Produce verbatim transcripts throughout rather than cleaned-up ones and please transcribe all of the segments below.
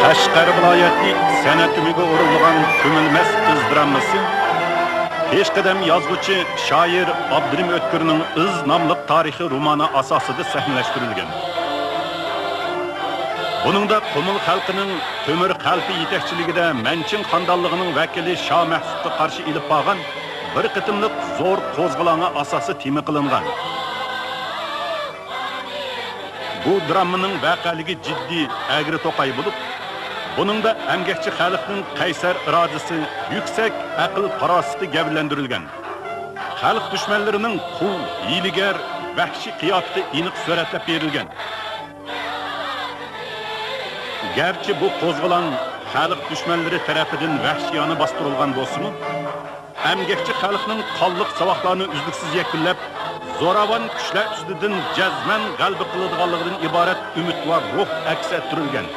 قەشقەر ۋىلايەتلىك سەنئەت ئۆمىكى ئورۇنلىغان كۆمۈلمەس ئىز دراممىسى پېشقەدەم يازغۇچى، شائىر ئابدۇرېھىم ئۆتكۈرنىڭ ئىز ناملىق تارىخىي رومانى ئاساسىدا سەھنىلەشتۈرۈلگەن. بۇنىڭدا قۇمۇل خەلقىنىڭ تۆمۈر قەلپە يېتەكچىلىكىدە مەنچىڭ خاندانلىقىنىڭ ۋەكىلى شاھ مەھسۇتقا قارشى ئېلىپ بارغان بىر قېتىملىق زور قوزغىلاڭى ئاساسىي تېما قىلىنغان. بۇ دراممىنىڭ ۋەقەلىكى جىددىي، ئەگرى توقاي بولۇپ، بۇنىڭدا ئەمگەكچى خەلقنىڭ قەيسەر ئىرادىسى، يۈكسەك ئەقىل-پاراسىتى گەۋدىلەندۈرۈلگەن. خەلق دۈشمەنلىرىنىڭ قۇل، ھىيلىگەر، ۋەھشىي قىياپىتى ئېنىق سۈرەتلەپ بېرىلگەن. گەرچە بۇ قوزغىلاڭ خەلق دۈشمەنلىرى تەرىپىدىن ۋەھشىيانە باستۇرۇلغان بولسىمۇ، ئەمگەكچى خەلقنىڭ قانلىق ساۋاقلارنى ئۈزلۈكسىز يەكۈنلەپ، زوراۋان كۈچلەر ئۈستىدىن جەزمەن غەلىبە قىلىدىغانلىقىدىن ئىبارەت ئۈمىدۋار روھ ئەكس ئەتتۈرۈلگەن.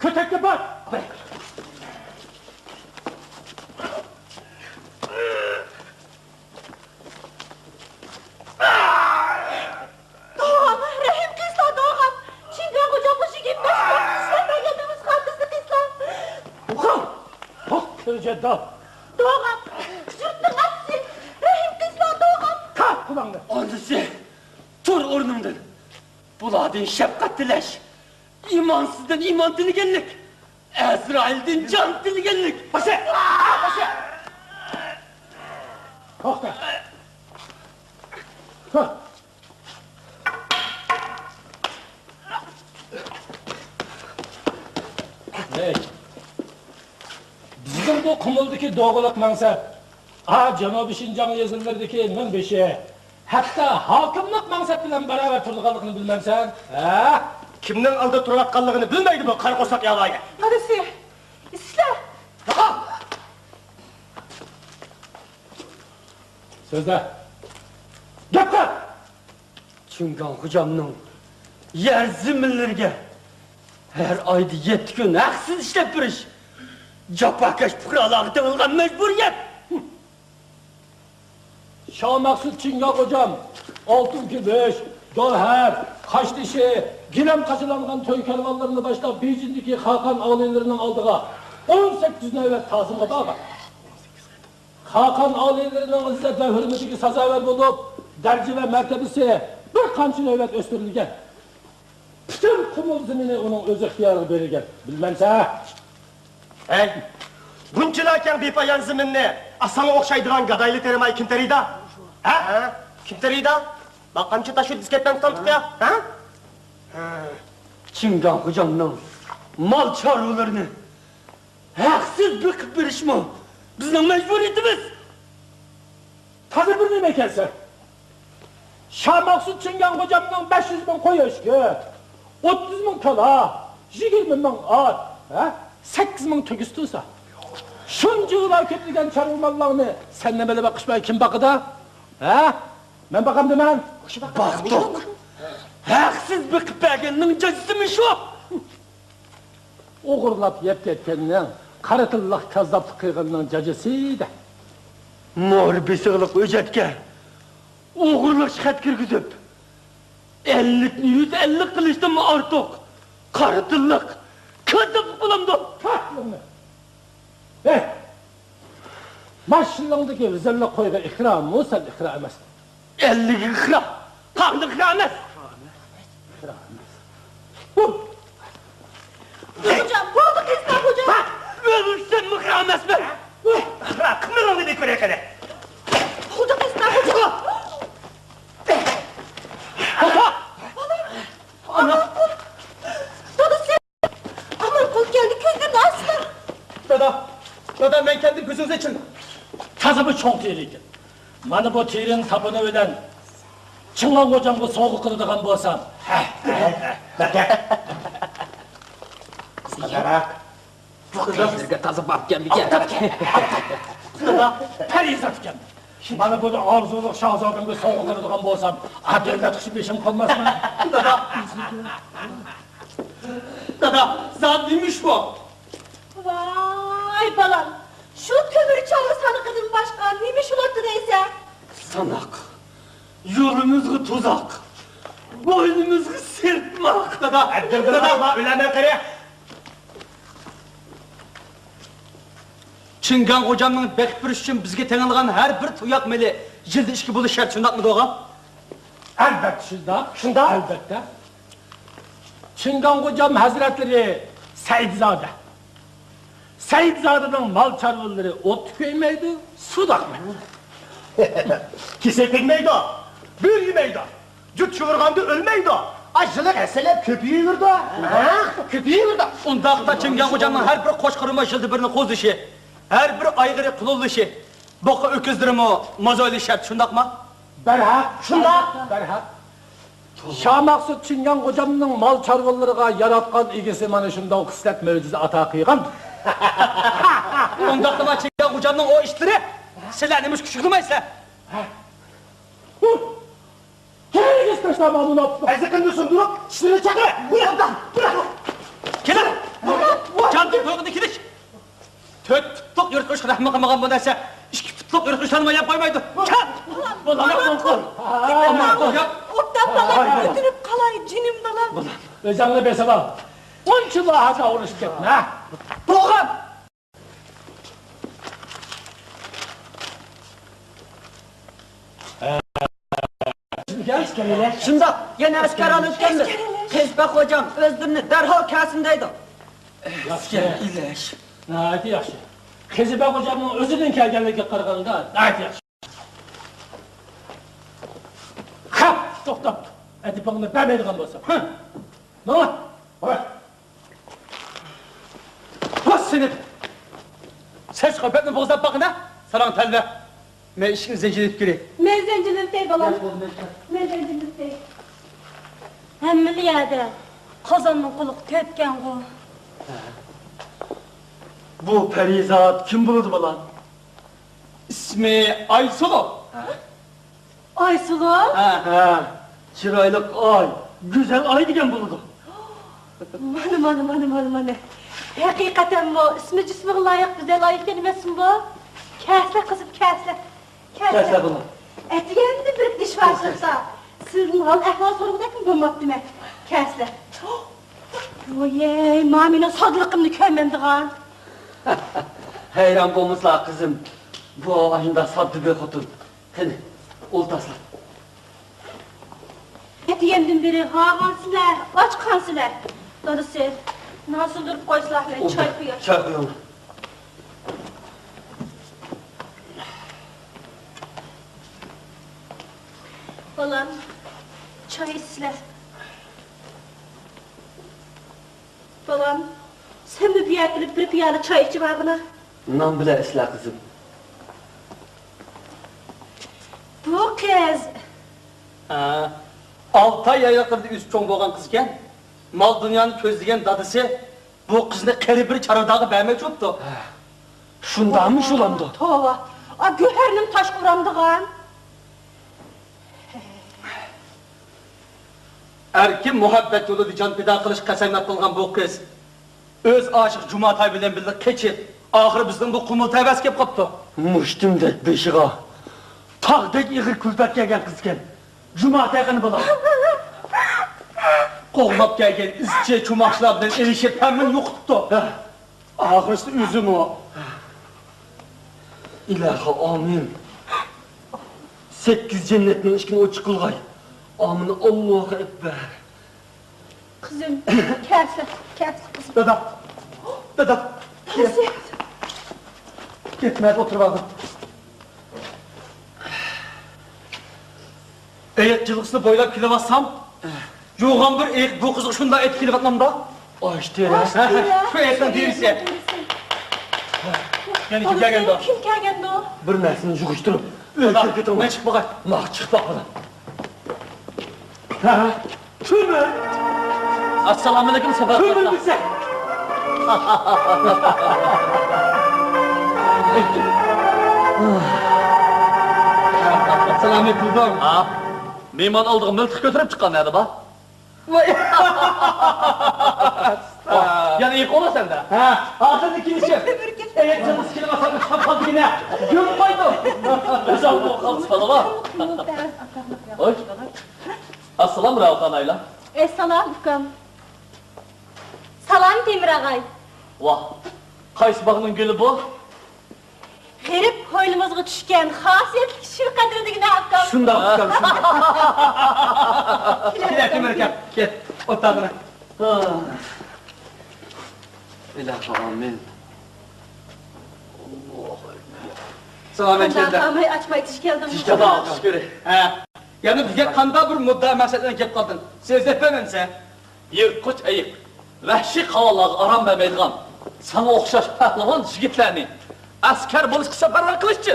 كۆتەككە بار! دوغام، رەھىم قىلسىلا، دوغام! چىڭگاڭ غوجام مۇشۇ گېپىنى ئىشلەپ بەرگەندىن باشقا بىزنى قىلسىلا! توختاڭ! توختاڭ، كۆرجەددال! دوغام، جۇرتنىڭ ئاتىسى، رەھىم قىلسىلا، دوغام! تارت قۇلاقنى! ئانىسى، تۇر ئورنۇڭدىن! بۇلاردىن شەپقەت تىلەش، ئىمانسىزدىن ئىمان تىلىگەنلىك، ئەزرائىلدىن جان تىلىگەنلىك. باشا! باشا! توختا! ھە! ھەي! بىزنىڭ بۇ قۇمۇلدىكى دوغىلىق مەنسەپ، ئا، جەنۇبىي شىنجاڭ يېزىلىرىدىكى مىڭبېشى، ھەتتا ھاكىملىق مەنسەپ بىلەن باراۋەر تۇرىدىغانلىقىنى بىلمەمسەن؟ ھە؟ كىمنىڭ ئالدىدا تۇرۇۋاتقانلىقىنى بىلمەيدۇ بۇ قارا قورساق ياۋايى. دادىسى، ئىشلە. ياقا! سۆزلە. گەپ قىل! چىڭگاڭ خوجامنىڭ يەر زېمىنلىرىگە ھەر ئايدا يەتتە كۈن ھەقسىز ئىشلەپ بېرىش جاپاكەش پۇقرالارغا تېڭىلغان مەجبۇرىيەت. شاھ مەخسۇت چىڭگاڭ خوجام ئالتۇن كۈمۈش، گەۋھەر، قاشتېشى، گىلەم قاچىلانغان توي كارۋانلىرىنى باشلاپ، بېيجىڭدىكى خاقان ئالىيلىرىنىڭ ئالدىغا ئون سەككىز نۆۋەت تازىمغا بارغان. خاقان ئالىيلىرىنىڭ ئىززەت ۋە ھۆرمىتىگە سازاۋەر بولۇپ، دەرىجە ۋە مەرتىبىسى بىر قانچە نۆۋەت ئۆستۈرۈلگەن. پۈتۈن قۇمۇل زېمىنى ئۇنىڭ ئۆز ئىختىيارىغا بېرىلگەن. بىلمەمسەن؟ ھەي، بۇنچىلا كەڭ بىپايان زېمىننى ساڭا ئوخشايدىغان گادايلا تېرىماي كىم تېرىيدۇ؟ ھە؟ كىم تېرىيدۇ؟ باققانچە تاش ئۆتكۈزۈپ كەتمەمسەن تۇقىيا، ھە؟ چىڭگاڭ خوجامنىڭ مال چارۋىلىرىنى ھەقسىز بېقىپ بېرىشمۇ بىزنىڭ مەجبۇرىيىتىمىز. تازا بىر نېمە ئىكەنسەن. شاماقسۇ چىڭگاڭ خوجامنىڭ بەش يۈز مىڭ قوي ئۆچكە، ئوتتۇز مىڭ كالا، يىگىرمە مىڭ ئات، ھە؟ سەككىز مىڭ تۆگىسى تۇرسا، شۇنچىۋالا كۆپلىگەن چارۋا ماللارنى سەن نېمىلا بېقىشماي كىم باقىدۇ؟ ھە؟ مەن باقامدىمەن؟ باقتۇق. ھەقسىز بېقىپ بەرگەننىڭ جازىسىمۇ شۇ. ئوغرىلاپ يەپ كەتكەننىڭ، قارا تىللىق كاززاپلىق قىلغاننىڭ جاجىسى دە. مور بېسىقلىق ھۆججەتكە ئوغرىلىق خەت كىرگۈزۈپ، ئەللىكنى يۈز ئەللىك قىلىشتىنمۇ ئارتۇق قارا تىللىق كاززاپلىق بولامدۇ؟ ھە! ھەي! ماشىنىڭدىكى ۋىزىرلىق قويغا ئىقرارمۇ سەن ئىقرار ئەمەس. ئەللىك ئىقرار، قانداق ئىقرار ئەمەس؟ ئىقرار ئەمەس. خوجام، بولدى قىزلار، خوجام. ھە؟ ئۆلسەممۇ ئىقرار ئەمەسمەن. ئىقرار قىلمىغىنىڭنى بىر كۆرەي قېنى. بولدى قىزلار، خوجام. ئانا! ئانا! دادا، سەن ئامانقۇل كەلدى، كۆزلىرىنى ئاچسا. دادا، دادا، مەن كەلدىم، كۆزىڭىزنى ئېچىڭ. تازىمۇ چوڭ تېرە ئىكەن. مانا بۇ تېرىنى ساپۇنى بىلەن چىڭگاڭ خوجامغا سوۋغا قىلىدىغان بولسام. ھە، ھە، ھە. قىزلار، بۇ قىزلارغا تازا بارىپ كەلدىكەن. دادا، پەرىزات ئىكەن. مانا بۇنى ئارزۇلۇق شاھزادەمگە سوۋغا قىلىدىغان بولسام، ئادەملەر قىشى بېشىم قالماسمۇ؟ دادا. دادا، زادى نېمە ئىش بۇ؟ ۋاي بالام، شۇ تۆمۈر چالما سانىقىدىن باشقا نېمە ئىش بولاتتى دەيسەن؟ ساناق، يولىمىزغا تۇزاق، بوينىمىزغا سىرتماق. دادا، دادا، ئۆلەمەن قېرى. چىڭگاڭ خوجامنىڭ بېقىپ بېرىش ئۈچۈن بىزگە تېڭىلغان ھەر بىر تۇياق مېلى يىلدا ئىككى بولۇش شەرت، شۇنداقمىدۇ ئاغا؟ ئەلۋەتتە شۇنداق. شۇنداق؟ ئەلۋەتتە. چىڭگاڭ خوجام ھەزرەتلىرى سەئىدزادە. سەئىدزادىنىڭ مال چارۋىلىرى ئوتتا كۆيمەيدۇ، سۇدا ئاقمايدۇ. كېسەك تەگمەيدۇ، بۆرە يېمەيدۇ. جۈت شۇۋۇرغاندا ئۆلمەيدۇ. ئا، يىللىق ھەسسىلەپ كۆپىيىۋېرىدۇ. ھە؟ كۆپىيىۋېرىدۇ. ئۇنداقتا چىڭگاڭ خوجامنىڭ ھەر بىر قوچقىرىمۇ يىلدا بىرنى قوزۇشى، ھەر بىر ئايغىرى قۇلۇللىشى، بۇقا ئۆكۈزلىرىمۇ مازويلى شەرت، شۇنداقمۇ؟ بەرھەق. شۇنداق. بەرھەق. شاماقسۇ چىڭگاڭ خوجامنىڭ مال چارۋىلىرىغا ياراتقان ئىگىسى مانا شۇنداق خىسلەت مۆجىزە ئاتا قىلغان. ئۇنداقتا ما چىڭگاڭ خوجامنىڭ ئۇ ئىشلىرى سىلەرنى مۇشۇ كۈچۈكلىمەيسىلەر. كېرەكلىك تاشلاما مۇناپىق. ئەزىقىمنى سۇندۇرۇپ، ئىشلىرىنى چاقىر. بۇيرۇڭ، بۇيرۇڭ. كېلىڭ. جان تويغىنى كېلىش. تۆت پۇتلۇق يىرتقۇچقا رەھمى قىلمىغان بۇ نەرسە ئىككى پۇتلۇق يىرتقۇچلارنىمۇ يەپ قويمايدۇ. چال! بولدى، ئامان قىل. ئامان قىل. ئوبدان بالام، كۆتۈرۈپ قالاي، جېنىم بالام. ئۆزۈڭنى بېسىۋال. ئۇنچىۋالا ھاكا ئۇرۇشۇپ كەتمە. بولغان. شۇنداق، يەنە ئەسكەر ئالىۋەتكەنمىز. قېزىبەگ خوجام ئۆزلىرىنى دەرھال كەلسۇن دەيدۇ. ياخشى. ئەسكەر ئىلەش. ناھايىتى ياخشى. قېزىبەگ خوجامنىڭ ئۆزىدىن كەلگەنلىكىگە قارىغاندا ناھايىتى ياخشى. خەپ، توختاپ، ئەدىپىڭنى بەرمەيدىغان بولساڭ. ھە. ماڭا. ۋاي سېنى! سەن چىققان پەتنى بوغۇزلاپ باققىنا، ساراڭ تەلۋە. مەن ئىشىكنى زەنجىرلىتىپ كىرەي. مەن زەنجىرلىتەي، بالام. مەن زەنجىرلىتەي. ھەممىلا يەردە قازاننىڭ قۇلىقى تۆتكەنغۇ. بۇ پەرىزات كىم بولىدۇ، بالام؟ ئىسمى ئايسۇلۇ. ئايسۇلۇ؟ ھە، ھە. چىرايلىق ئاي، گۈزەل ئاي دېگەن بولىدۇ. مانا، مانا، مانا، مانا، مانا. ھەقىقەتەنمۇ ئىسمى جىسمىغا لايىق گۈزەل ئاي ئىكەن ئەمەسمۇ بۇ؟ كەلسىلە قىزىم، كەلسىلە. كەلسىلە. كەلسىلە، بالام. ئەتىگەندە بىر دېيىش بار چىقسا، سىزدىن ھال ئەھۋال سورىغۇدەكمۇ بولماپتىمەن. كەلسىلە. ۋويەي، مانا مېنىڭ سادىلىقىمنى كۆرمەمدىغان. ھەيران بولمىسىلا، قىزىم. بۇ ئاشۇنداق ساددا بىر خوتۇن. قېنى، ئولتۇرسىلەر. ئەتىگەندىن بېرى ھارغانسىلەر، ئاچقانسىلەر. دادىسى، نان سۇندۇرۇپ قويسىلا، مەن چاي قۇياي. چاي قۇيۇڭ. بالام، چاي ئىچسىلە. بالام، سەنمۇ بۇ يەرگە كېلىپ بىر پىيالە چاي ئىچىۋالغىنا. نان بىلەن ئىچسىلە، قىزىم. بۇ قىز. ھە، ئالتاي يايلاقلىرىدا ئۆسۈپ چوڭ بولغان قىز ئىكەن. مال-دۇنيانى كۆزلىگەن دادىسى بۇ قىزنى قېرى بىر چارۋىدارغا بەرمەكچى بوپتۇ. شۇنداقمۇ شۇلامدۇ؟ توۋا، ئا، گۆھەرنىڭ تاشقا ئۇرامدىغان. ئەركىن مۇھەببەت يولىدا جان پىدا قىلىش قەسەمياد قىلغان بۇ قىز ئۆز ئاشىقى جۇماتاي بىلەن بىللە قېچىپ، ئاخىرى بىزنىڭ بۇ قۇمۇل تەۋەسىگە كېلىپ قاپتۇ. مۇشتۇمدەك بېشىغا تاغدەك ئېغىر كۈلپەت كەلگەن قىز ئىكەن. جۇماتاي قېنى بالا؟ قوغلاپ كەلگەن ئىزچى چوماقچىلار بىلەن ئېلىشىپ، ھەممىنى يوقىتىپتۇ. ئاخىرسى ئۆزىمۇ. ئىلاھى ئامىن. سەككىز جەننەتنىڭ ئىشىكىنى ئوچۇق قىلغاي. ئامىن، ئاللاھۇ ئەكبەر. قىزىم، كەلسە، كەلسە قىزىم. دادا، دادا. دادىسى. كەتمەيدۇ، ئولتۇرۇپ ئالدىم. ئېيىق جىلغىسىنى بويلاپ كېلىۋاتسام، يوغان بىر ئېيىق بۇ قىزغا شۇنداق ئېيتىپ كېلىۋاتمامدا. ئاشتى. ھە، ھە، شۇ ئېيىقنىڭ دېرىسى. يەنە كىم كەلگەندۇ؟ كىم كەلگەندۇ؟ بىر نەرسىنى يىغىشتۇرۇپ، ئۆيگە كىرىپ كېتىڭلار. مەن چىقىپ باقاي. ماقۇل، چىقىپ باققىلى. ھە، ھە. كىم؟ ئەسسالامۇئەلەيكۇم، سەپەر. كىم بىلسە؟ سالام ئېيتىلدىڭ. ھا، مېھمان ئالدىغا مىلتىق كۆتۈرۈپ چىققان نەدە بار؟ ۋاي. يەنە ئېيىق ئۇرۇ سەندە. ھە، ھازىر كېلىشىپ. ئېيىق جىلغىسى كېلىۋاتسا، ئۇچقان قالدى يەنە. يۈرۈپ قايتىڭ. ئۆزۈڭ بۇ قالسا بولىدۇ. ھوي. ئەسسالام، راۋۇخان ئايلا. ئەسسالام، ئۇكام. سالام، تېمىر ئاغاي. ۋاھ، قايسى باغنىڭ گۈلى بۇ؟ غېرىب ھويلىمىزغا چۈشكەن خاسىيەتلىك شىر قەدرى دېگىنە، ئۇكام. شۇنداق، ئۇكام، شۇنداق. كېلە، تېمىر ئاكا، كەل، ئولتۇر. ئىلاھىم، ئامىن. سالام، ئەسكەندەر. ئاچماي، ئاچماي، تىش كەلدىڭمۇ؟ تىش كەلدىم. ھە. يەنە بىزگە قانداق بىر مۇددىئا مەقسەت بىلەن كېلىپ قالدىڭ؟ سېزىپ بەرمەمسەن؟ يىرتقۇچ ئېيىق، ۋەھشىي قاۋانلارغا ئارام بەرمەيدىغان، ساڭا ئوخشاش پەھلىۋان يىگىتلەرنى ئەسكەر بولۇشقا سەپەرۋەر قىلىشچى.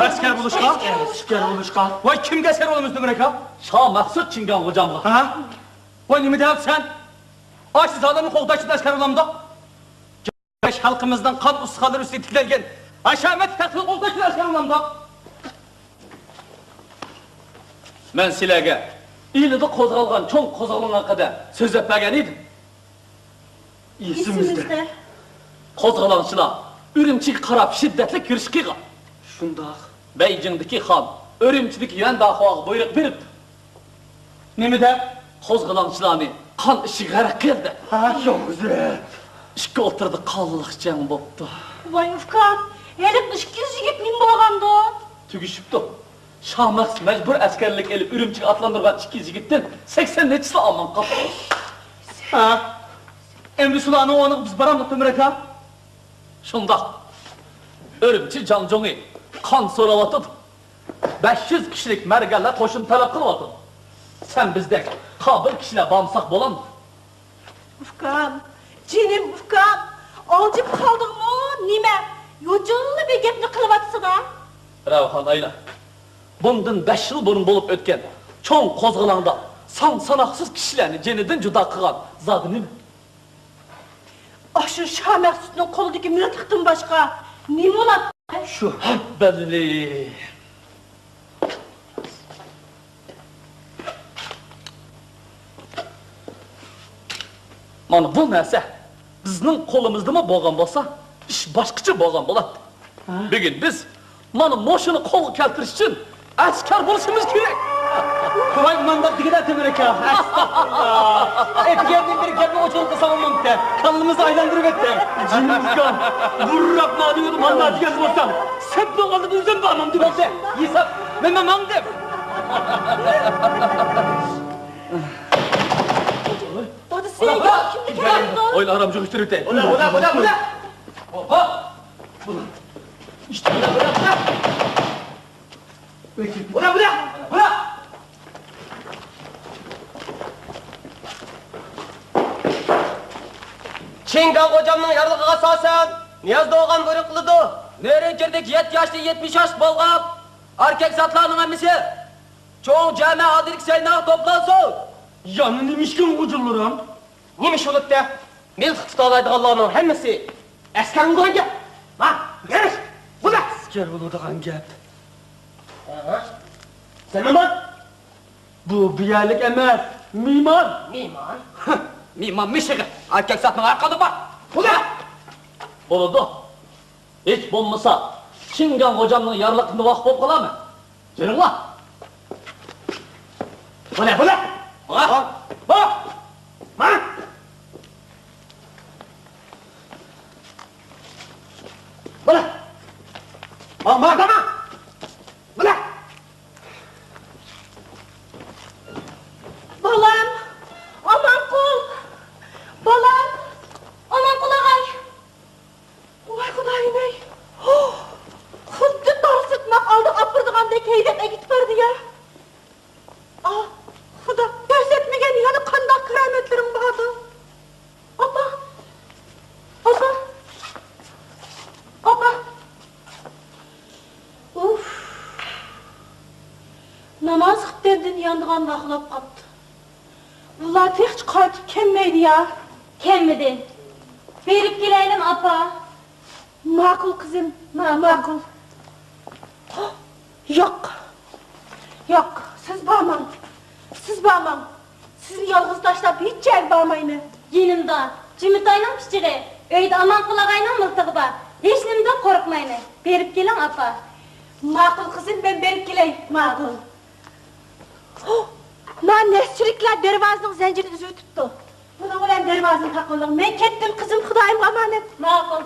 ئەسكەر بولۇشقا؟ ئەسكەر بولۇشقا. ۋاي، كىمگە ئەسكەر بولىمىز، تۆمۈر ئاكا؟ شاھ مەخسۇت چىڭگاڭ غوجامغا. ھە؟ ۋاي، نېمە دەۋاتىسەن؟ ئاشۇ زالىمنى قوغداش ئۈچۈن ئەسكەر بولامدۇ؟ خەلقىمىزنىڭ قان ئۇستىخانلىرى ئۈستىگە تىكلەنگەن ھەشەمەتلىك تەختىنى قوغداش ئۈچۈن ئەسكەر بولامدۇ؟ مەن سىلەرگە ئىلىدا قوزغالغان چوڭ قوزغىلىڭ ھەققىدە سۆزلەپ بەرگەن ئىدىم. ئېسىمىزدە. قوزغىلاڭچىلار ئۈرۈمچىگە قاراپ شىددەتلىك يۈرۈش قىلغان. شۇنداق. بەيجىڭدىكى خان ئۈرۈمچىدىكى يۈەن داخۇاغا بۇيرۇق بېرىپتۇ. نېمە دەپ؟ قوزغىلاڭچىلارنى قان ئىچىگە غەرق قىل دەپ. ھە، شۇ ئىككى ئوتتۇرىدا قانلىق جەڭ بوپتۇ. ۋاي ئۇكام، ھېلىقى ئىككى يۈز يىگىت نېمە بولغاندۇ؟ تۈگىشىپتۇ. شاھ مەخسۇت مەجبۇر ئەسكەرلىك ئېلىپ ئۈرۈمچىگە ئاتلاندۇرغان ئىككى يۈز يىگىتتىن سەكسەن نەچچىسىلا ئامان قاپتۇ. ھە؟ ئەمدى شۇلارنىڭ ئورنىغا بىز بارامدۇق، تۆمۈر ئاكا؟ شۇنداق. ئۈرۈمچى جاڭجۇڭى قان سوراۋاتىدۇ. بەش يۈز كىشىلىك مەرگەنلەر قوشۇن تەلەپ قىلىۋاتىدۇ. سەن بىزدەك قابىل كىشىلەر بارمىساق بولامدۇ؟ ئۇكام، جېنىم ئۇكام، ئالجىپ قالدىڭمۇ نېمە؟ يوچۇنلا بىر گەپنى قىلىۋاتىسىنا. راۋۇخان ئايلا، بۇندىن بەش يىل بۇرۇن بولۇپ ئۆتكەن چوڭ قوزغىلاڭدا سان-ساناقسىز كىشىلەرنى جېنىدىن جۇدا قىلغان زادى نېمە؟ ئاشۇ شاھ مەخسۇتنىڭ قولىدىكى مىلتىقتىن باشقا نېمە بولاتتى؟ شۇ ھەببەللى. مانا بۇ نەرسە بىزنىڭ قولىمىزدىمۇ بولغان بولسا، ئىش باشقىچە بولغان بولاتتى. ھە؟ بۈگۈن بىز مانا مۇشۇنى قولغا كەلتۈرۈش ئۈچۈن ئەسكەر بولۇشىمىز كېرەك. قاراي، مانداق دېگىنە تۆمۈرەك ئاكا. ئەستەغپۇرۇللا. ئەتىگەندىن بېرى گەپنى ئوچۇق قىلساڭ بولمامتى. كاللىمىزنى ئايلاندۇرۇۋەتتىڭ. جېنىمىزغا بۇرراق نادىۋىدى مانداق دېگەن بولساڭ، سەپنىڭ ئالدىدا ئۆزۈم بارمامدىم. بولدى، ھېساب. مەن، مەن ماڭدىم. دادا، سەن كىمنى كەلدىڭ؟ ئويلا ئارام يىغىشتۇرۇۋېتەي. بولا، بولا، بولا، بولا. بولا، بولا، بولا. بولا، بولا، بولا. چىڭگاڭ غوجامنىڭ يارلىقىغا ئاساسەن، نىياز دوغان بۇيرۇق قىلىدۇ. نېرى جىردىكى يەتتە ياشتىن يەتمىش ياش بولغان ئەركەك زاتلارنىڭ ھەممىسى چوڭ جامە ئالدىدىكى سەھنىگە توپلانسۇن. يەنە نېمە ئىشكەن غوجىلىرىم؟ نېمە ئىش بولۇپتۇ؟ مىلتىق تۇتالايدىغانلارنىڭ ھەممىسى ئەسكەر بولىدىغان گەپ. ھە، يېرىش، بۇ نە؟ ئەسكەر بولىدىغان گەپ. ھە؟ سەن نېمە؟ بۇ بۇ يەرلىك ئەمەس، مېھمان. مېھمان؟ مېھمان مىشىغى، ئەركەك زاتنىڭ ئارقىدا بار. بۇ نە؟ بولىدۇ. ھېچ بولمىسا، چىڭگاڭ غوجامنىڭ يارلىقىنى ۋاق بولۇپ قالامەن. يۈرۈڭلار. بۇلە، بۇلە. ۋاق. ۋاق. ماڭ. بۇلە. ماڭ، ماڭ، ماڭ. بۇلە. بالام، ئامانقۇل. بالام، ئامانقۇل ئاغاي. ۋاي خۇدايىم-ئەي! خۇددى دار سىرتماق ئالدىغا ئاپىرىدىغاندەك ھەيدەپ ئەكېتىپ بەردى يا! ئاھ، خۇدا، كۆرسەتمىگەن يەنە قانداق كارامەتلىرىڭ باردۇ؟ ئاپا! ئاپا! ئاپا! ئۇف! ناماز خۇپتەندىن يانىدىغان ۋاقىت بولۇپ قاپتۇ. ئۇلار تېخىچە قايتىپ كەلمەيدۇ يا. كەلمىدى. بېرىپ كېلەيلىم، ئاپا. ماقۇل، قىزىم، ما-، ماقۇل. ياق. ياق، سىز بارماڭ. سىز بارماڭ. سىزنى يالغۇز تاشلاپ ھېچ يەرگە بارمايمەن. يېنىمدا جىمىتاينىڭ پىچىقى، ئۆيدە ئامانقۇل ئاغاينىڭ مىلتىقى بار. ھېچنېمىدىن قورقمايمەن. بېرىپ كېلىڭ، ئاپا. ماقۇل، قىزىم، مەن بېرىپ كېلەي. ماقۇل. ھو! ما نەسچىلىكلەر دەرۋازىنىڭ زەنجىرىنى ئۈزۈۋېتىپتۇ. بۇنىڭ بىلەن دەرۋازىنى تاقىۋېلىڭ. مەن كەتتىم، قىزىم، خۇدايىمغا ئامانەت. ماقۇل.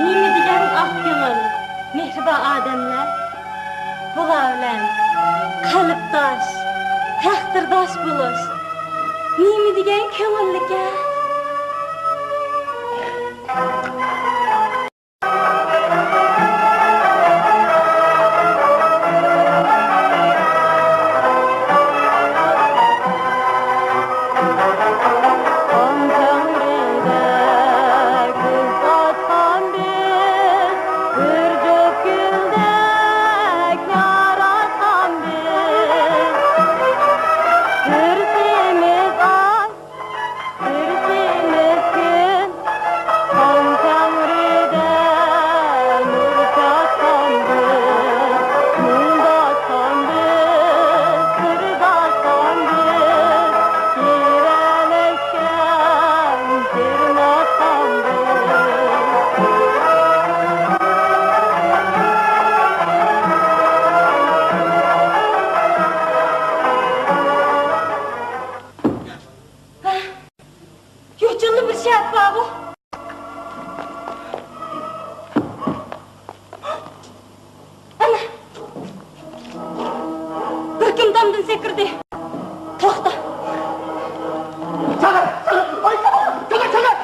نېمە دېگەن ئاق كۆڭۈل، مېھرىبان ئادەملەر. بۇلار بىلەن قەلبداش، تەقدىرداش بولۇش نېمە دېگەن كۆڭۈللۈككەن. يوچۇندا بىر شەرت بارغۇ. ئەنە، بىر كىم تامدىن سەكرىدى. توختا. چىقىڭ! چىقىڭ! چىقىڭ!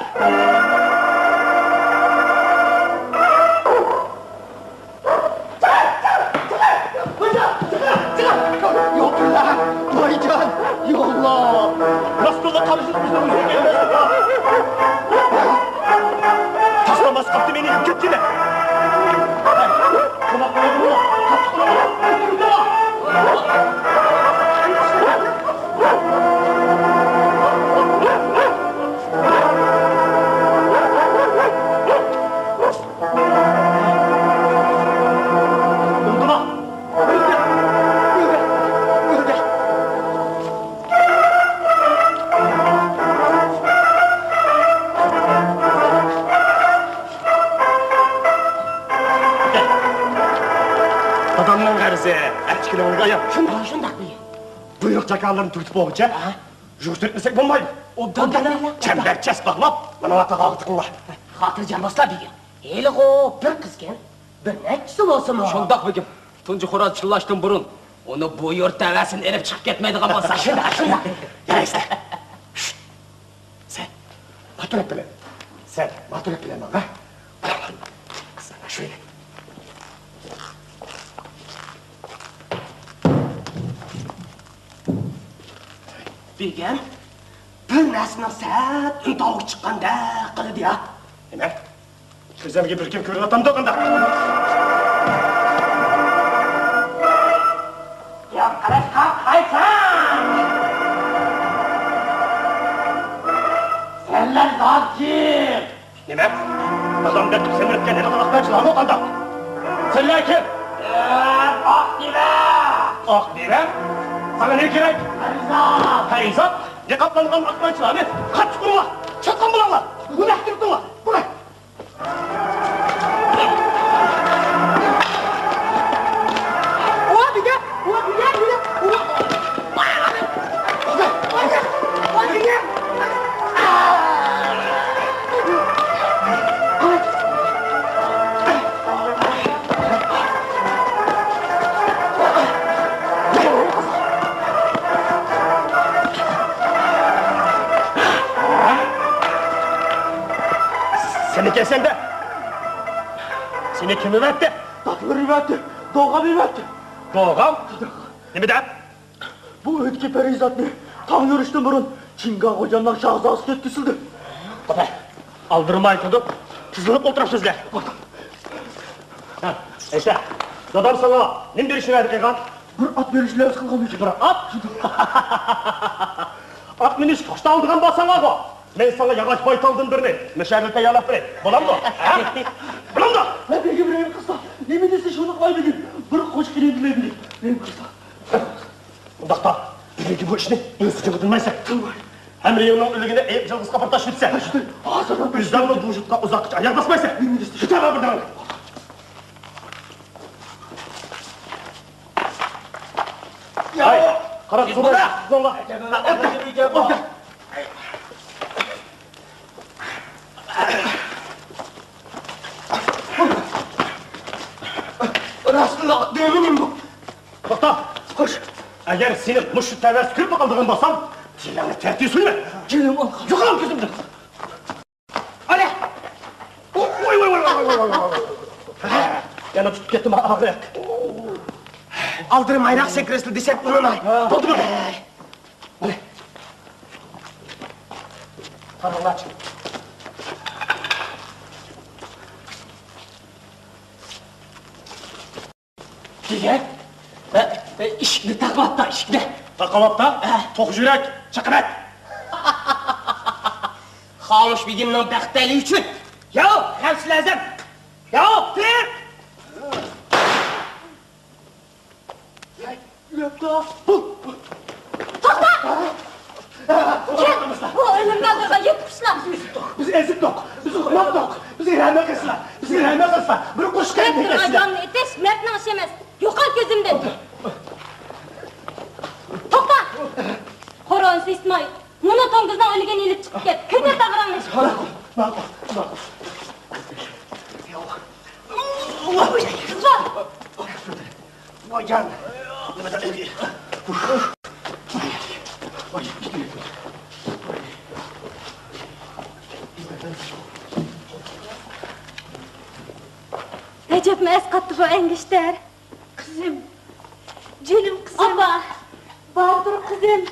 يوقلا، ۋايجان، ياللا! راستلا قارىشىڭ بىزنىڭ ئۈزۈلگەن. تاشلىماس قاپتى مېنى، كەتكىنە! بۇيرۇق جاكارلىرىنى تۈگىتىپ بولغۇچە يۈرۈشتۈرتمىسەك بولمايدۇ. ئوبدان دېمەڭلار. چەمبەرچاس باغلاپ، مانا ماڭا تاقاغا تىقىڭلار. خاتىرجەم بولسىلا بېگىم. ھېلىغۇ بىر قىزكەن، بىر نەچچىسى بولسىمۇ. شۇنداق بېگىم. تۇنجى خوراز چىللاشتىن بۇرۇن ئۇنى بۇ يۇرت تەۋەسىدىن ئېلىپ چىقىپ كەتمەيدىغان بولساق. شۇنداق، شۇنداق. يارايسىلەر. سەن ما تەرەپ بىلەن. سەن ما تەرەپ بىلەن ماڭ، ھە؟ سەن شۇ يەردە. بېگىم، بىر نەرسىنىڭ سەت ئۈنتاۋۇق چىققاندەك قىلىدۇ يا. نېمە؟ كۆزۈمگە بىر كىم كۆرۈۋاتامدۇ قانداق؟ يا قاراش، قاقايسان! سەنلەر زادى كىم؟ نېمە؟ دادام دەپ سېمىرتكەن ھېلىقى ئاقماچىلارمۇ قانداق؟ سەنلەر كىم؟ مەن ئاق دېۋە! ئاق دېۋە؟ ساڭا نېمە كېرەك؟ پەرىزات! پەرىزات؟ نىقابلانغان ئاقماچىلارنى قاتتىق ئۇرۇڭلار! چاتقان بولۇڭلار! بۇنى ئەكىرىپ تۇرۇڭلار! بۇنى! سېنىكەنسەن-دە! سېنى كىم ئەۋەتتى؟ دادىلىرى ئەۋەتتى، دوغام ئەۋەتتى. دوغام؟ نېمە دەپ؟ بۇ ئۆيدىكى پەرىزاتنى تاڭ يورۇشتىن بۇرۇن چىڭگاڭ غوجامنىڭ شاھزادىسى دەپ كېسىلدى. قوپە، ئالدىرىماي تۇرۇپ، تىزلىنىپ ئولتۇرۇپ سۆزلە. ھە، ئەيسە، دادام ساڭا نېمە بېرىشنى ۋەدە قىلغان؟ بىر ئات بېرىشنى ۋەدە قىلغان ئىدى. بىر ئات؟ ئات مىنىش قۇشتا ئالدىغان بولساڭغۇ. مەن ساڭا ياغاچ بايتالدىن بىرنى مەشەدە تەييارلاپ بېرەي. بولامدۇ؟ ھە؟ بولامدۇ؟ مەن بېگىم رەھىم قىلسا، نېمە دېسە شۇنى قىلاي بېگىم. بىر قوشۇق كېلەي دېمەي بېگىم. رەھىم قىلسا. ئۇنداقتا، بۈگۈنكى بۇ ئىشنى ئۆزۈڭگە قىلمايسەن. قىلماي. ھەمرىيىڭنىڭ ئۆلۈكىنى ئېيىق جىلغىسىغا پۇرتلاش ئۆتسە. ھازىر. ئۆزۈڭمۇ بۇ يۇرتقا ئۇزاققىچە ئاياغ باسمايسەن. نېمە دېسە؟ كېتەۋەر بۇ يەردىن. ھەي، قاراپ تۇرماي، سىزلەڭلار. راستلا دېمىنىم بۇ. توختا! خوش. ئەگەر سېنى مۇشۇ تەۋەسى كۆرۈپ قالىدىغان بولسام، تىلىڭنى تەرتىپ سۆيمە. جېنىم ئالغان. يوقال كۆزۈمدىن. ئالە! ۋاي، ۋاي، ۋاي. يەنە تۇتۇپ كەتتىم ئاغرىق. ئالدىرىمايراق سەكرەسلە دېسەم ئۇنىماي. بولدىمۇ؟ قاراڭلارچۇ. دېگەن؟ ئە، ئە، ئىشىكنى تاقىۋاپتا، ئىشىكنى. تاقىۋاپتا؟ ئە. توق يۈرەك، چىقىۋەت. خامۇش بېگىمنىڭ بەختىيارلىقى ئۈچۈن. ياۋ، غەۋسىل ئەزەم. ياۋ، تىر! توختا! كەل، بۇ ئۆلۈم نادىرغا يېتىپ قۇشلا. بىز ئېزىتتۇق، بىز ئۇرماقتۇق، بىزگە رەھمەت قىلسىلا، بىزگە رەھمەت قىلسىلا، بىر قۇش كەلدى كەلسىلە. ئايداننى ئېتىش مەردنىڭ ئىشى ئەمەس. يوقال كۆزۈمدىن. توختا! قورۇنسى ئىسمائىل، مۇنۇ توڭگۇزنىڭ ئۆلگىنىنى ئېلىپ چىقىپ كەت. كۆتەر تاغىراڭنى. ماقۇل، ماقۇل، ماقۇل. ۋاي جان! ئەجەبمۇ ئەسقاتتى بۇ ئەنگۈشتەر. قىزىم، جېنىم قىزىم. ئاپا! بار تۇر قىزىم.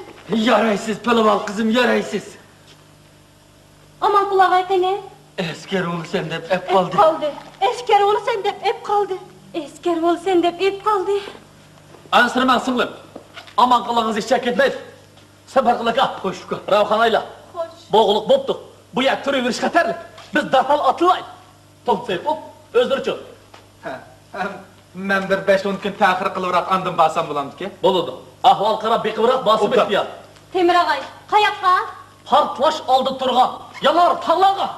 يارايسىز، پالۋان قىزىم، يارايسىز. ئامانقۇل ئاغاي قېنى؟ ئەسكەر بولىسەن دەپ ئەپ قالدى. ئەپ قالدى. ئەسكەر بولىسەن دەپ ئەپ قالدى. ئەسكەر بولىسەن دەپ ئەپ قالدى. ئەنسىرىمەڭ سىڭلىم. ئامانقۇلىڭىز ھېچ يەرگە كەتمەيدۇ. سەپەر قىلىڭ. خوش ئۇكا. راۋخان ئايلا. خوش. بوغۇلۇپ بوپتۇ. بۇ يەر تۇرۇۋېرىش خەتەرلىك. بىز دەرھال ئاتلىنايلى. توم سەيپۇل، ئۆزلىرىچۇ؟ ھە، ھە، مەن بىر بەش-ئون كۈن تەخىر قىلىۋېراپ ئاندىن بارسام بولامدىكى؟ بولىدۇ. ئەھۋال قاراپ بېقىۋېراق بارسا ئوبدان. بېكىتىپ يا. تېمىر ئاغاي، قاياققا؟ پارتلاش ئالدىدا تۇرغان يانار تاغلارغا.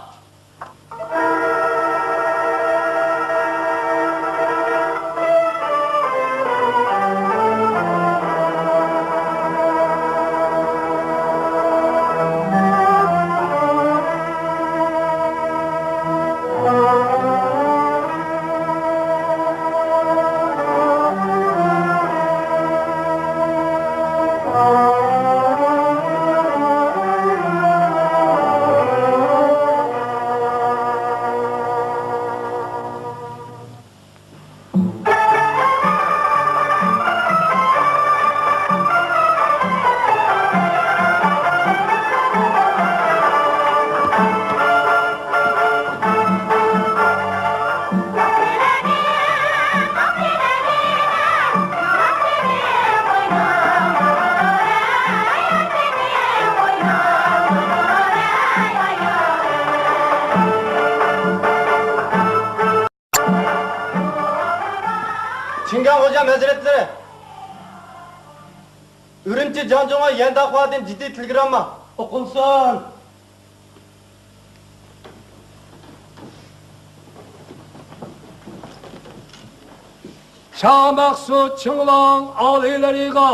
چىڭگاڭ غوجام ھەزرەتلىرى! ئۈرۈمچى جاڭجۇڭغا يەنداخۇادىن جىددىي تېلېگرامما. ئوقۇلسۇن! شاھ مەخسۇت چىڭۋاڭ ئالىيلىرىغا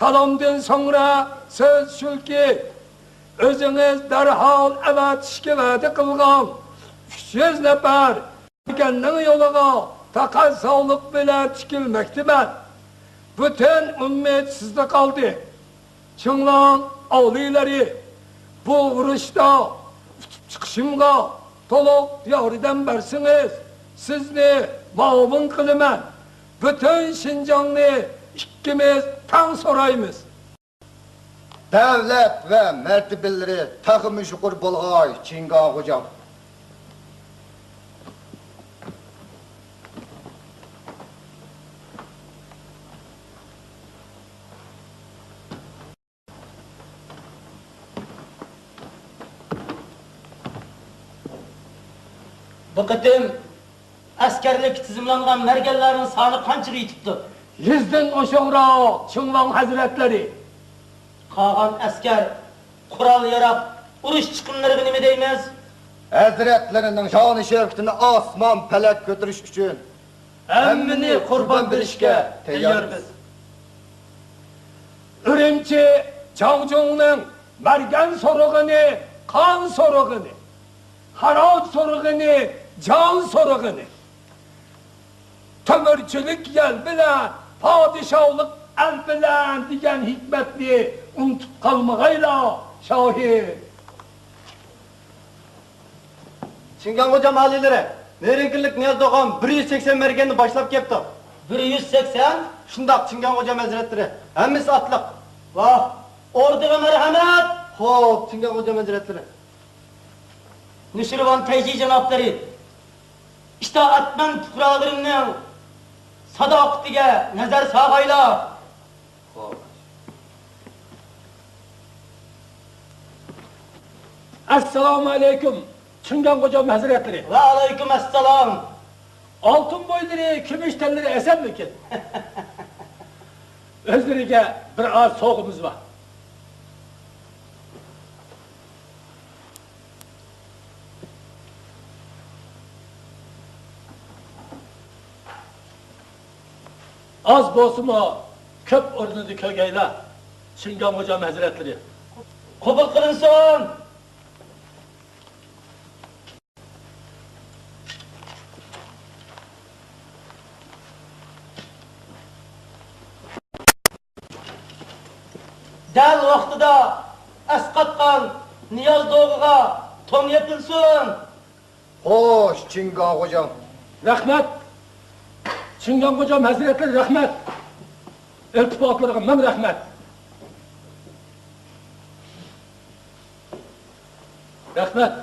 سالامدىن سوڭرا سۆز شۇكى، ئۆزىڭىز دەرھال ئەۋەتىشكە ۋەدە قىلغان ئۈچ يۈز نەپەر مەرگەننىڭ يولىغا پەقەت ساغلىق بىلەن تىكىلمەكتىمەن. پۈتۈن ئۈمىد سىزدە قالدى. چىڭۋاڭ ئالىيلىرى، بۇ ئۇرۇشتا ئۇتۇپ چىقىشىمغا تولۇق ياردەم بەرسىڭىز، سىزنى مۇئاۋىن قىلىمەن. پۈتۈن شىنجاڭنى ئىككىمىز تەڭ سورايمىز. دەۋلەت ۋە مەرتىۋىلىرى تېخىمۇ يۇقىرى بولغاي، چىڭگاڭ غوجام! بۇ قېتىم ئەسكەرلىككە تىزىملانغان مەرگەنلەرنىڭ سانى قانچىغا يېتىپتۇ؟ يۈزدىن ئوشۇقراق، چىڭۋاڭ ھەزرەتلىرى. قالغان ئەسكەر، قورال-ياراغ، ئۇرۇش چىقىملىرىغا نېمە دەيمىز؟ ھەزرەتلىرىنىڭ شانى-شەۋكىتىنى ئاسمان-پەلەك كۆتۈرۈش ئۈچۈن ھەممىنى قۇربان بېرىشكە تەييارمىز. ئۈرۈمچى جاڭجۇڭنىڭ مەرگەن سورىغىنى، قان سورىغىنى، خىراج سورىغىنى، جان سورىغىنى، تۆمۈرچىلىك يەل بىلەن، پادىشاھلىق ئەل بىلەن دېگەن ھېكمەتنى ئۇنتۇپ قالمىغايلا، شاھىم! چىڭگاڭ غوجام ئالىيلىرى، نېرىڭكىلىك نىياز دوغان بىر يۈز سەكسەن مەرگەننى باشلاپ كەپتۇ. بىر يۈز سەكسەن؟ شۇنداق، چىڭگاڭ غوجام ھەزرەتلىرى، ھەممىسى ئاتلىق. ۋاھ، ئوردىغا مەرھەمەت! خوپ، چىڭگاڭ غوجام ھەزرەتلىرى. نۇشىرۋان تەيجى جانابلىرى، ئىتائەتمەن پۇقرالىرىمنىڭ ساداقىتىگە نەزەر سالغايلا. ئەسسالامۇئەلەيكۇم، چىڭگاڭ غوجام ھەزرەتلىرى. ۋەئەلەيكۇم ئەسسالام. ئالتۇن بوينلىرى، كۈمۈش تەنلىرى ئەسەنمىكىن؟ ئۆزلىرىگە بىر ئاز سوۋغىمىز بار. ئاز بولسىمۇ، كۆپ ئورنىدا كۆرگەيلا، چىڭگاڭ غوجام ھەزرەتلىرى. قوبۇل قىلىنسۇن! دەل ۋاقتىدا ئەسقاتقان نىياز دوغىغا تون يېپىلسۇن! خوش، چىڭگاڭ غوجام! رەھمەت! چىڭگاڭ غوجام ھەزرەتلىرى، رەھمەت! ئىلتىپاتلىرىغا مىڭ رەھمەت! رەھمەت!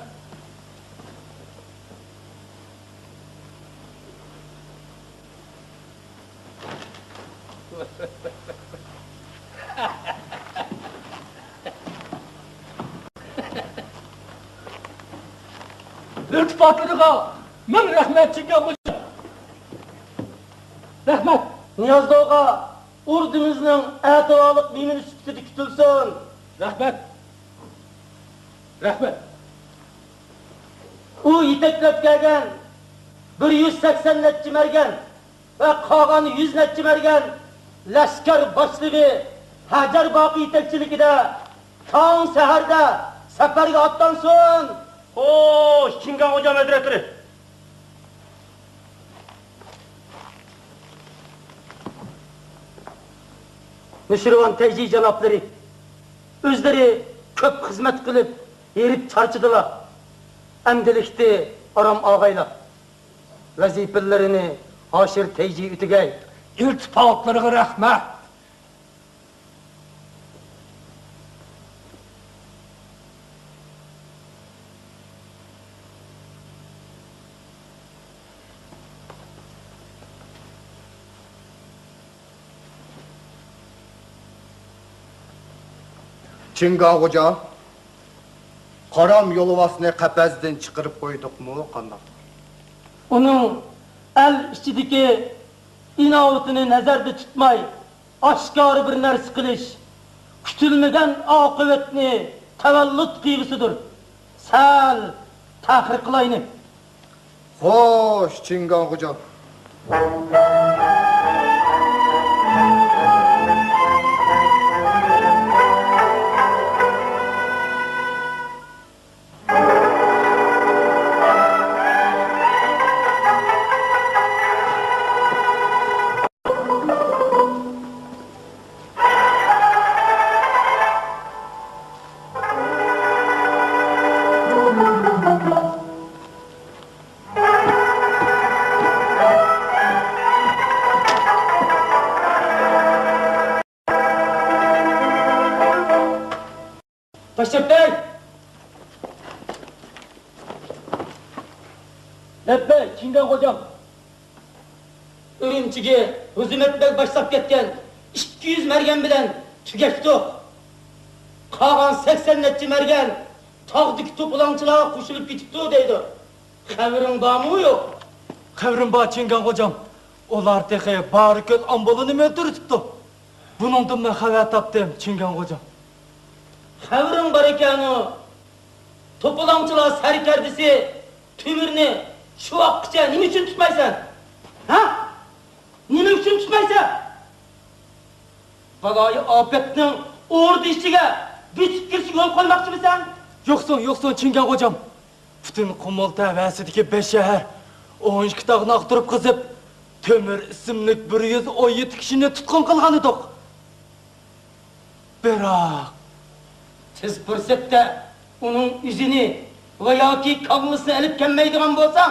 ئىلتىپاتلىرىغا مىڭ رەھمەت، چىڭگاڭ غوجام! رەھمەت! نىياز دوغا ئوردىمىزنىڭ ئەتىۋارلىق مېھمىنى سۈپىتىدە كۈتۈلسۇن! رەھمەت! رەھمەت! ئۇ يېتەكلەپ كەلگەن بىر يۈز سەكسەن نەچچە مەرگەن ۋە قالغان يۈز نەچچە مەرگەن لەشكەر باشلىقى ھەجەر باقى يېتەكچىلىكىدە تاڭ سەھەردە سەپەرگە ئاتلانسۇن! خوش، چىڭگاڭ غوجام ھەزرەتلىرى! نۇشىرۋان تەيجى جانابلىرى، ئۆزلىرى كۆپ خىزمەت قىلىپ، ھېرىپ چارچىدىلا. ئەمدىلىكتە ئارام ئالغايلا. ۋەزىپىلىرىنى ھاشىر تەيجى ئۆتىگەي. ئىلتىپاتلىرىغا رەھمەت. چىڭگاڭ غوجا، قارام يولۋاسنى قەپەستىن چىقىرىپ قويدۇقمۇ، قانداق؟ ئۇنىڭ ئەل ئىچىدىكى ئىناۋىتىنى نەزەردە تۇتماي، ئاشكارا بىر نەرسە قىلىش كۈتۈلمىگەن ئاقىۋەتنى تەۋەللۇت قىلغۇسىدۇر. سەل تەخىر قىلايلى. خوش، چىڭگاڭ خوجام. باشلىق بەگ! لەببەي، چىڭگاڭ خوجام! ئۈرۈمچىگە ھۆزىمەت بەگ باشلاپ كەتكەن ئىككى يۈز مەرگەن بىلەن تۈگەشتۇق. قالغان سەكسەن نەچچە مەرگەن تاغدىكى توپىلاڭچىلارغا قوشۇلۇپ كېتىپتۇ دەيدۇ. خەۋىرىڭ بارمۇ يوق؟ خەۋىرىم بار، چىڭگاڭ خوجام. ئۇلار تېخى بارىكۆل ئامبولىنىمۇ ئۆلتۈرۈۋېتىپتۇ. بۇنىڭدىن مەن خەۋەر تاپتىم، چىڭگاڭ خوجام. خەۋىرىڭ بار ئىكەنۇ. توپىلاڭچىلار سەركەردىسى تۆمۈرنى شۇ ۋاقىتقىچە نېمە ئۈچۈن تۇتمايسەن؟ ھە؟ نېمە ئۈچۈن تۇتمايسەن؟ بالايىئاپەتنىڭ ئوردا ئىچىگە بۆسۈپ كىرىشىگە يول قويماقچىمىسەن؟ يوقسۇن، يوقسۇن، چىڭگاڭ خوجام. پۈتۈن قۇمۇل تەۋەسىدىكى بەش شەھەر، ئون ئىككى تاغنى ئاختۇرۇپ قېزىپ، تۆمۈر ئىسىملىك بىر يۈز ئون يەتتە كىشىنى تۇتقۇن قىلغانىدۇق. بىراق، تېز پۇرسەتتە ئۇنىڭ ئۆزىنى ۋە ياكى كاللىسىنى ئېلىپ كەلمەيدىغان بولساڭ،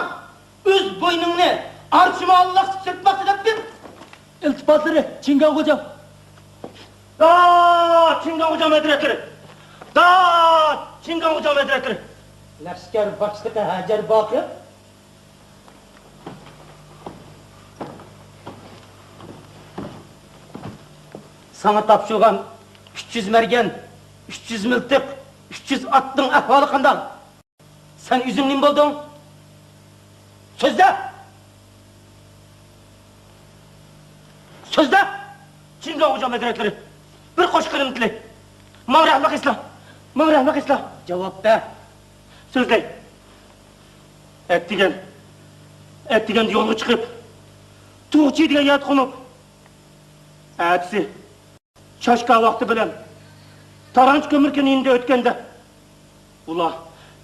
ئۆز بوينۇڭنى ئارچىماللىق سۆكمەكتە دەپ بىر ئىلتىپاتلىرى، چىڭگاڭ خوجام. داد، چىڭگاڭ خوجام ھەزرەتلىرى! داد، چىڭگاڭ خوجام ھەزرەتلىرى! لەشكەر باشلىقى ھەجەر باقىر. ساڭا تاپشۇرغان ئۈچ يۈز مەرگەن، ئۈچ يۈز مىلتىق، ئۈچ يۈز ئاتنىڭ ئەھۋالى قانداق؟ سەن ئۆزۈڭ نېمە بولدۇڭ؟ سۆزلە! سۆزلە! چىڭگاڭ خوجام ھەزرەتلىرى، بىر قوشۇق قېنىمنى تىلەي. ماڭا رەھمەت قىلسىلا! ماڭا رەھمەت قىلسىلا! جاۋاب بەر! سۆزلەي. ئەتىگەن، ئەتىگەندە يولغا چىقىپ، تۇغچى دېگەن يەردە قونۇپ، ئەتىسى چاشكا ۋاقتى بىلەن تارانچى كۆمۈر كەينىدىن ئۆتكەندە، ئۇلار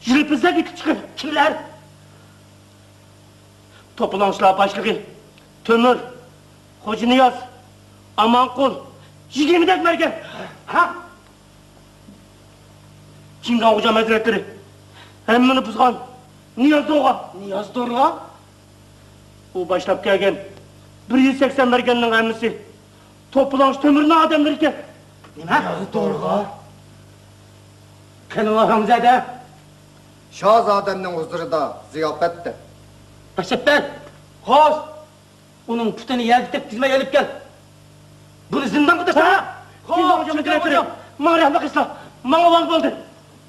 يىلپىزدەك ئېتىلىپ چىقىپ. كىملەر؟ توپىلاڭچىلار باشلىقى تۆمۈر، خوجانىياز، ئامانقۇل، يىگىرمىدەك مەرگەن. ھە؟ چىڭگاڭ خوجام ھەزرەتلىرى ھەممىنى بۇزغان نىياز دورغا. نىياز دورغا؟ ئۇ باشلاپ كەلگەن بىر يۈز سەكسەن مەرگەننىڭ ھەممىسى توپىلاڭچى تۆمۈرنىڭ ئادەملىرى ئىكەن. نېمە؟ نىياز دورغا؟ قېنى ھارامزادە؟ شاھزادەمنىڭ ھۇزۇرىدا زىياپەتتە. باشلاپ بەر! خوش! ئۇنىڭ پۇتىنى يەرگە تەگكۈزمەي ئېلىپ كەل. بۇنى زىندانغا تاشلا. ھە؟ خوش، چىڭگاڭ خوجام. ماڭا رەھمەت قىلسىلا. ماڭا ۋاڭ بولدى.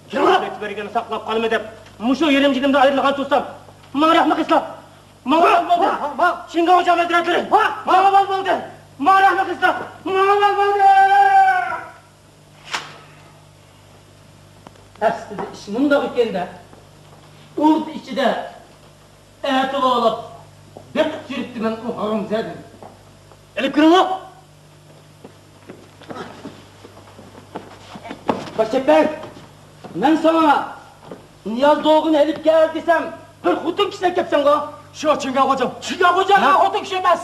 كېلىڭلار. بەرگەننى ساقلاپ قالىمەن دەپ، مۇشۇ يېرىم جېنىمدىن ئايرىلغان تۇرسام، ماڭا رەھمەت قىلسىلا. ماڭا ۋاڭ بولدى. ۋاڭ، ۋاڭ. چىڭگاڭ خوجام ھەزرەتلىرى. ۋاڭ. ماڭا ۋاڭ بولدى. ماڭا رەھمەت قىلسىلا. ماڭا ۋاڭ بولدى. ئەسلىدە ئىش مۇنداق ئىكەن-دە. ئوردا ئىچىدە ئەتىۋارلاپ بېقىپ يۈرۈپتىمەن ئۇ ھارامزادىنى. ئېلىپ كىرىڭلار! باشچەپەر، مەن ساڭا نىياز دوغىنى ئېلىپ كەل دېسەم، بىر خوتۇن كىشىنى ئەكەپسەنغۇ؟ شۇ، چىڭگاڭ خوجام. چىڭگاڭ خوجام، ھە؟ مەن خوتۇن كىشى ئەمەس.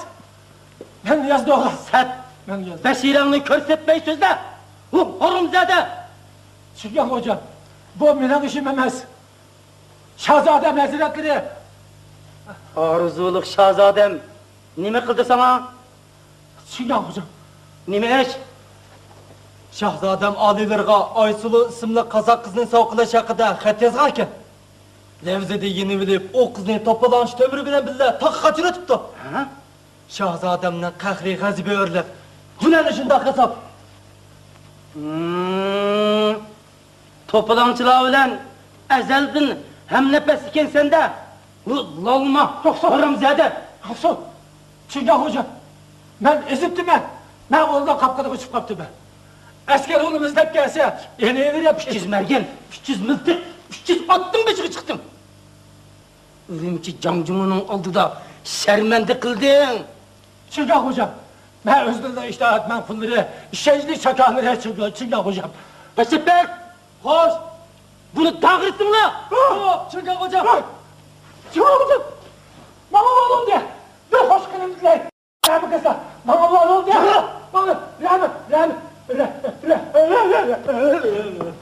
مەن نىياز دوغا. سەت. مەن نىياز. بەشىرەڭنى كۆرسەتمەي سۆزلە. ھۇ، ھارامزادە! چىڭگاڭ خوجام، بۇ مېنىڭ ئىشىم ئەمەس. شاھزادەم ھەزرەتلىرى! ئارزۇلۇق شاھزادەم نېمە قىلدى ساڭا؟ چىڭگاڭ خوجام. نېمە ئىش؟ شاھزادەم ئالىيلىرىغا ئايسۇلۇ ئىسىملىك قازاق قىزنى سوۋغا قىلىش ھەققىدە خەت يازغانىكەن. لەۋزىدە يېنىۋېلىپ، ئۇ قىزنى توپىلاڭچى تۆمۈر بىلەن بىللە تاغقا قاچۇرۇۋېتىپتۇ. ھە؟ شاھزادەمنىڭ قەھرى غەزىپى ئۆرلەپ، بۇنى ئەنە شۇنداق ياساپ. ھىم، توپىلاڭچىلار بىلەن ئەزەلدىن ھەمنەپەس ئىكەنسەن-دە، ھۇ، لالما، ھارامزادە! ھاسۇ، چىڭگاڭ خوجام. مەن ئېزىپتىمەن. مەن ئوردا قاپقىدىغا چۈشۈپ قاپتىمەن. ئەسكەر ئۇنى ئىزدەپ كەلسە، يەنە ئېلىرە ئۈچ يۈز مەرگەن، ئۈچ يۈز مىلتىق، ئۈچ يۈز ئاتنىڭ بېشىغا چىقتىم. ئۈرۈمچى جاڭجۇڭىنىڭ ئالدىدا شەرمەندە قىلدىڭ. چىڭگاڭ خوجام، مەن ئۆزۈمنىڭ ئىتائەتمەن قۇللىرى، ئىشەنچلىك چاكارلىرى چىڭگاڭ، چىڭگاڭ خوجام. بەشەپەت! خوش! بۇنى داغرىسىڭلار! چىڭگاڭ خوجام! چىڭگاڭ خوجام! ماڭا ماڭا دە! بىر خوش قېنىم دىلەي! رەھمەت قىلسا، ماڭا ماڭا دە! ماڭا رەھمەت، رەھمەت، رەھمەت، رەھمەت.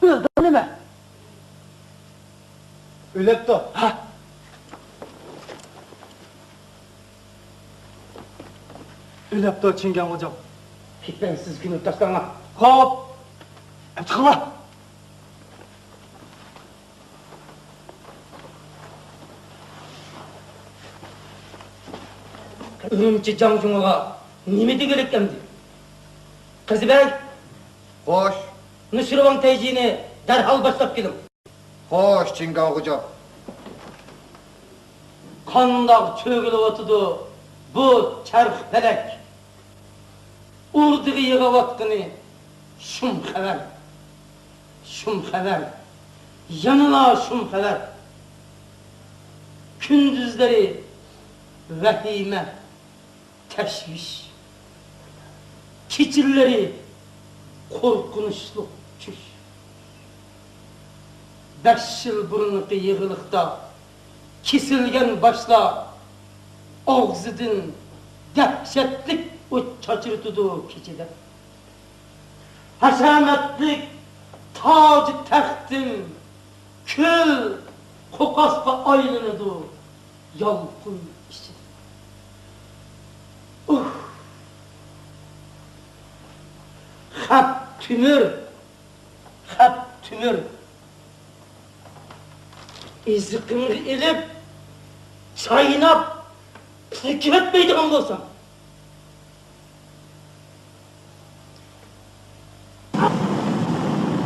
ئۆلدى نېمە؟ ئۆلۈپتۇ. ھە؟ ئۆلۈپتۇ، چىڭگاڭ خوجام. كېتىڭ، سىز كۈنۈپ تاشلاڭلار. خوپ. چىقىڭلار. ئۈرۈمچى جاڭجۇڭىغا نېمە دېگۈلۈك ئەمدى؟ قىزى بەگ! خوش. نۇشىرۋان تەيجىنى دەرھال باشلاپ كېلىڭ. خوش، چىڭگاڭ خوجام. قانداق چۆگىلىۋاتىدۇ بۇ چەرخ پەلەك؟ ئوردىغا يېغىۋاتقىنى شۇم خەۋەر، شۇم خەۋەر، يەنىلا شۇم خەۋەر. كۈندۈزلىرى ۋەھىمە، تەشۋىش، كېچىلىرى قورقۇنچلۇق چۈش. بەش يىل بۇرۇنقى يېغىلىقتا كېسىلگەن باشلار ئاغزىدىن دەھشەتلىك ئوت چاچرىتىدۇ كېچىدە. ھەشەمەتلىك تاج تەختىم كۈل قوقاسقا ئايلىنىدۇ يالقۇن ئىچىدە. ئۇھ! خەپ تۆمۈر، خەپ تۆمۈر. ئېزىقىڭغا ئېلىپ، چايناپ، پۈركۈۋەتمەيدىغان بولساڭ.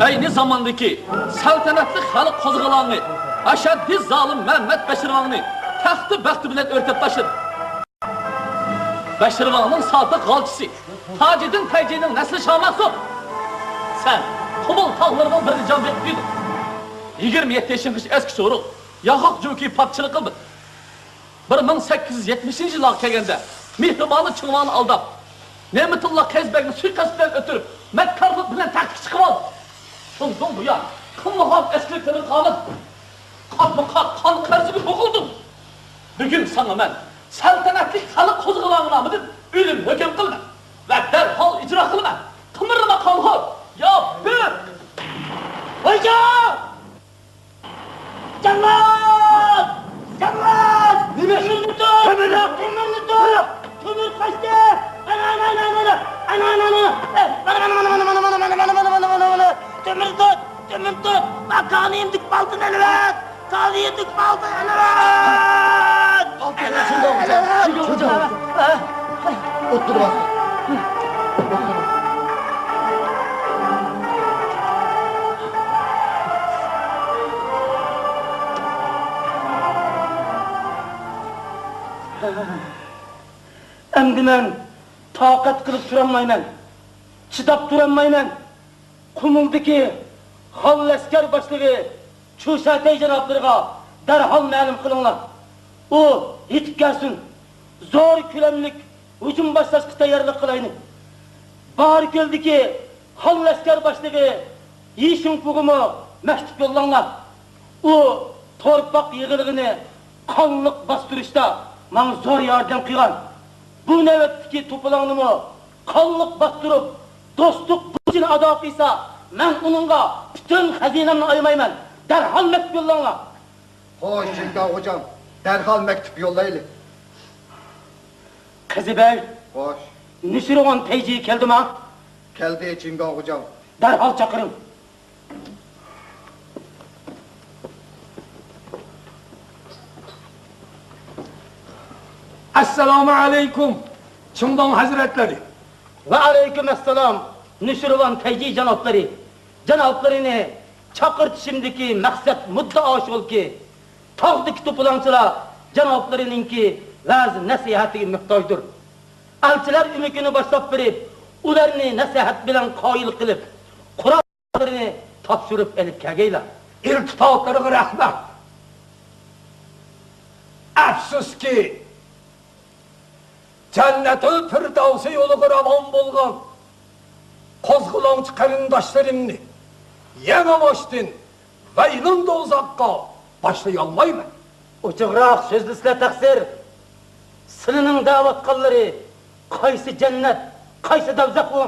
ئەينى زاماندىكى سەلتەنەتلىك خەلق قوزغىلاڭى ئەشەددىي زالىم مەمەت بەشىرۋاڭنى تەختى بەختى بىلەن ئۆرتەپ تاشلىدى. بەشىرۋاڭنىڭ سادىق غالچىسى تاجىدىن تەيجىنىڭ نەسلى شامەخسۇ، سەن قۇمۇل تاغلىرىنىڭ بىرىدە جان بېقىپ يۈردۈڭ. يىگىرمە يەتتە يېشىڭغىچە ئەسكى چورۇق، ياغاق جوكى پاپچىلىق قىلدىڭ. بىر مىڭ سەككىز يۈز يەتمىشىنچى يىللارغا كەلگەندە، مېھرىبانى چىڭۋاڭنى ئالداپ، نېمىتۇللا قەيزى بەگنى سۇيىقەست بىلەن ئۆلتۈرۈپ، مەككارلىق بىلەن تەختكە چىقىۋالدى. شۇندىن بۇيان، قىلمىغان ئەسكىلىكلىرىڭ قالمىدى. قاتمۇ قات قان قەرزىگە بوغۇلدۇڭ. بۈگۈن ساڭا مەن سەلتەنەتلىك خەلق قوزغىلاڭى نامىدىن ئۆلۈم ھۆكۈم قىلىمەن ۋە دەرھال ئىجرا قىلىمەن. قىمىرلىما قانخور! يا بىر! ۋايجان! جاللات! جاللات! نېمە؟ تۆمۈرنى تۇت! تۆمۈرنى! تۆمۈرنى تۇت! تۆمۈر قاچتى! ئانا، ئانا، ئانا، ئانا، ئانا! ئانا، ئانا، ئانا، ئانا! ئانا، ئانا، ئانا! تۆمۈرنى تۇت! تۆمۈرنى تۇت! ما كانىيىمدىكى بالدىن ئېلىۋەت! كانىيىمدىكى بالدىن ئېلىۋەت! ئولتۇرۇۋال. ئەمدى مەن تاقەت قىلىپ تۇرالمايمەن، چىداپ تۇرالمايمەن. قۇمۇلدىكى خان لەشكەر باشلىقى چۇشەتەي جانابلىرىغا دەرھال مەلۇم قىلىڭلار. ئۇ يېتىپ كەلسۇن. زور كۆلەملىك ھۇجۇم باشلاشقا تەييارلىق قىلايلى. باركۆلدىكى خان لەشكەر باشلىقى يى شىڭفۇغىمۇ مەكتۇپ يوللاڭلار. ئۇ تورپاق يىغىلغىنى قانلىق باستۇرۇشتا ماڭا زور ياردەم قىلغان. بۇ نۆۋەتتىكى توپىلاڭنىمۇ قانلىق باستۇرۇپ، دوستلۇق بۇرچىنى ئادا قىلسا، مەن ئۇنىڭغا پۈتۈن خەزىنەمنى ئايىمايمەن. دەرھال مەكتۇپ يوللاڭلار. خوش، چىڭگاڭ خوجام، دەرھال مەكتۇپ يوللايلى. قىزى بەگ. خوش. نۈشىرۋان تەيجى كەلدىما؟ كەلدى، چىڭگاڭ خوجام. دەرھال چاقىرىڭ. ئەسسالامۇ ئەلەيكۇم، چىڭداڭ ھەزرەتلىرى. ۋەئەلەيكۇم ئەسسالام، نۈشىرۋان تەيجى جانابلىرى. جانابلىرىنى چاقىرتىشىمدىكى مەقسەت مۇددىئا شۇلكى، تاغدىكى توپىلاڭچىلار جانابلىرىنىڭكى ۋەز-نەسىھەتىگە موھتاجدۇر. ئەلچىلەر ئۆمىكىنى باشلاپ بېرىپ، ئۇلارنى نەسىھەت بىلەن قايىل قىلىپ، قوراللىرىنى تاپشۇرۇپ ئېلىپ كەلگەيلا. ئىلتىپاتلىرىغا رەھمەت. ئەپسۇسكى، جەننەتۇل فىردەۋسى يولىغا راۋان بولغان قوزغىلاڭچى قېرىنداشلىرىمنى يېڭىباشتىن ۋەيلۇن دوزاخقا باشلىيالمايمەن. ئوچۇقراق سۆزلىسىلە تەقسىر. سىلىنىڭ دەۋاتقانلىرى قايسى جەننەت، قايسى دوزاخ ئۇ؟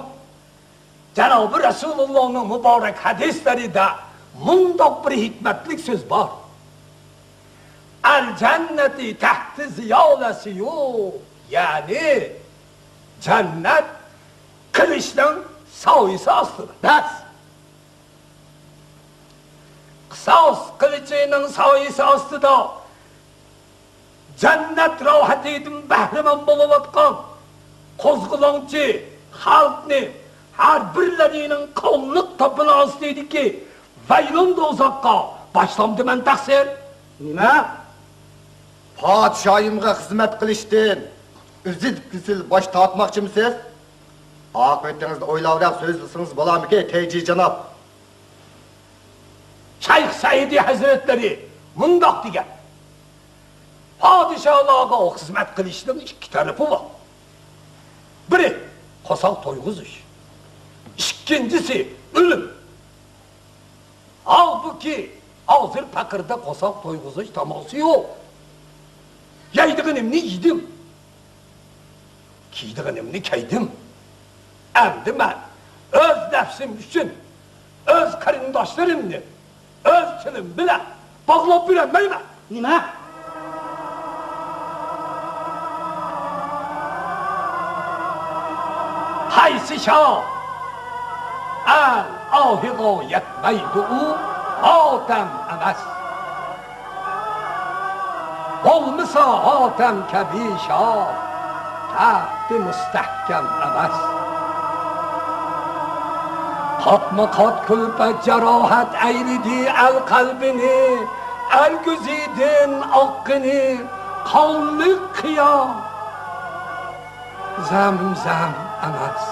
جانابى رەسۇلۇللانىڭ مۇبارەك ھەدىسلىرىدە مۇنداق بىر ھېكمەتلىك سۆز بار. ئەل جەننەتى تەھتى زىلالەسىيۇ، يەنى جەننەت قىلىچنىڭ سايىسى ئاستىدا. بەس! قىساس قىلىچىنىڭ سايىسى ئاستىدا جەننەت راھىتىدىن بەھرىمەن بولۇۋاتقان قوزغىلاڭچى خەلقنى ھەر بىرلىرىنىڭ قانلىق تاپىنى ئاستىدىكى ۋەيلۇن دوزاخقا باشلامدىمەن تەقسىر. نېمە؟ پادىشاھىمغا خىزمەت قىلىشتىن ئۈزۈل-كېسىل باش تارتماقچىمسىز؟ ئاقىۋىتىڭىزنى ئويلاۋېرىپ سۆزلىسىڭىز بولارمىكىن، تەيجى جاناب؟ شەيخ سەئىدى ھەزرەتلىرى مۇنداق دېگەن: پادىشاھلارغا خىزمەت قىلىشنىڭ ئىككى تەرىپى بار. بىرى، قورساق تويغۇزۇش. ئىككىنچىسى، ئۆلۈم. ھالبۇكى، ھازىر پەقىردە قورساق تويغۇزۇش تاماسى يوق. يەيدىغىنىمنى يېدىم. كىيىدىغىنىمنى كىيدىم. ئەمدى مەن ئۆز نەپسىم ئۈچۈن ئۆز قېرىنداشلىرىمنى ئۆز تىلىم بىلەن باغلاپ بېرەلمەيمەن. نېمە؟ قايسى شاھ ئەل ئاھىغا يەتمەيدۇ، ئۇ ئادەم ئەمەس. بولمىسا ئادەم كەبى شاھ، تەختى مۇستەھكەم ئەمەس. قاتمۇ قات كۈلپەت جاراھەت ئەيلىدى ئەل قەلبىنى، ئەرگۈزىدىن ئاققىنى قانلىق قىيا زەمزەم ئەمەس.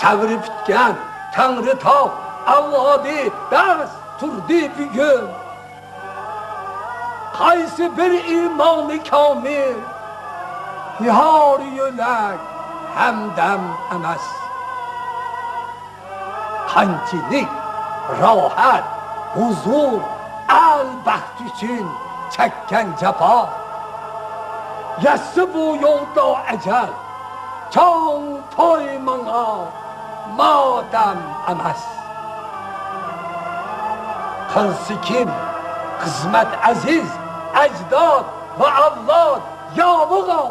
سەۋرى پۈتكەن تەڭرىتاغ ئەۋلادى بەس تۇردى بۈگۈن. قايسى بىر ئىمامى كامىل يار يۆلەك ھەمدەم ئەمەس. قانچىلىك راھەت، ھۇزۇر، ئەل بەخت ئۈچۈن چەككەن جاپا. يەتسە بۇ يولدا ئەجەل، چوڭ توي ماڭا ماتەم ئەمەس. قىلسا كىم خىزمەت ئەزىز ئەجداد ۋە ئەۋلاد ياۋىغا،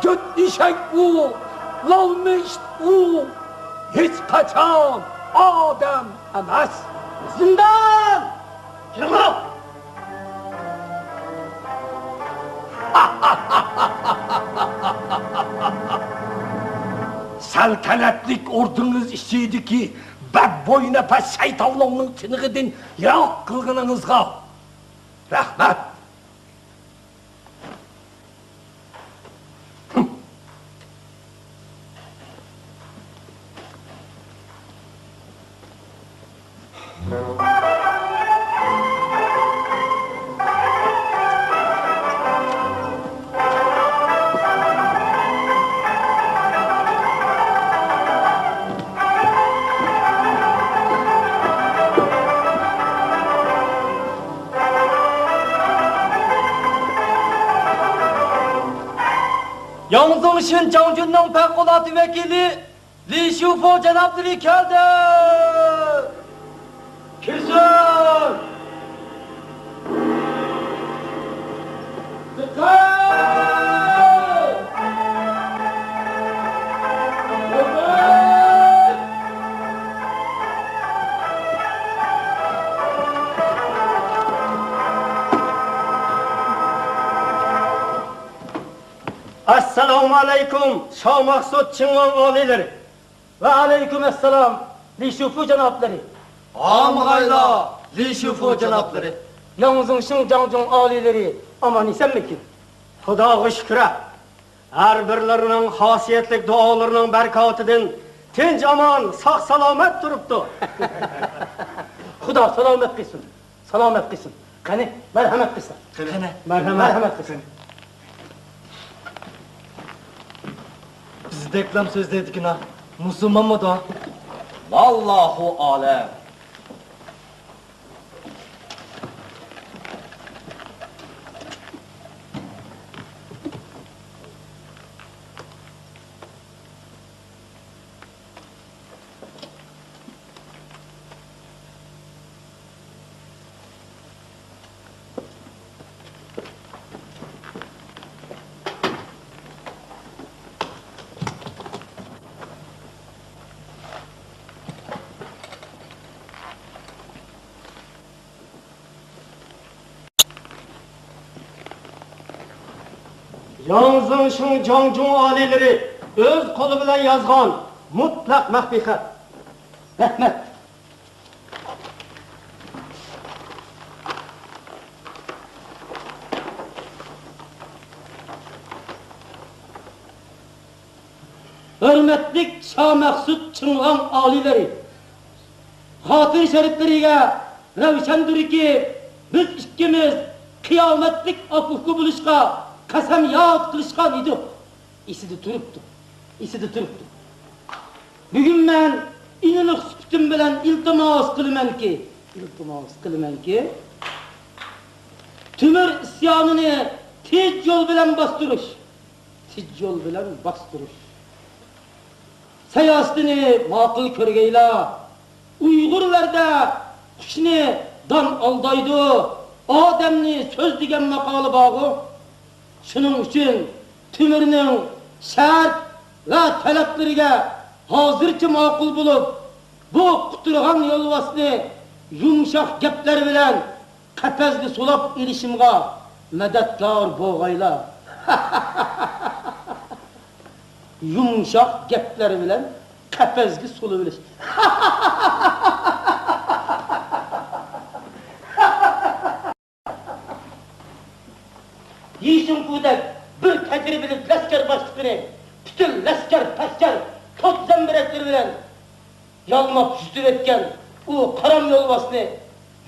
جۆت ئېشەك ئۇ، لالما ئىت ئۇ، ھېچقاچان ئادەم ئەمەس. زىندان! كىرىڭلار! سەلتەنەتلىك ئوردىڭىز ئىچىدىكى بەتبوينەپەس شەيتانلارنىڭ تىنىقىدىن يىراق قىلغىنىڭىزغا رەھمەت. ياڭزۇڭ شىن جاڭجۈننىڭ پەۋقۇلئاددە ۋەكىلى لى شۇفۇ جانابلىرى كەلدى! كىرسۇن! دىققەت! ئەسسالامۇ ئەلەيكۇم، شاھ مەخسۇت چىڭۋېڭ ئالىيلىرى! ۋەئەلەيكۇم ئەسسالام، لى شۇفۇ جانابلىرى! ئامىغايلا، لى شۇفۇ جانابلىرى! ياڭ زېڭشىڭ جاڭجۇڭ ئالىيلىرى ئامان ئېسەنمىكىن؟ خۇداغا شۈكرى، ھەر بىرلىرىنىڭ خاسىيەتلىك دۇئالىرىنىڭ بەرىكاتىدىن تىنچ ئامان، ساق سالامەت تۇرۇپتۇ. خۇدا سالامەت قىلسۇن، سالامەت قىلسۇن. قېنى، مەرھەمەت قىلسۇن. قېنى. مەرھەمەت. مەرھەمەت قىلسۇن. بىزدەكلام سۆزلەيدىكىنا، مۇسۇلمانمىدۇ؟ ۋاللاھۇ ئالەم. ياڭ زېڭشىڭ جاڭجۇڭ ئالىيلىرى ئۆز قولى بىلەن يازغان مۇتلەق مەخپىي خەت. رەھمەت. ھۆرمەتلىك شامەخسۇت چىڭۋاڭ ئالىيلىرى! خاتىرە شەرىپلىرىگە رەۋشەندۇركى، بىز ئىككىمىز قىيامەتلىك ئاكا-ئۇكا بولۇشقا قەسەمياد قىلىشقان ئىدۇق. ئېسىدە تۇرۇپتۇ، ئېسىدە تۇرۇپتۇ. بۈگۈن مەن ئىنىلىق سۈپىتىم بىلەن ئىلتىماس قىلىمەنكى، ئىلتىماس قىلىمەنكى، تۆمۈر ئىسيانىنى تېز يول بىلەن باستۇرۇش، تېز يول بىلەن باستۇرۇش سىياسىتىنى ماقۇل كۆرگەيلا. ئۇيغۇرلاردا «قۇشنى دان ئالدايدۇ، ئادەمنى سۆز» دېگەن ماقالە بارغۇ. شۇنىڭ ئۈچۈن تۆمۈرنىڭ شەرت ۋە تەلەپلىرىگە ھازىرچە ماقۇل بولۇپ، بۇ قۇترىغان يولۋاسنى يۇمشاق گەپلەر بىلەن قەپەسكە سولاپ ئېلىشىمغا مەدەتكار بولغايلا. يۇمشاق گەپلەر بىلەن قەپەسكە سولىۋېلىش. يى شىڭفۇدەك بىر تەجرىبىلىك لەشكەر باشلىقىنى پۈتۈن لەشكەر-پەشكەر، توپ زەمبىرەكلىرى بىلەن يالماپ يۈزۈۋەتكەن ئۇ قارام يولۋاسنى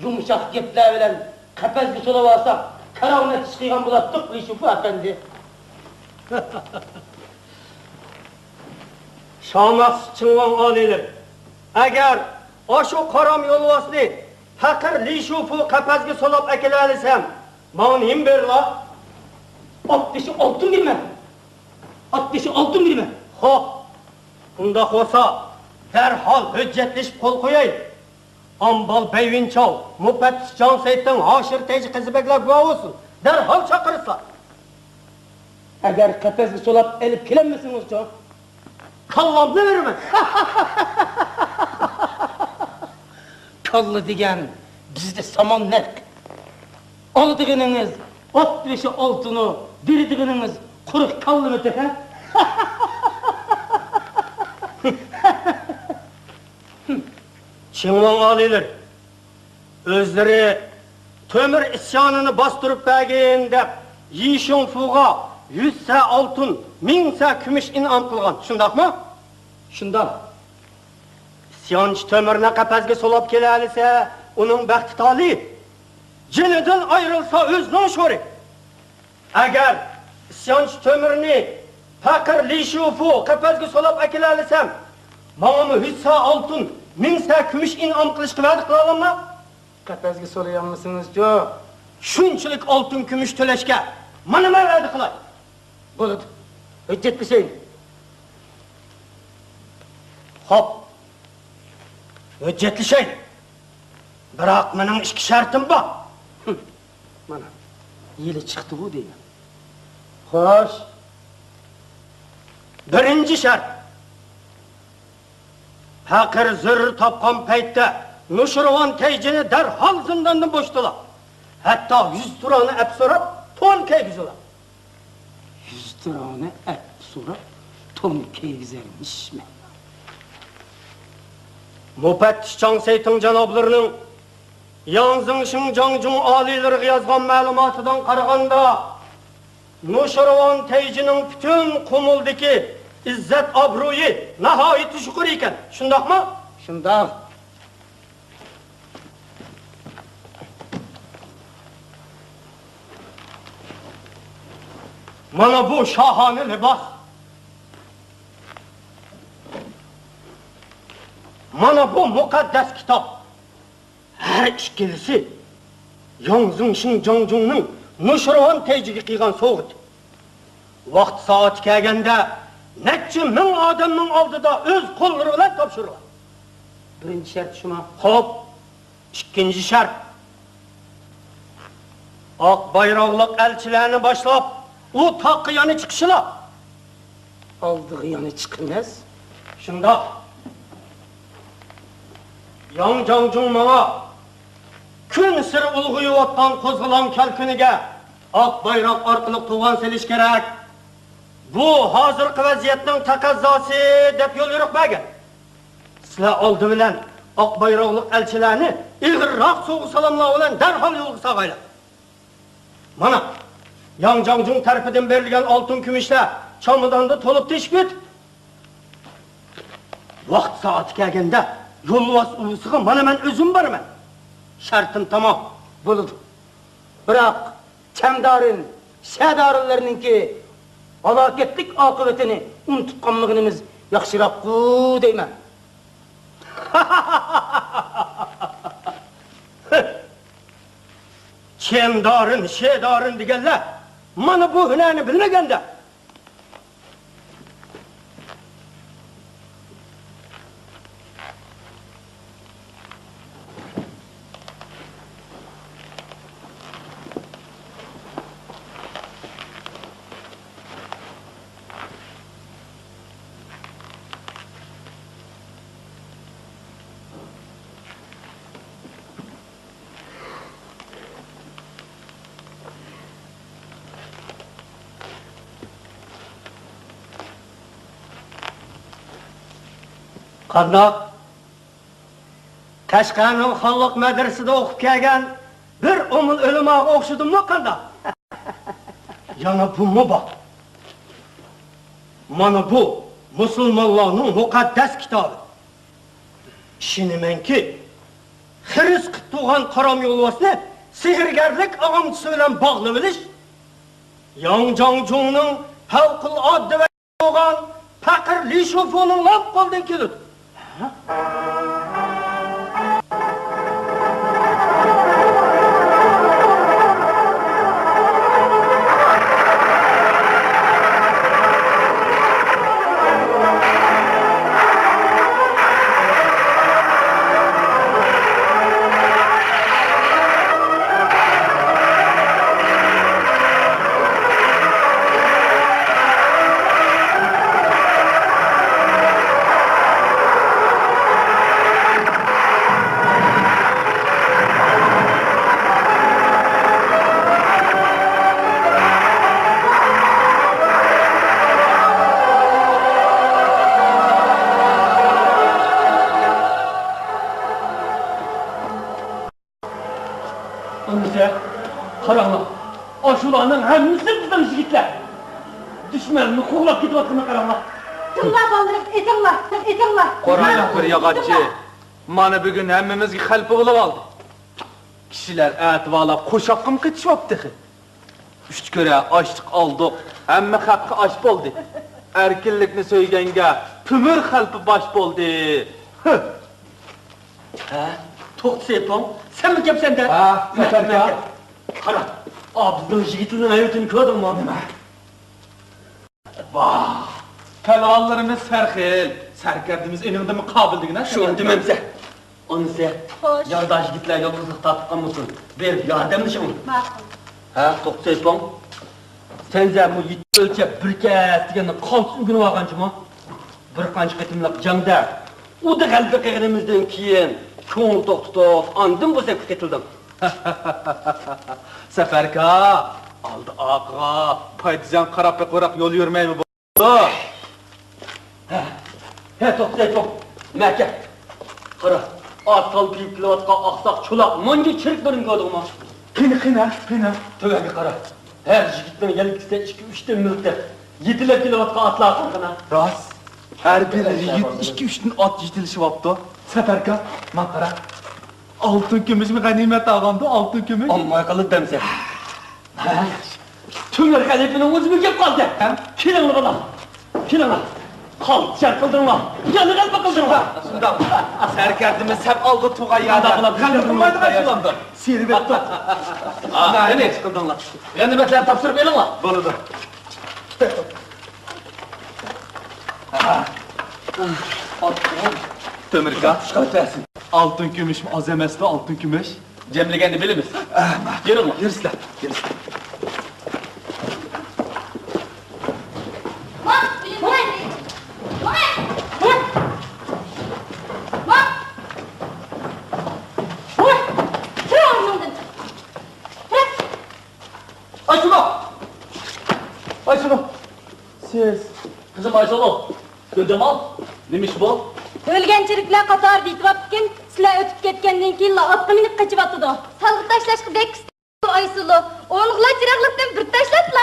يۇمشاق گەپلەر بىلەن قەپەسكە سولاۋالساق، كارامەت ئىش قىلغان بولاتتۇق، لى شۇفۇ ئەپەندى. شامەخسۇت چىڭۋاڭ ئالىيلىرى، ئەگەر ئاشۇ قارام يولۋاسنى پەقىر لى شۇفۇ قەپەسكە سولاپ ئەكېلەلىسەم، ماڭا نېمە بېرىلا؟ ئات بېشى ئالتۇن بېرىمەن. ئات بېشى ئالتۇن بېرىمەن. خوپ، ئۇنداق بولسا، دەرھال ھۆججەتلىشىپ قول قويايلى. ئامبال بەيۋىنچاۋ، مۇپەتتىش جاڭ سەيتىڭ، ھاشىر تەيجى قىزى بەگلەر گۇۋاھ بولسۇن. دەرھال چاقىرىسىلا. ئەگەر قەپەسكە سولاپ ئېلىپ كېلەلمىسىڭىزچۇ؟ كاللامنى بېرىمەن. كاللا دېگەن بىزدە سامان نەق. ئالىدىغىنىڭىز ئات بېشى ئالتۇنۇ، بېرىدىغىنىڭىز قۇرۇق كاللىمۇ تېخى؟ چىڭۋاڭ ئالىيلىرى، ئۆزلىرى تۆمۈر ئىسيانىنى باستۇرۇپ بەرگىن دەپ، يى شىڭفۇغا يۈز سە ئالتۇن، مىڭ سە كۈمۈش ئىنئام قىلغان، شۇنداقمۇ؟ شۇنداق. ئىسيانچى تۆمۈرنى قەپەسكە سولاپ كېلەلىسە، ئۇنىڭ بەختى تالىي. جېنىدىن ئايرىلسا، ئۆزىنىڭ شورى. ئەگەر ئىسيانچى تۆمۈرنى پەقىر لى شۇفۇ قەپەسكە سولاپ ئەكېلەلىسەم، ماڭىمۇ يۈز سە ئالتۇن، مىڭ سە كۈمۈش ئىنئام قىلىشقا ۋەدە قىلالامما؟ قەپەسكە سولىيالمىسىڭىزچۇ؟ شۇنچىلىك ئالتۇن كۈمۈش تۆلەشكە مانا مەن ۋەدە قىلاي. بولىدۇ. ھۆججەتلىشەيلى. خوپ. ھۆججەتلىشەيلى. بىراق مېنىڭ ئىككى شەرتىم بار. ھىم. مانا، يىلى چىقتىغۇ دەيمەن. خوش. بىرىنچى شەرت. پەقىر زۆرۈر تاپقان پەيتتە نۇشىرۋان تەيجىنى دەرھال زىنداندىن بوشىتىلا. ھەتتا يۈز تۇرانى ئەپ سوراپ، تون كىيگۈزىلا. يۈز تۇرانى ئەپ سوراپ، تون كىيگۈزەرمىشمەن. مۇپەتتىش چاڭ سەيتىڭ جانابلىرىنىڭ ياڭ زېڭشىڭ جاڭجۇڭ ئالىيلىرىغا يازغان مەلۇماتىدىن قارىغاندا، نۇشىرۋان تەيجىنىڭ پۈتۈن قۇمۇلدىكى ئىززەت-ئابرۇيى ناھايىتى يۇقىرى ئىكەن، شۇنداقمۇ؟ شۇنداق. مانا بۇ شاھانە لىباس. مانا بۇ مۇقەددەس كىتاب. ھەر ئىككىلىسى ياڭ زېڭشىڭ جاڭجۇڭنىڭ نۇشىرۋان تەيجىگە قىلغان سوۋغىتى. ۋاقتى سائىتى كەلگەندە، نەچچە مىڭ ئادەمنىڭ ئالدىدا ئۆز قوللىرى بىلەن تاپشۇرغان. بىرىنچى شەرت شۇما؟ خوپ، ئىككىنچى شەرت. ئاق بايراقلىق ئەلچىلەرنى باشلاپ، ئۇ تاغقا يەنە چىقىشىلا. ئالدىغا يەنە چىقىمىز. شۇنداق. ياڭ جاڭجۇڭ ماڭا كۈنسېرى ئۇلغىيىۋاتقان قوزغىلاڭ كەلكۈنىگە ئاق بايراق ئارقىلىق توغان سېلىش كېرەك. بۇ ھازىرقى ۋەزىيەتنىڭ تەقەززاسى، دەپ يوليورۇق بەرگەن. سىلەر ئالدى بىلەن ئاق بايراقلىق ئەلچىلەرنى ئېغىرراق سوۋغا-سالاملار بىلەن دەرھال يولغا سالغايلا. مانا، ياڭ جاڭجۇڭ تەرىپىدىن بېرىلگەن ئالتۇن كۈمۈشلەر چاماداندا تولۇپ تېشىپ كېتىپ، ۋاقتى سائىتى كەلگەندە يولۋاس ئۇۋىسىغا مانا مەن ئۆزۈم بارىمەن. شەرتىم تامام. بولىدۇ. بىراق، چەمدارىن، شەدارىنلىرىنىڭكى ھالاكەتلىك ئاقىۋىتىنى ئۇنتۇپ قالمىغىنىمىز ياخشىراققۇ دەيمەن. چەمدارىن، شەدارىن دېگەنلەر مانا بۇ ھۈنەرنى بىلمىگەندە. قانداق؟ قەشقەرنىڭ خانلىق مەدرىسىدە ئوقۇپ كەلگەن بىر ئومۇل ئۆلىماغا ئوخشىدىممۇ قانداق؟ يەنە بۇمۇ بار. مانا بۇ مۇسۇلمانلارنىڭ مۇقەددەس كىتابى. ئىشىنىمەنكى، خىرىس قىلىپ تۇرغان قارام يولۋاسنى سېھىرگەرلىك ئاغامچىسى بىلەن باغلىۋېلىش ياڭ جاڭجۇڭنىڭ پەۋقۇلئاددە بولغان پەقىر لى شۇفۇنىڭ لام قولىدىن كېلىدۇ. ئەمىسە، قاراڭلار، ئاشۇلارنىڭ ھەممىسى بىزنىڭ يىگىتلەر. دۈشمەننى قوغلاپ كېتىۋاتقىنىنى قاراڭلار. ئېتىڭلار، بالىلىرىم، ئېتىڭلار، ئېتىڭلار. قاراڭلار، بىر ياغاچچى. مانا بۈگۈن ھەممىمىزگە خەلپە بولۇۋالدى. كىشىلەر ئەتىۋارلاپ قوشاققىمۇ قېتىشىۋاپتۇ تېخى. ئۈچ كۆرە ئاشلىق ئالدۇق، ھەممە خەققە ئاش بولدى. ئەركىنلىكنى سۆيگەنگە تۆمۈر خەلپە باش بولدى. ھە، توختى سېپىڭ، سەنمۇ كەپسەن-دە؟ ھە، مەكەپ، مەكەپ. قارا، ئا، بىزنىڭ يىگىتلىرىنىڭ ھەيۋىتىنى كۆردۈڭمۇ؟ نېمە؟ ۋاھ، پەلۋانلىرىمىز سەرخىل، سەركەردىمىز ئېنىڭدىنمۇ قابىل دېگىنە. شۇنى دېمەمسە. ئانىسى، خوش. يارداش يىگىتلەر يالغۇزلۇق تارتىپ قالمىسۇن. بېرىپ ياردەملىشىڭلار. ماقۇل. ھە، توختى سېپىڭ. سەن زە بۇ يېتە ئۆلچەپ بىر كەس دېگەننى قالتىس ئۆگىنىۋالغانچىما؟ بىر قانچە قېتىملىق جەڭدە ئۇدا غەلىبە قىلغىنىمىزدىن كېيىن كۆڭۈل توختىتىپ، ئاندىن بۇ سەپكە قېتىلدىڭ. سەپەركا، ئالدى ئارقىغا پايدىسىيان قاراپ بېقىۋراق يول يۈرمەيمۇ بولىدۇ؟ ھە، ھە، توختاي، توخ. مەكە. قارا. ئات سالدۇرۇپ كېلىۋاتقان ئاقساق چولاق مونجا چېرىكلىرىنى كۆردۈڭمۇ؟ قېنى، قېنى، قېنى؟ تۆۋەنگە قارا. ھەر يىگىتنىڭ يەلكىسىدە ئىككى، ئۈچتىن مىلتىق. يېتىلەپ كېلىۋاتقان ئاتلارغا قارىغىنا. راست. ھەر بىر يىگىت ئىككى، ئۈچتىن ئات يېتىلىشىۋاپتۇ. سەپەركا، ماڭا قارا. ئالتۇن كۈمۈشمۇ غەنىيمەت ئالغاندۇ، ئالتۇن كۈمۈش. ئالماي قالدى دەمسە. تۆمۈر خەلىپىنىڭ ئۆزىمۇ كەپ قالدى. ھە؟ كېلىڭلار، بالام. كېلىڭلار. قالتىشار قىلدىڭلار. يەنە غەلىبە قىلدىڭلار. شۇنداق. سەركەردىمىز سەپ ئالدى تۇغاي يەردە. شۇنداق، بالام. غەلىبە قىلمايدىغان شۇلاندۇر. سېلىپ ئەپتۇ. ھە، قېنى. قىلدىڭلار. غەنىيمەتلەرنى تاپشۇرۇپ ئېلىڭلار. بولىدۇ. تۆمۈركا. ئالتۇن كۈمۈشمۇ ئاز ئەمەستۇ، ئالتۇن كۈمۈش. جەملىگەندە بىلىمىز. يۈرۈڭلار. يۈرسىلەر. يۈرسىلەر. ئايسۇلۇ! ئايسۇلۇ! سىز. قىزىم ئايسۇلۇ، گۈلجامال، نېمە ئىش بۇ؟ ئۆلگەن چېرىكلەر قاتارىدا يېتىۋاپتىكەن، سىلەر ئۆتۈپ كەتكەندىن كېيىنلا ئاتقا مىنىپ قېچىۋاتىدۇ. سالغا تاشلاشقا بەك ئۇستىدۇ ئايسۇلۇ. ئونغىلا چىراغلىقتىن بىر تاشلاتلا.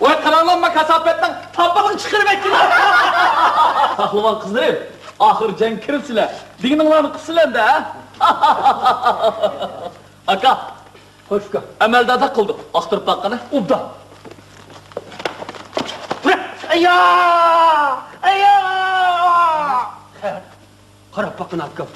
ۋاي، قاراڭلار، ما كاساپەتنىڭ تامبىقىنى چىقىرىۋەتكىلى. ساقلىۋال قىزلىرىم، ئاخىر جەڭگە كىرىپسىلەر. دېگىنىڭلارنى قىپسىلەر-دە. ئاكا. خوش ئۇكا. ئەمەلداردا قىلدۇق. ئاختۇرۇپ باققىنا. ئوبدان. ئايا! ئايا! قاراپ باققىنا ئاكام.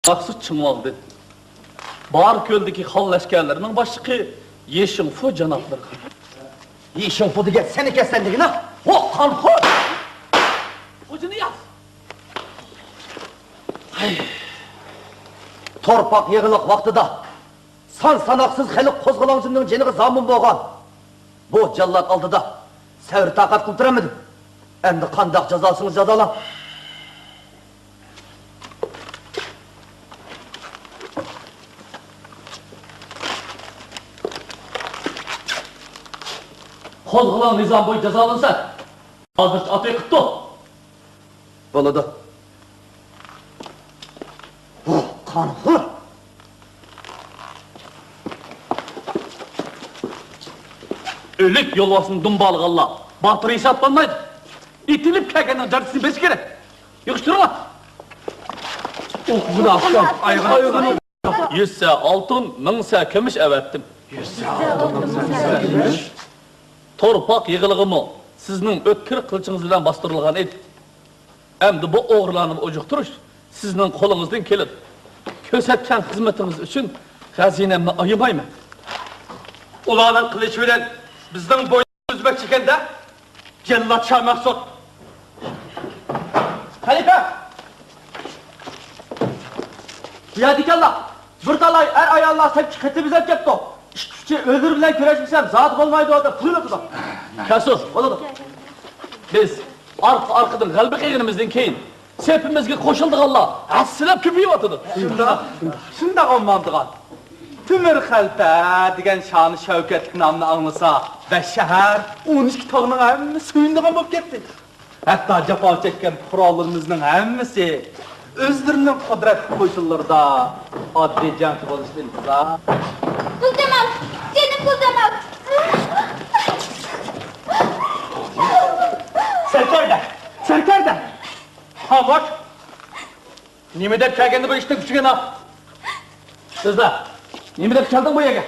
مەخسۇت چىڭۋالدىن. باركۆلدىكى خان لەشكەرلىرىنىڭ باشلىقى يېشىڭفۇ جانابلىرىغا. يېشىڭفۇ دېگەن سەن ئىكەنسەن دېگىنە. ھو، قانخور! خوجا نىياز! ھەي. تورپاق يېغىلىق ۋاقتىدا سان-ساناقسىز خەلق قوزغىلاڭچىمنىڭ جېنىغا زامىن بولغان بۇ جاللات ئالدىدا سەۋر-تاقەت قىلىپ تۇرالمىدىم. ئەمدى قانداق جازالىسىڭىز جازالاڭ. قوزغىلاڭ نىزام بويىچە جازالانسا، ھازىرچە ئات ئېقىپتۇ. بولىدۇ. بۇ قانخور! ئۆلۈك يولۋاسنى دۇمبالىغانلار باتۇر ھېسابلانمايدۇ. ئېتىلىپ كەلگەننىڭ جاجىسىنى بېرىش كېرەك. يىغىشتۇرۇڭلار. ئۇ قىزنى ئاپسام، ئايغىنى. يۈز سە ئالتۇن، مىڭ سە كۈمۈش ئەۋەتتىم. يۈز سە ئالتۇن، مىڭ سە كۈمۈش. تورپاق يېغىلىقىمۇ سىزنىڭ ئۆتكۈر قىلىچىڭىز بىلەن باستۇرۇلغان ئىدى. ئەمدى بۇ ئوغرىلارنى ئۇجۇقتۇرۇش سىزنىڭ قولىڭىزدىن كېلىدۇ. كۆرسەتكەن خىزمىتىڭىز ئۈچۈن خەزىنەمنى ئايىمايمەن. ئۇلارنىڭ قىلىچى بىلەن بىزنىڭ بوينىمىز ئۈزمەكچى ئىكەن-دە. جەللات شاھ مەخسۇت! خەلىپە! بۇ يەردىكەنلا، بىر تالاي ئەر-ئاياللار سەپكە قېتىپ بېزەپ كەپتۇ. ئىككى-ئۈچى ئۆزلىرى بىلەن كۆرۈشمىسەم زادى بولمايدۇ دەپ تۇرۇۋېتىدۇ. كەلسۇن. بولىدۇ. بىز ئارقا-ئارقىدىن غەلىبە قىلغىنىمىزدىن كېيىن، سېپىمىزگە قوشۇلىدىغانلار ھەسسىلەپ كۆپىيىۋاتىدۇ. شۇنداق، شۇنداق ئوماندىغان. تۆمۈر خەلپە دېگەن شانۇ شەۋكەتلىك نامنى ئاڭلىسا، بەش شەھەر، ئون ئىككى تاغنىڭ ھەممىسى سۆيۈنىدىغان بولۇپ كەتتى. ھەتتا جاپا چەككەن پۇقرالىرىمىزنىڭ ھەممىسى ئۆزلىرىنىڭ قۇدرەتلىك قوشۇنلىرىدا ئاددىي جەڭچى بولۇشىدىن ئىنتىزار. گۈلجامال! جېنىم گۈلجامال! سەركەردە! سەركەردە! خاموش! نېمە دەپ كەلگەندە بۇ ئىشنى كۈچىگە ناق؟ سۆزلە. نېمە دەپ كەلدىڭ بۇ يەرگە؟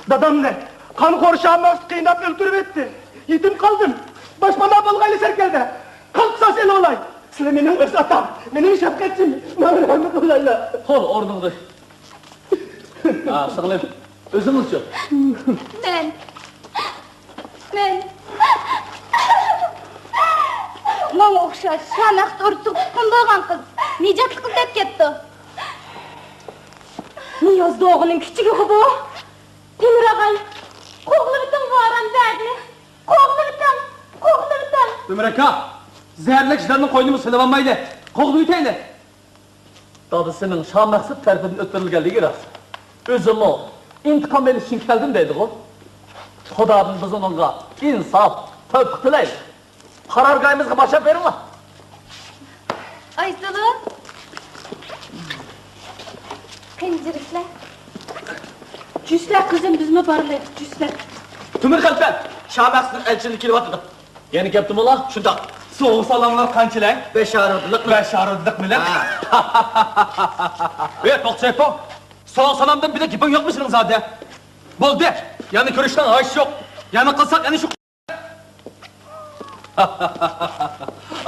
دادامنى قانخور شاھ مەخسۇت قىيناپ ئۆلتۈرۈۋەتتى. يېتىم قالدىم. باشپانا بولغايلى سەركەردە. قان قىساس ئېلىۋالاي. سىلەر مېنىڭ ئۆز ئاتام، مېنىڭ شەپقەتچىم. ماڭا رەھمەت قىلايلا. تۇر ئورنۇڭدىن. ھە، سىڭلىم، ئۆزىڭىزچۇ؟ مەن. مەن. ماڭا ئوخشاش شاھ مەخسۇت ئوردا تۇغقان بولغان قىز نىجاتلىق ئىزدەپ كەپتۇ. نىياز دوغىنىڭ كىچىكىغۇ بۇ. تۆمۈر ئاغاي، قوغلىۋېتىڭ بۇ ھارامزادىنى. قوغلىۋېتىڭ، قوغلىۋېتىڭ. تۆمۈر ئاكا، زەھەرلىك ئىشلارنىڭ قوينىمۇ سېلىۋالمايلى. قوغلىۋېتەيلى. دادىسىنىڭ شاھ مەخسۇت تەرىپىدىن ئۆلتۈرۈلگەنلىكى راست. ئۆزىمۇ ئىنتىقام ئېلىش ئۈچۈن كەلدىم دەيدىغۇ. خۇدادىن بىز ئۇنىڭغا ئىنساپ، تەۋپىق تىلەيلى. قارارگاھىمىزغا باشلاپ بېرىڭلار. ئايسۇلۇ. قېنى جۈرۈسلە. جۈرۈسلە قىزىم، بىزمۇ بارلى. جۈرۈسلە. تۆمۈر قەلپە، شامەخسۇتنىڭ ئەلچىلىرى كېلىۋاتىدۇ. يەنە كەپتىمۇلا؟ شۇنداق. سوۋغا سالاملار قانچىلىك؟ بەشەر رۇبلۇق. بەشەر رۇبلۇق مىلەك. ھە. ئەي، توختاپ، سوۋغا سالامدىن بىلەن گېپىڭ يوقمۇ سېنىڭ زادى؟ بولدى. يەنە كۆرۈشنىڭ ھاجىتى يوق. يەنە قىلساق يەنە شۇ.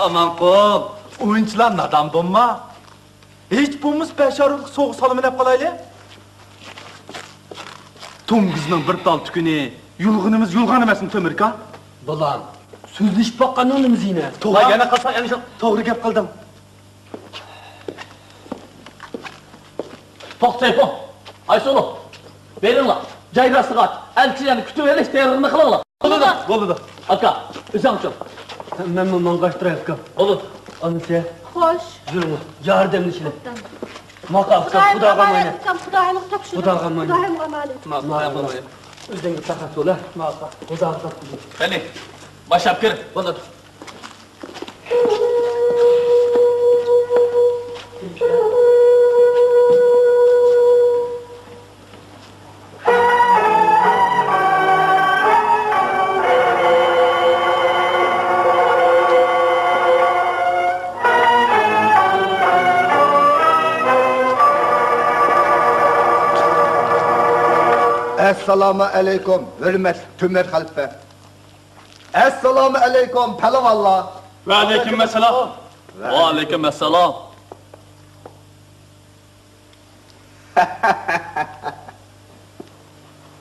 ئامانقۇل، ئۇنچىلا نادان بولما. ھېچ بولمىسا بەشەر رۇبلۇق سوۋغا سالىمەن دەپ قالايلى. توڭگۇزنىڭ بىر تال تۈكىنى، يۇلغىنىمىز يۇلغان ئەمەسمۇ تۆمۈركا؟ بالام، سۆزلىشىپ باققاننىڭ نېمىسى يېنە؟ توغرا. يەنە قىلساڭ يەنە شۇ. توغرا گەپ قىلدىڭ. توختايپۇ، ئايسۇلۇ، بېرىڭلار. جاي راستىغا ئەلچىلەرنى كۈتۈۋېلىش تەييارلىقىنى قىلىڭلار. بولىدۇ. بولىدۇ. ئاكا، ئۆزۈڭ چىق. مەنمۇ ماڭغاچ تۇراي، ئاكا. بولىدۇ. ئانىسى. خوش. يۈرۈڭلار. ياردەملىشىلى. ماقا، ئاكا، خۇداغا ئامانەت. ئاكام، خۇداغا تاپشۇرۇڭ. خۇداغا ئامانەت. خۇداغا ئامانەت. ما-، ما-، ما-، ئۆزۈڭگە تاقەت بول، ھە؟ ماقا. خۇداغا تاپشۇرۇڭ. قېنى، باشلاپ كىر. بولىدۇ. ئەسسالامۇ ئەلەيكۇم، ھۆرمەتلىك تۆمۈر خەلپە. ئەسسالامۇ ئەلەيكۇم، پەلۋانلار. ۋەئەلەيكۇم ئەسسالام. ۋەئەلەيكۇم ئەسسالام.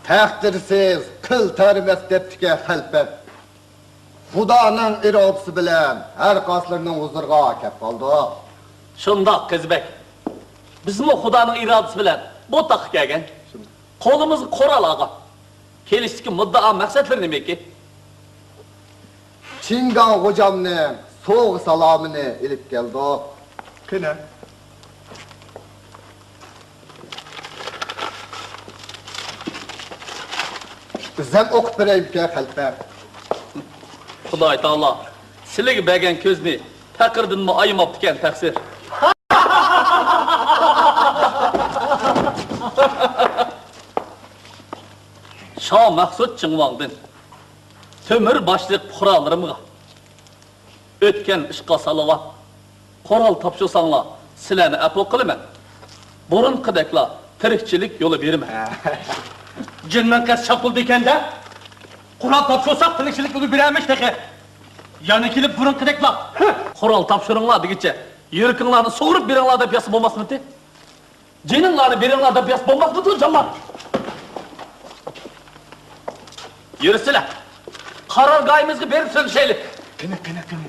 تەقدىرسىز، قىل تەرمەس دەپتىكەن خەلپەت. خۇدانىڭ ئىرادىسى بىلەن ھەر قايسىلىرىنىڭ ھۇزۇرىغا كەپ قالدۇق. شۇنداق، قېزى بەگ. بىزمۇ خۇدانىڭ ئىرادىسى بىلەن بۇ تاغقا كەلگەن. شۇنداق. قولىمىزغا قورال ئالغان. كېلىشتىكى مۇددىئا مەقسەتلىرى نېمىكى؟ چىڭگاڭ غوجامنىڭ سوۋغا سالامىنى ئېلىپ كەلدۇق. قېنى؟ ئۆزۈم ئوقۇپ بېرەيمىكەن، خەلپە؟ خۇداي تائالا سىلىگە بەرگەن كۆزنى پەقىردىنمۇ ئايىماپتىكەن، تەقسىر. شامەخسۇت چىڭۋاڭدىن تۆمۈر باشلىق پۇقرالىرىمغا ئۆتكەن ئىشقا سالاۋات، قورال تاپشۇرساڭلار، سىلەرنى ئەپۇ قىلىمەن. بۇرۇنقىدەكلا تىرىكچىلىك يولى بېرىمەن. جىننىڭ قەستى چاپلىدى ئىكەن-دە. قورال تاپشۇرساق، تىرىكچىلىك يولى بېرەرمىش تېخى. يەنە كېلىپ بۇرۇنقىدەكلا. قورال تاپشۇرۇڭلار دېگۈچە، يۈرىكىڭلارنى سۇغۇرۇپ بېرىڭلار دەپ ياسا بولماسمىدى؟ جېنىڭلارنى بېرىڭلار دەپ ياسا بولماسمىدى، جانلار؟ يۈرسىلە، قارارگاھىمىزغا بېرىپ سۆزلىشەيلى. قېنى، قېنى، قېنى،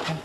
قېنى.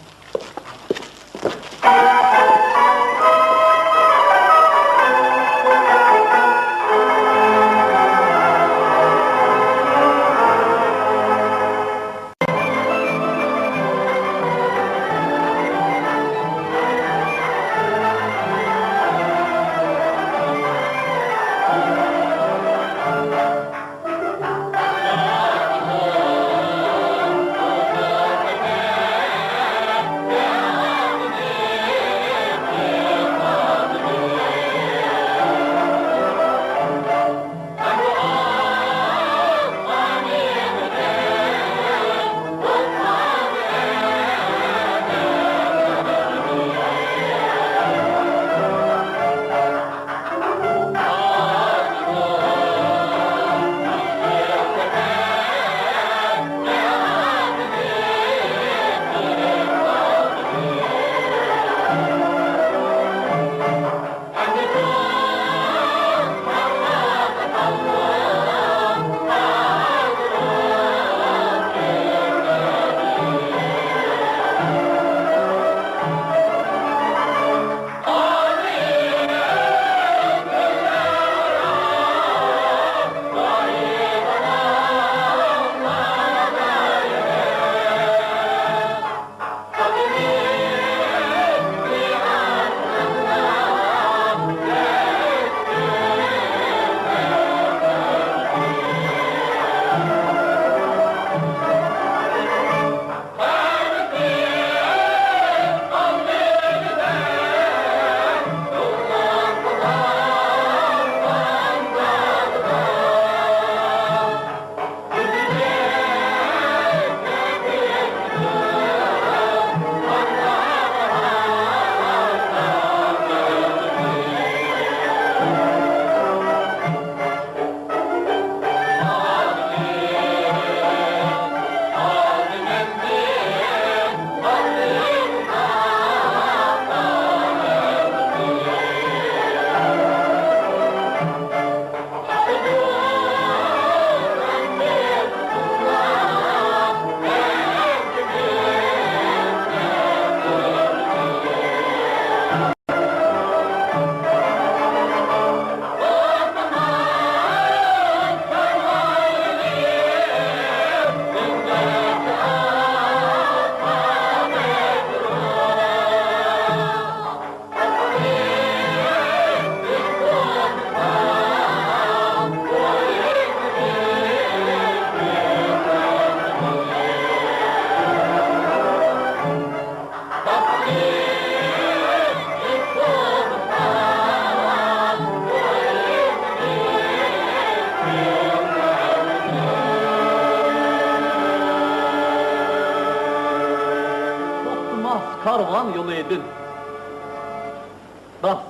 راست.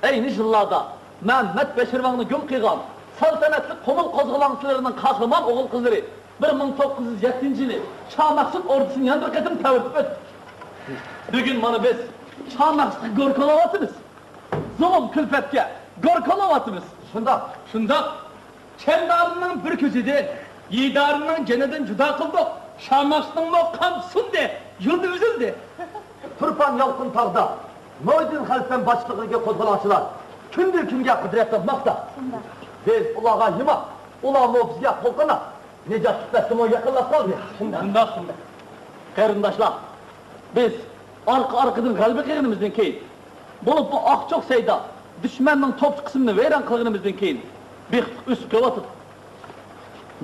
ئەينى يىللاردا مەمەت بەشىرۋاڭنى گۇم قىلغان سەلتەنەتلىك قۇمۇل قوزغىلاڭچىلىرىنىڭ قەھرىمان ئوغۇل-قىزلىرى بىر مىڭ توققۇز يۈز يەتتىنچى يىلى شاھ مەخسۇت ئوردىسىنى يەنە بىر قېتىم تەۋرىتىپ ئۆتتى. بۈگۈن مانا بىز شاھ مەخسۇتقا گوركىلاۋاتىمىز. زۇلۇم-كۈلپەتكە گوركىلاۋاتىمىز. شۇنداق. شۇنداق. چەمدارىنىڭ بىر كۆزىدىن، يىدارىنىڭ جېنىدىن جۇدا قىلدۇق. شاھ مەخسۇتنىڭمۇ قان سۇندى، يولى ئۈزۈلدى. تۇرپان يالقۇن تاغدا موھىدىن خەلپەم باشچىلىقىدىكى قوزغىلاڭچىلار كۈندىن-كۈنگە قۇدرەت تاپماقتا. شۇنداق. بىز ئۇلارغا ھىما، ئۇلارمۇ بىزگە قۇلىقىنا. نىجات تۇتماستىنمۇ يېقىنلاپ قالدى. شۇنداق. شۇنداق، شۇنداق. قېرىنداشلار، بىز ئارقا-ئارقىدىن غەلىبە قىلغىنىمىزدىن كېيىن، بولۇپمۇ ئاقچوق سەيدا دۈشمەننىڭ توپچى قىسمىنى ۋەيران قىلغىنىمىزدىن كېيىن، بىخلىق ئۆسۈپ كېلىۋاتىدۇ.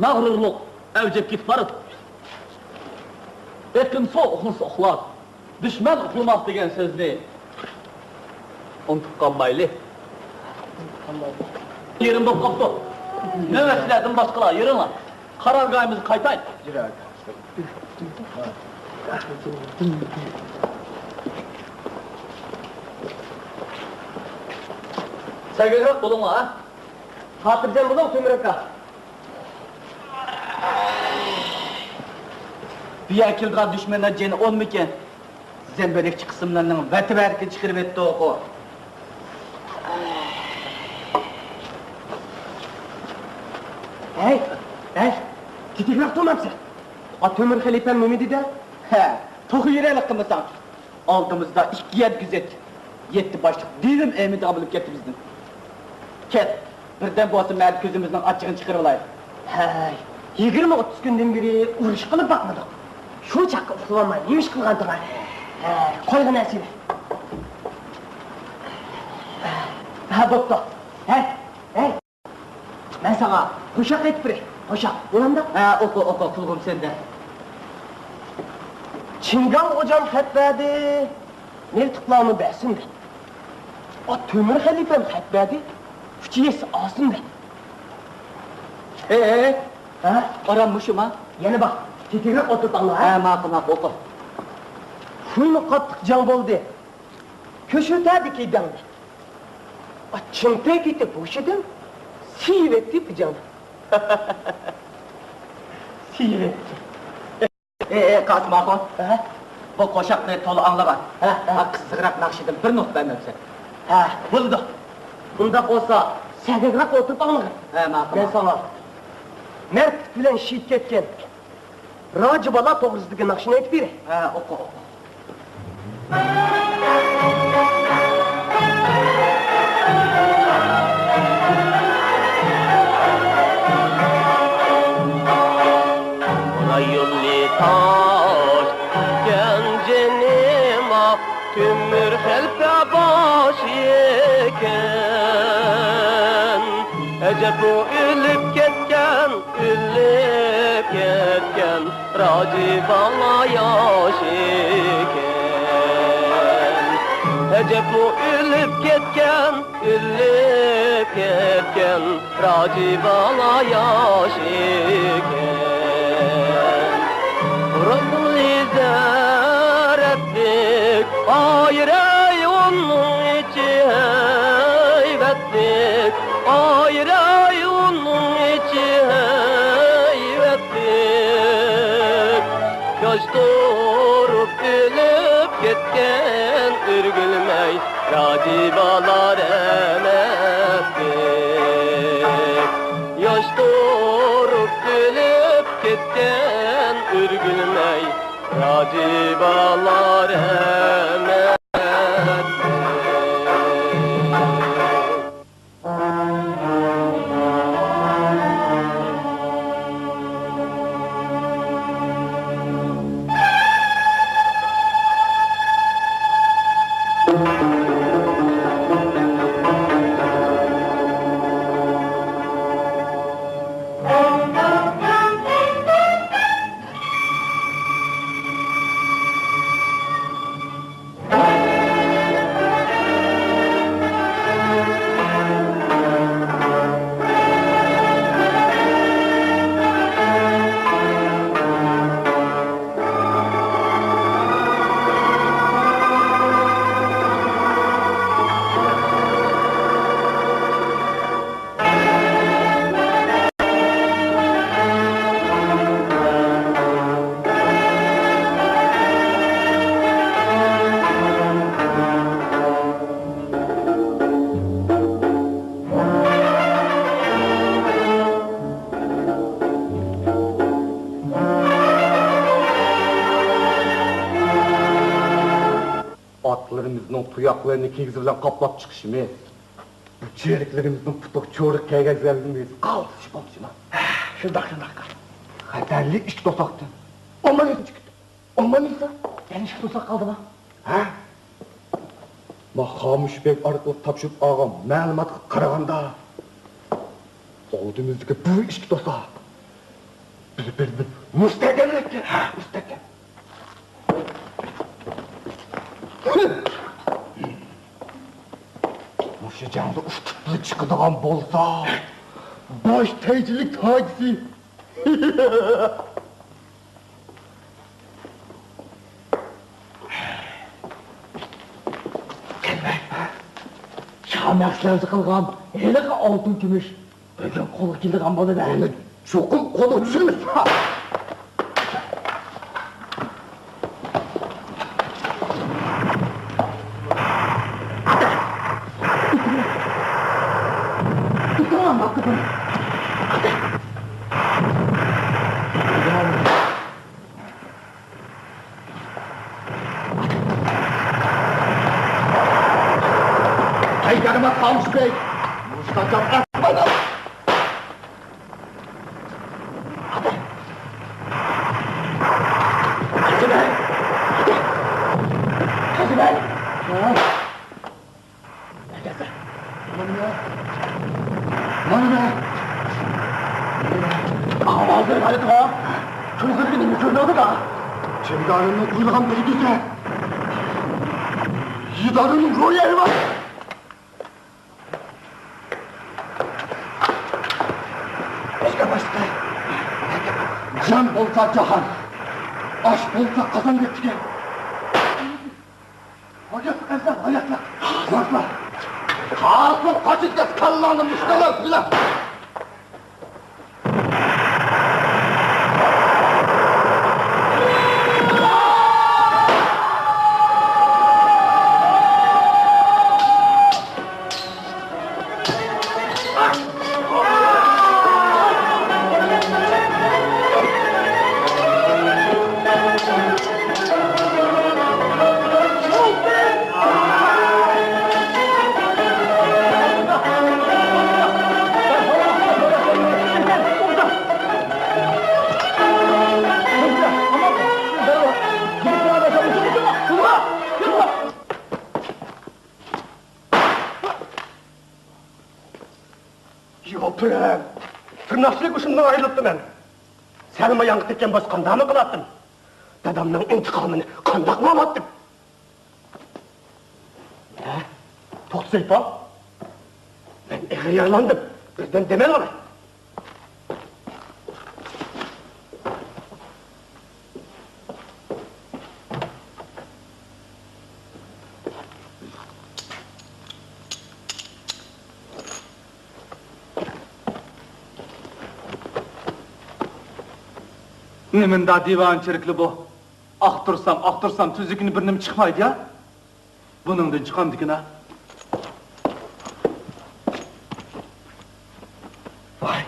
مەغرۇرلۇق ئەۋج ئېلىپ كېتىپ بارىدۇ. ئېقىن سۇ ئۇخلىسا ئۇخلار، دۈشمەن ئۇخلىماس دېگەن سۆزنى ئۇنتۇپ قالمايلى. يېرىم بولۇپ قاپتۇ. نۆۋەتچىلەردىن باشقىلار، يۈرۈڭلار. قارارگاھىمىزغا قايتايلى. يۈر ئاكا. سەگەكرەك بولۇڭلار، ھە؟ خاتىرجەم بولۇڭ، تۆمۈر ئاكا. بۇ يەرگە كېلىدىغان دۈشمەنلەر جېنى ئونمىكىن؟ زەمبىرەكچى قىسىملىرىنىڭ ۋەتە-ۋەرىكىنى چىقىرىۋەتتۇقۇ. ھەي، ھەي، تېتىكرەك تۇرمامسەن؟ ئا، تۆمۈر خەلىپەم نېمە دېدى؟ ھە، توخۇ يۈرەكلىك قىلمىساڭ. ئالدىمىزدا ئىككى يەر گۈزەت، يەتتە باشلىق دېۋىم ئەمىدىغان بولۇپ كەتتى بىزدىن. كەت، بىردەم بولسا مەن كۆزىمىزنىڭ ئاچچىقىنى چىقىرىۋالاي. ھەي، يىگىرمە ئوتتۇز كۈندىن بېرى ئۇرۇش قىلىپ باقمىدۇق. شۇ چاغقا ئۇخلىۋالماي نېمە ئىش قىلغانتىڭ؟ ھەي، قويغىن ئەسىنى. ھە، بوپتۇ. ھەي، ھەي. مەن ساڭا قوشاق ئېيتىپ بېرەي. قوشاق، بولامدۇ؟ ھە، ئوقۇ، ئوقۇ، قۇلىقىم سەندە. چىڭگاڭ غوجام خەت بەردى، مىلتىقلارنى بەرسۇن دەپ. ئا، تۆمۈر خەلىپەم خەت بەردى، ئۇچى يەتسە ئالسۇن دەپ. ھە؟ ئارام مۇشۇما؟ يەنە بار، تېتىكرەك ئولتۇرۇپ ئاڭلا، ھە؟ ھە، ماقۇل، ماقۇل، ئوقۇ. خۇينى قاتتىق جەڭ بولدى. كۆشۈتەدىكى دەڭدە. ئا، چىڭتەي كېتىپ ھوشىدىن، سىيىۋەتتى پىجاڭدا. سىيىۋەتتى. ئېي، ئېي، قاسىم ئاخۇن. ھە؟ بۇ قوشاقنى تولا ئاڭلىغان. ھە، ھە. ھە، قىزىقراق ناخشىدىن بىر نوت بەرمەمسەن؟ ھە، بولىدۇ. ئۇنداق بولسا، سەگەكرەك ئولتۇرۇپ ئاڭلىغىن. ھە، ماقۇل، مەن ماقۇل. ساڭا مەردلىك بىلەن شېھىت كەتكەن راجى بالا توغرىسىدىكى ناخشىنى ئېيتىپ بېرەي. ھە، ئوقۇ، ئوقۇ. رايوننى تاش ئىكەن جېنىما، تۆمۈر خەلپە باش ئىكەن. ئەجەب، ئۇ ئۆلۈپ كەتكەن، ئۆلۈپ كەتكەن راجى بالا ياش ئىكەن. ئەجەب، ئۇ ئۆلۈپ كەتكەن، ئۆلۈپ كەتكەن راجى بالا ياش ئىكەن. روزى زەرەتلىك، ئايرەي ئۇنىڭ ئىچى ھەيۋەتلىك، ئايرەي ئۇنىڭ ئىچى ھەيۋەتلىك. ياش تۇرۇپ ئۆلۈپ كەتكەن ئۆرگۈلمەي راجى بالا رەھمەتلىك. ياش تۇرۇپ ئۆلۈپ كەتكەن ئۆرگۈلمەي راجى بالا رەھمەتلىك. بىزنىڭ تۇياقلىرىنى كىگىزى بىلەن قاپلاپ چىقىشىمىز، بۇ چېرىكلىرىمىزنىڭ پۇتىغا چورۇك كىيگۈزگەنلىكىمىز قالتىس بولسىمۇ؟ ھە، شۇنداق، شۇنداق. خەتەرلىك ئىككى توساقتىن ئوماينىڭ چىقىپتۇ. ئوماينىڭ يەنە ئىككى توساق قالدىما؟ ھە؟ ما خامۇش بەگ ئارقىلىق تاپشۇرۇپ ئالغان مەلۇماتقا قارىغاندا، ئالدىمىزدىكى بۇ ئىككى توساق بىر-بىرىدىن مۇستەھكەملەپكەن. ھە، مۇستەھكەم. مۇشۇ جەڭدە ئۇتۇقلۇق چىقىدىغان بولسا، باش تەيجىلىك تاجىسى. شامەسلەرچە قىلغان ھېلىقى ئالتۇن كۈمۈش بۈگۈن قولغا كېلىدىغان بولىدۇ. ئۇنى چوقۇم قولغا چۈشۈرمىسە. ھەي، يارىماس خامۇش بەگ! مۇشۇنداق گەپ ئەتمەڭ! ھەجى بەگ! ھەجى بەگ! ھە؟ مانا مەن. مانا مەن. ئاۋازلىرى غەلىتىغۇ. كۈلكىدىكى نېمە كۆرۈنۈۋاتىدۇ؟ چىمدارىمنىڭ قۇيۇلغان بەيگىسى. يىدارىمنىڭ روھى ئەيۋان. بەگە باشلىقى. جان بولسا جاھان. ئاش بولسا قازان دەپتىكەن. ھاياتلىق ئەزەل، ھاياتلىق. قورقما. قاسىم قاچىدىكەن كاللاڭنى مۇشتەلەپ بىلەن. يوپۇرۇم! تىرناقچىلىك ئۇشۇندىن ئايرىلىپتىمەن. سەلماياڭغا تەگكەن بولسا قانداقمۇ قىلاتتىم؟ دادامنىڭ ئىنتىقامىنى قانداقمۇ ئالاتتىم؟ ھە؟ توختا زەيپا! مەن ئېغىر يارىلاندىم. بىردەم دەم ئېلىۋالاي. نېمانداق دىۋانە چېرىكلى بۇ؟ ئاختۇرسام، ئاختۇرسام، تۈزۈكىنى بىر نېمە چىقمايدۇ يا. بۇنىڭدىن چىقامدىكىن ھە؟ ۋاي،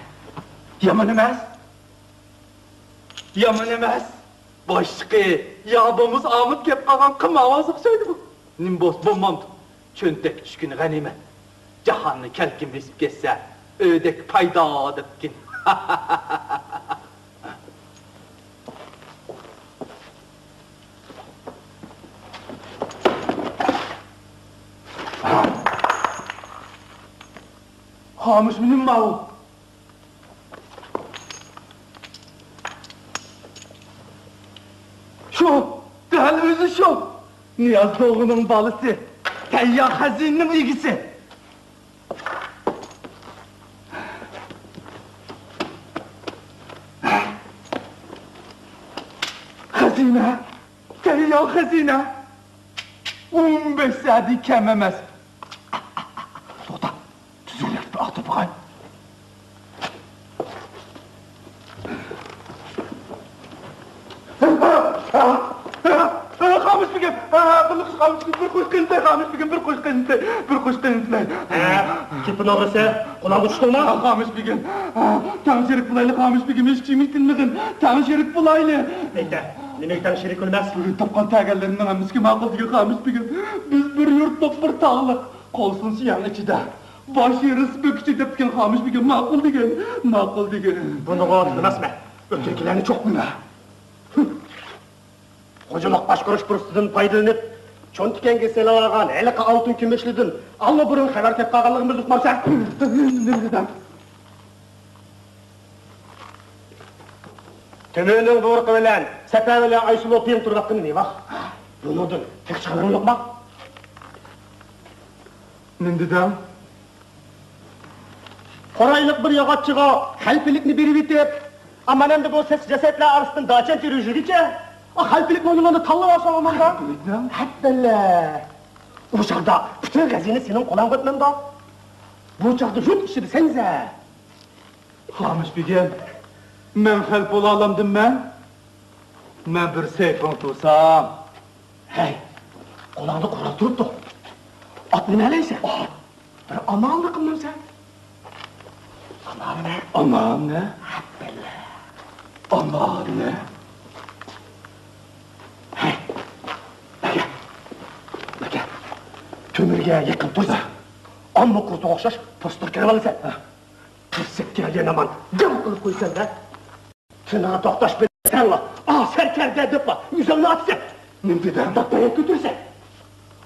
يامان ئەمەس. يامان ئەمەس. باشلىقى يا بولمىسا ئامىتى كەپ قالغان قىم ئاۋازى ئوخشايدۇ بۇ. نېمە بولسا بولمامدۇ. چۆنتەك چۈشكىنى غەنىيمەت. جاھاننى كەلكۈن بېسىپ كەتسە، ئۆدەك پايدا دەپتىكىن. خامۇش مېنىڭ ماۋۇ. شۇ، دەل ئۆزى شۇ. نىياز دوغىنىڭ بالىسى، تەييار خەزىنىنىڭ ئىگىسى. خەزىنە، تەييار خەزىنە. ئون بەش سەدە كەم ئەمەس. توختا، تۈزۈكلۈكتە بىر ئاق توپا قاي. خامۇش بېگىم، بىر قوش قېنىتاي، خامۇش بېگىم، بىر قوش قېنىتاي، بىر قوش قېنىتاي، بىر قوش قېنىتاي. ھە، كېپىن ئوغرىسى، قۇلاققا چۈشتۈڭمۇ؟ خامۇش بېگىم، تەڭ شېرىك بولايلى، خامۇش بېگىم، ھېچ كىم ئېيتىلمىغىن، تەڭ شېرىك بولايلى. ئېيتە. نېمە ئېيتاڭ، شېرىك ئۆلمەس؟ بۈگۈن تاپقان تەگەنلىرىمنىڭ ھەممىسىگە ماقۇل دېگەن خامۇش بېگىم. بىز بىر يۇرتلۇق، بىر تاغلىق. قول سۇنسا يەڭ ئىچىدە، باش ئېرىسا بۆك ئىچىدە دەپ كەتكەن خامۇش بېگىم ماقۇل دېگەن، ماقۇل دېگەن. بۇنىڭغا تىلىماسمەن. ئۆتكەنكىلەرنى چوقۇم. خوجىلىق باشقۇرۇش پۇرسىتىدىن پايدىلىنىپ، چوڭ تىكەنگە سېلىۋالغان ھېلىقى ئالتۇن كۈمۈشلىدىن ئاللىبۇرۇن خەۋەر تېپىپ قالغانلىقىمىزنى ئۇقمامسەن؟ تۆمۈرنىڭ بۇيرۇقى بىلەن سەپەرۋەلى ئايسۇلۇ پىيىڭ تۇرۇۋاتقىنى نېمە؟ بۇنىڭدىن تېخى چىققىنىڭ يوقما؟ نېمە دېدىڭ؟ قورايلىق بىر ياغاچچىغا خەلپىلىكنى بېرىۋېتىپ، ئامان ئەمدى بۇ سېسىق جەسەتلەر ئارىسىدىن داچەن تېرىۋېرىشىگىچە، ئا، خەلپىلىكنى ئوينىغاندا تاللاۋالساڭ ئاماندا. خەلپىلىكنى؟ ھەببەللە. ئۇ چاغدا پۈتۈن خەزىنە سېنىڭ قولۇڭغا ئۆتمەمدۇ؟ بۇ چاغدا يۇرت ئىچىدە سەنزە. خامۇش بېگىم، مەن خەلپ بولالامدىم مەن؟ مەن بىر سەيپىڭ تۇرسام. ھەي، قولۇڭدا قورال تۇرۇپتۇ. ئات مىنەلەيسەن؟ ئات. بىر ئامالنى قىلمامسەن؟ ئامالنى؟ ئامالنى؟ ھەببەللە. ئامالنى؟ ھەي، ئەگە، ئەگە، تۆمۈرگە يېقىن تۇرسا، ئامما قۇرتىغا ئوخشاش پوستىغا كىرىۋالىسەن. تىرسىپ كەلگەن ھامان گىڭ قىلىپ قويىسەن-دە. تىنىغا توختاش بىلسەڭلا، ئا، سەركەردە دەپلا ئۆزۈڭنى ئاتىسەن. نېمە دېدىڭ؟ دەپ داياق كۆتۈرىسەن.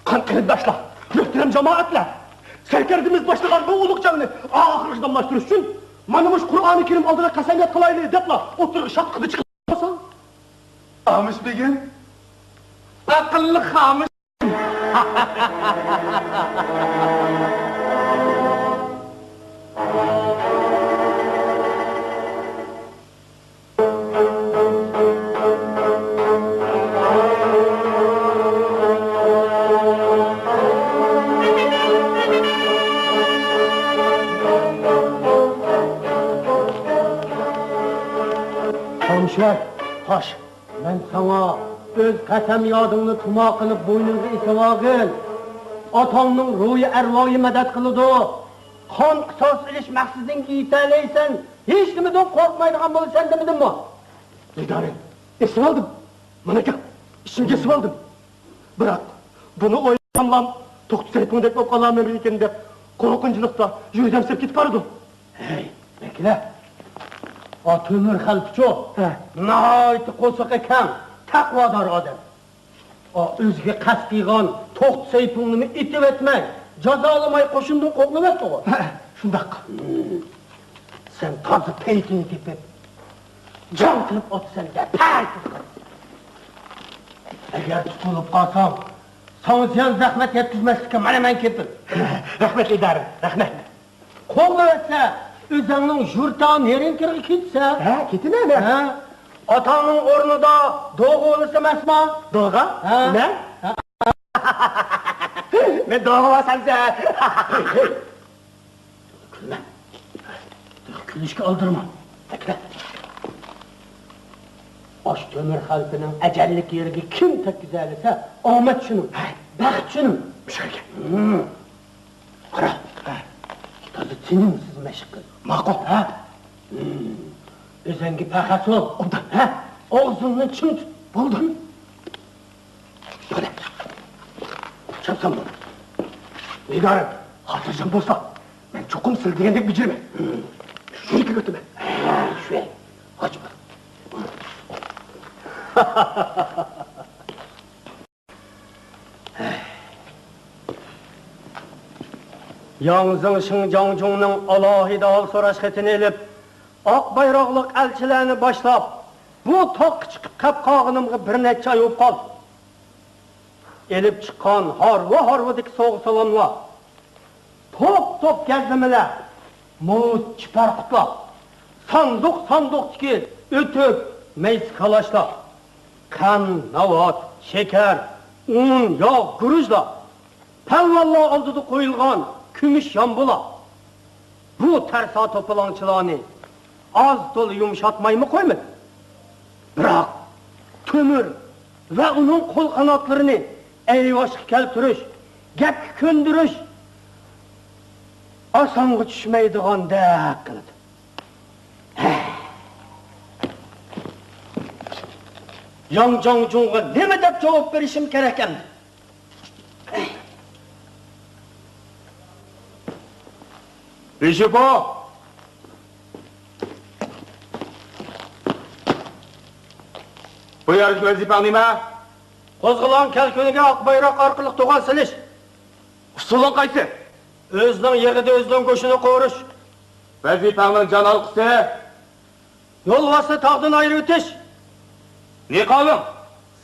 قان قېرىنداشلار، مۆھتەرەم جامائەتلەر! سەركەردىمىز باشلىغان بۇ ئۇلۇغ جەڭنى ئاخىرغىچە داۋاملاشتۇرۇش ئۈچۈن مانا مۇشۇ قۇرئانى كەرىم ئالدىدا قەسەمياد قىلايلى دەپلا ئوتتۇرىغا شاتقىدە چىقىپ قالساڭ. خامۇش بېگىم، ئەقىللىق خامۇش. خامۇش، خوش. مەن ساڭا ئۆز قەسەم يادىڭنى تۇما قىلىپ بوينۇڭغا ئېسىۋالغىن. ئاتاڭنىڭ روھى ئەرۋاھى مەدەت قىلىدۇ. قان قىساس ئېلىش مەقسىتىڭگە يېتەلەيسەن، ھېچنېمىدىن قورقمايدىغان بولىسەن دېمىدىممۇ؟ نىگارىم، ئېسىۋالدىم. مانا گەپ، ئىچىمگە ئېسىۋالدىم. بىراق، بۇنى ئويلىساملا، توختى سەيپۇڭدەك بولۇپ قالارمىكىن دەپ قورقۇنچلۇقتا يۈرىكىم سىرىپ كېتىپ بارىدۇ. ھەي، بەكرى، ئا تۆمۈر خەلپىچۇ؟ ھە. ناھايىتى قورسىقى كەڭ، تەقۋادار ئادەم. ئا، ئۆزىگە قەست قىلغان توختى سەيپۇڭنىمۇ ئېتىۋەتمەي، جازالىماي قوشۇندىن قوغلىۋەتتىغۇ. ھە، شۇنداق. ھىم. سەن تازا پەيتىنى تېپىپ، جان قىلىپ ئاتىسەن دە، پەي! ئەگەر تۇتۇلۇپ قالساڭ، ساڭا زىيان زەخمەت يەتكۈزمەسلىككە مانا مەن كېپىل. رەھمەت، ئىدارىم، رەھمەت. قوغلىۋەتسە، ئۆزۈڭنىڭ يۇرتىغا، نېرىڭكىرىغا كېتىسەن. ھە، كېتىمەن، ھە. ھە. ئاتاڭنىڭ ئورنىدا دوغا بولسا ئەمەسما؟ دوغا؟ ھە. مەن؟ ھە. مەن دوغا بولسامسە. كۈلمە. كۈلۈشكە ئالدىرىما. ئاشۇ تۆمۈر خەلپىنىڭ ئەجەللىك يېرىگە كىم تەگكۈزەلىسە، ئامەت شۇنىڭ، بەخت شۇنىڭ. مۇشۇ يەرگە. ھىم. قارا. ھە. تازا تىنىمسىز مەشىق قىل. ماقۇل. ھە؟ ھىم. ئۆزۈڭگە پەخەس بول. ئوبدان. ھە؟ ئاغزىڭنى چىڭ تۇت. بولدى. بولدى. چاپسان بول. نىگارىم، خاتىرجەم بولسا، مەن چوقۇم سىلە دېگەندەك بېجىرىمەن. ھىم. شۇنى كۆتىمەن. ھە، شۇ. ئاچ بول. ياڭ زېڭشىڭ جاڭجۇڭنىڭ ئالاھىدە ھال سوراش خېتىنى ئېلىپ، ئاق بايراقلىق ئەلچىلەرنى باشلاپ، بۇ تاغقا چىقىپ قېلىپ قالغىنىمغا بىر نەچچە ئاي بولۇپ قالدى. ئېلىپ چىققان ھارۋا-ھارۋىدىكى سوۋغا-سالاملار، توپ-توپ گەزلىمىلەر، مۇچ چىپەرقۇتلار، ساندۇق-ساندۇقتىكى ئۆتۈك، مەيسە كالاشلار، قەند، ناۋات، شېكەر، ئۇن، ياغ، گۈرۈچلەر، پەلۋانلار ئالدىدا قويۇلغان كۈمۈش يامبۇلار بۇ تەرسا توپىلاڭچىلارنى ئاز-تولا يۇمشاتمايمۇ قويمىدى. بىراق، تۆمۈر ۋە ئۇنىڭ قول-قاناتلىرىنى ئەيۋاشقا كەلتۈرۈش، گەپكە كۆندۈرۈش ئاسانغا چۈشمەيدىغاندەك قىلىدۇ. ھە. ياڭ جاڭجۇڭغا نېمە دەپ جاۋاب بېرىشىم كېرەك ئەمدى؟ بىشىپو! بۇ يەردىكى ۋەزىپەڭ نېمە؟ قوزغىلاڭ كەلكۈنىگە ئاق بايراق ئارقىلىق دوغا سېلىش. ئۇسۇلۇڭ قايسى؟ ئۆزىنىڭ يېغىدا ئۆزىنىڭ گۆشىنى قورۇش. ۋەزىپەڭنىڭ جان ھالقىسى؟ يولۋاسنى تاغدىن ئايرىۋېتىش. نىقابىڭ؟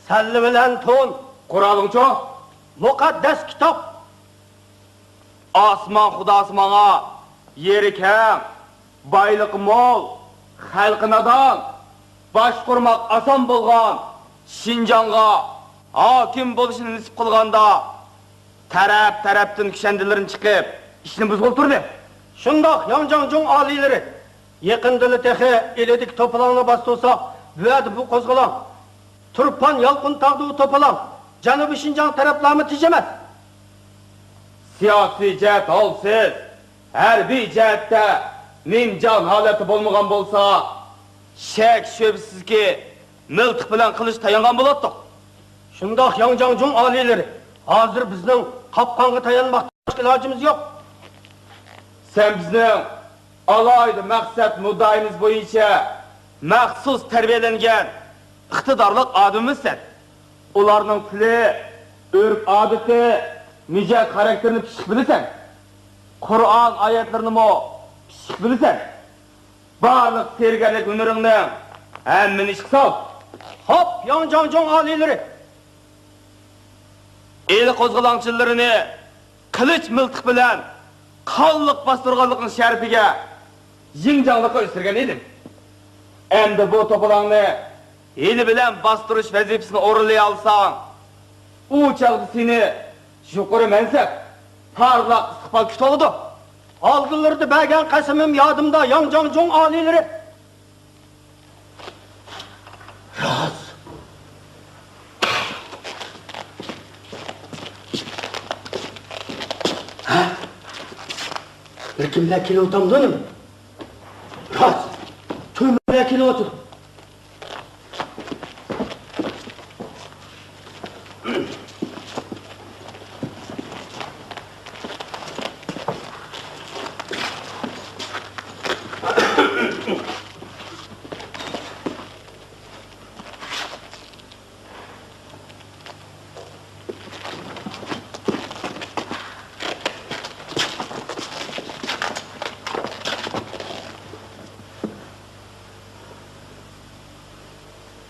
سەللە بىلەن تون. قورالىڭچۇ؟ مۇقەددەس كىتاب. ئاسمان خۇداسى ماڭا يېرى كەڭ، بايلىقى مول، خەلقى نادان، باشقۇرماق ئاسان بولغان شىنجاڭغا ھاكىم بولۇشنى نېسىپ قىلغاندا، تەرەپ-تەرەپتىن كۈشەندىلىرىنى چىقىپ، ئىشنى بۇزغىلى تۇردى. شۇنداق، ياڭ جاڭجۇڭ ئالىيلىرى، يېقىندىلا تېخى ئىلىدىكى توپىلاڭنى باستۇرساق، بۇ يەردە بۇ قوزغىلاڭ تۇرپان يالقۇن تاغدا ئۇ توپىلاڭ، جەنۇبىي شىنجاڭ تەرەپلەرمۇ تىج ئەمەس. سىياسىي جەھەت ھالسىز، ھەربىي جەھەتتە نىمجان ھالەتتە بولمىغان بولسا، شەك-شۈبھىسىزكى، مىلتىق بىلەن قىلىچ تايانغان بولاتتۇق. شۇنداق، ياڭ جاڭجۇڭ ئالىيلىرى، ھازىر بىزنىڭ قاپقانغا تايانماقتىن باشقا ئىلاجىمىز يوق. سەن بىزنىڭ ئالاھىدە مەقسەت مۇددىئايىمىز بويىچە مەخسۇس تەربىيەلەنگەن ئىقتىدارلىق ئادىمىمىزسەن. ئۇلارنىڭ تىلى، ئۆرپ-ئادىتى، مىجەز-خاراكتېرىنى پىششىق بىلىسەن. قۇرئان ئايەتلىرىنىمۇ پىششىق بىلىسەن. بارلىق سېھىرگەرلىك ھۈنىرىڭنى ھەممىنى ئىشقا سال. خوپ، ياڭ جاڭجۇڭ ئالىيلىرى! ئىلى قوزغىلاڭچىلىرىنى قىلىچ مىلتىق بىلەن قانلىق باستۇرغانلىقىڭ شەرىپىگە يىڭجاڭلىققا ئۆستۈرگەن ئىدىم. ئەمدى بۇ توپىلاڭنى ھىيلە بىلەن باستۇرۇش ۋەزىپىسىنى ئورۇنلىيالىساڭ، ئۇ چاغدا سېنى يۇقىرى مەنسەپ، پارلاق ئىستىقبال كۈتۈۋالىدۇ. ئالدىلىرىدا بەرگەن قەسىمىم يادىمدا، ياڭ جاڭجۇڭ ئالىيلىرى. راست. ھە؟ بىر كىملەر كېلىۋاتامدۇ نېمە؟ راست. تۆمۈرلەر كېلىۋاتىدۇ.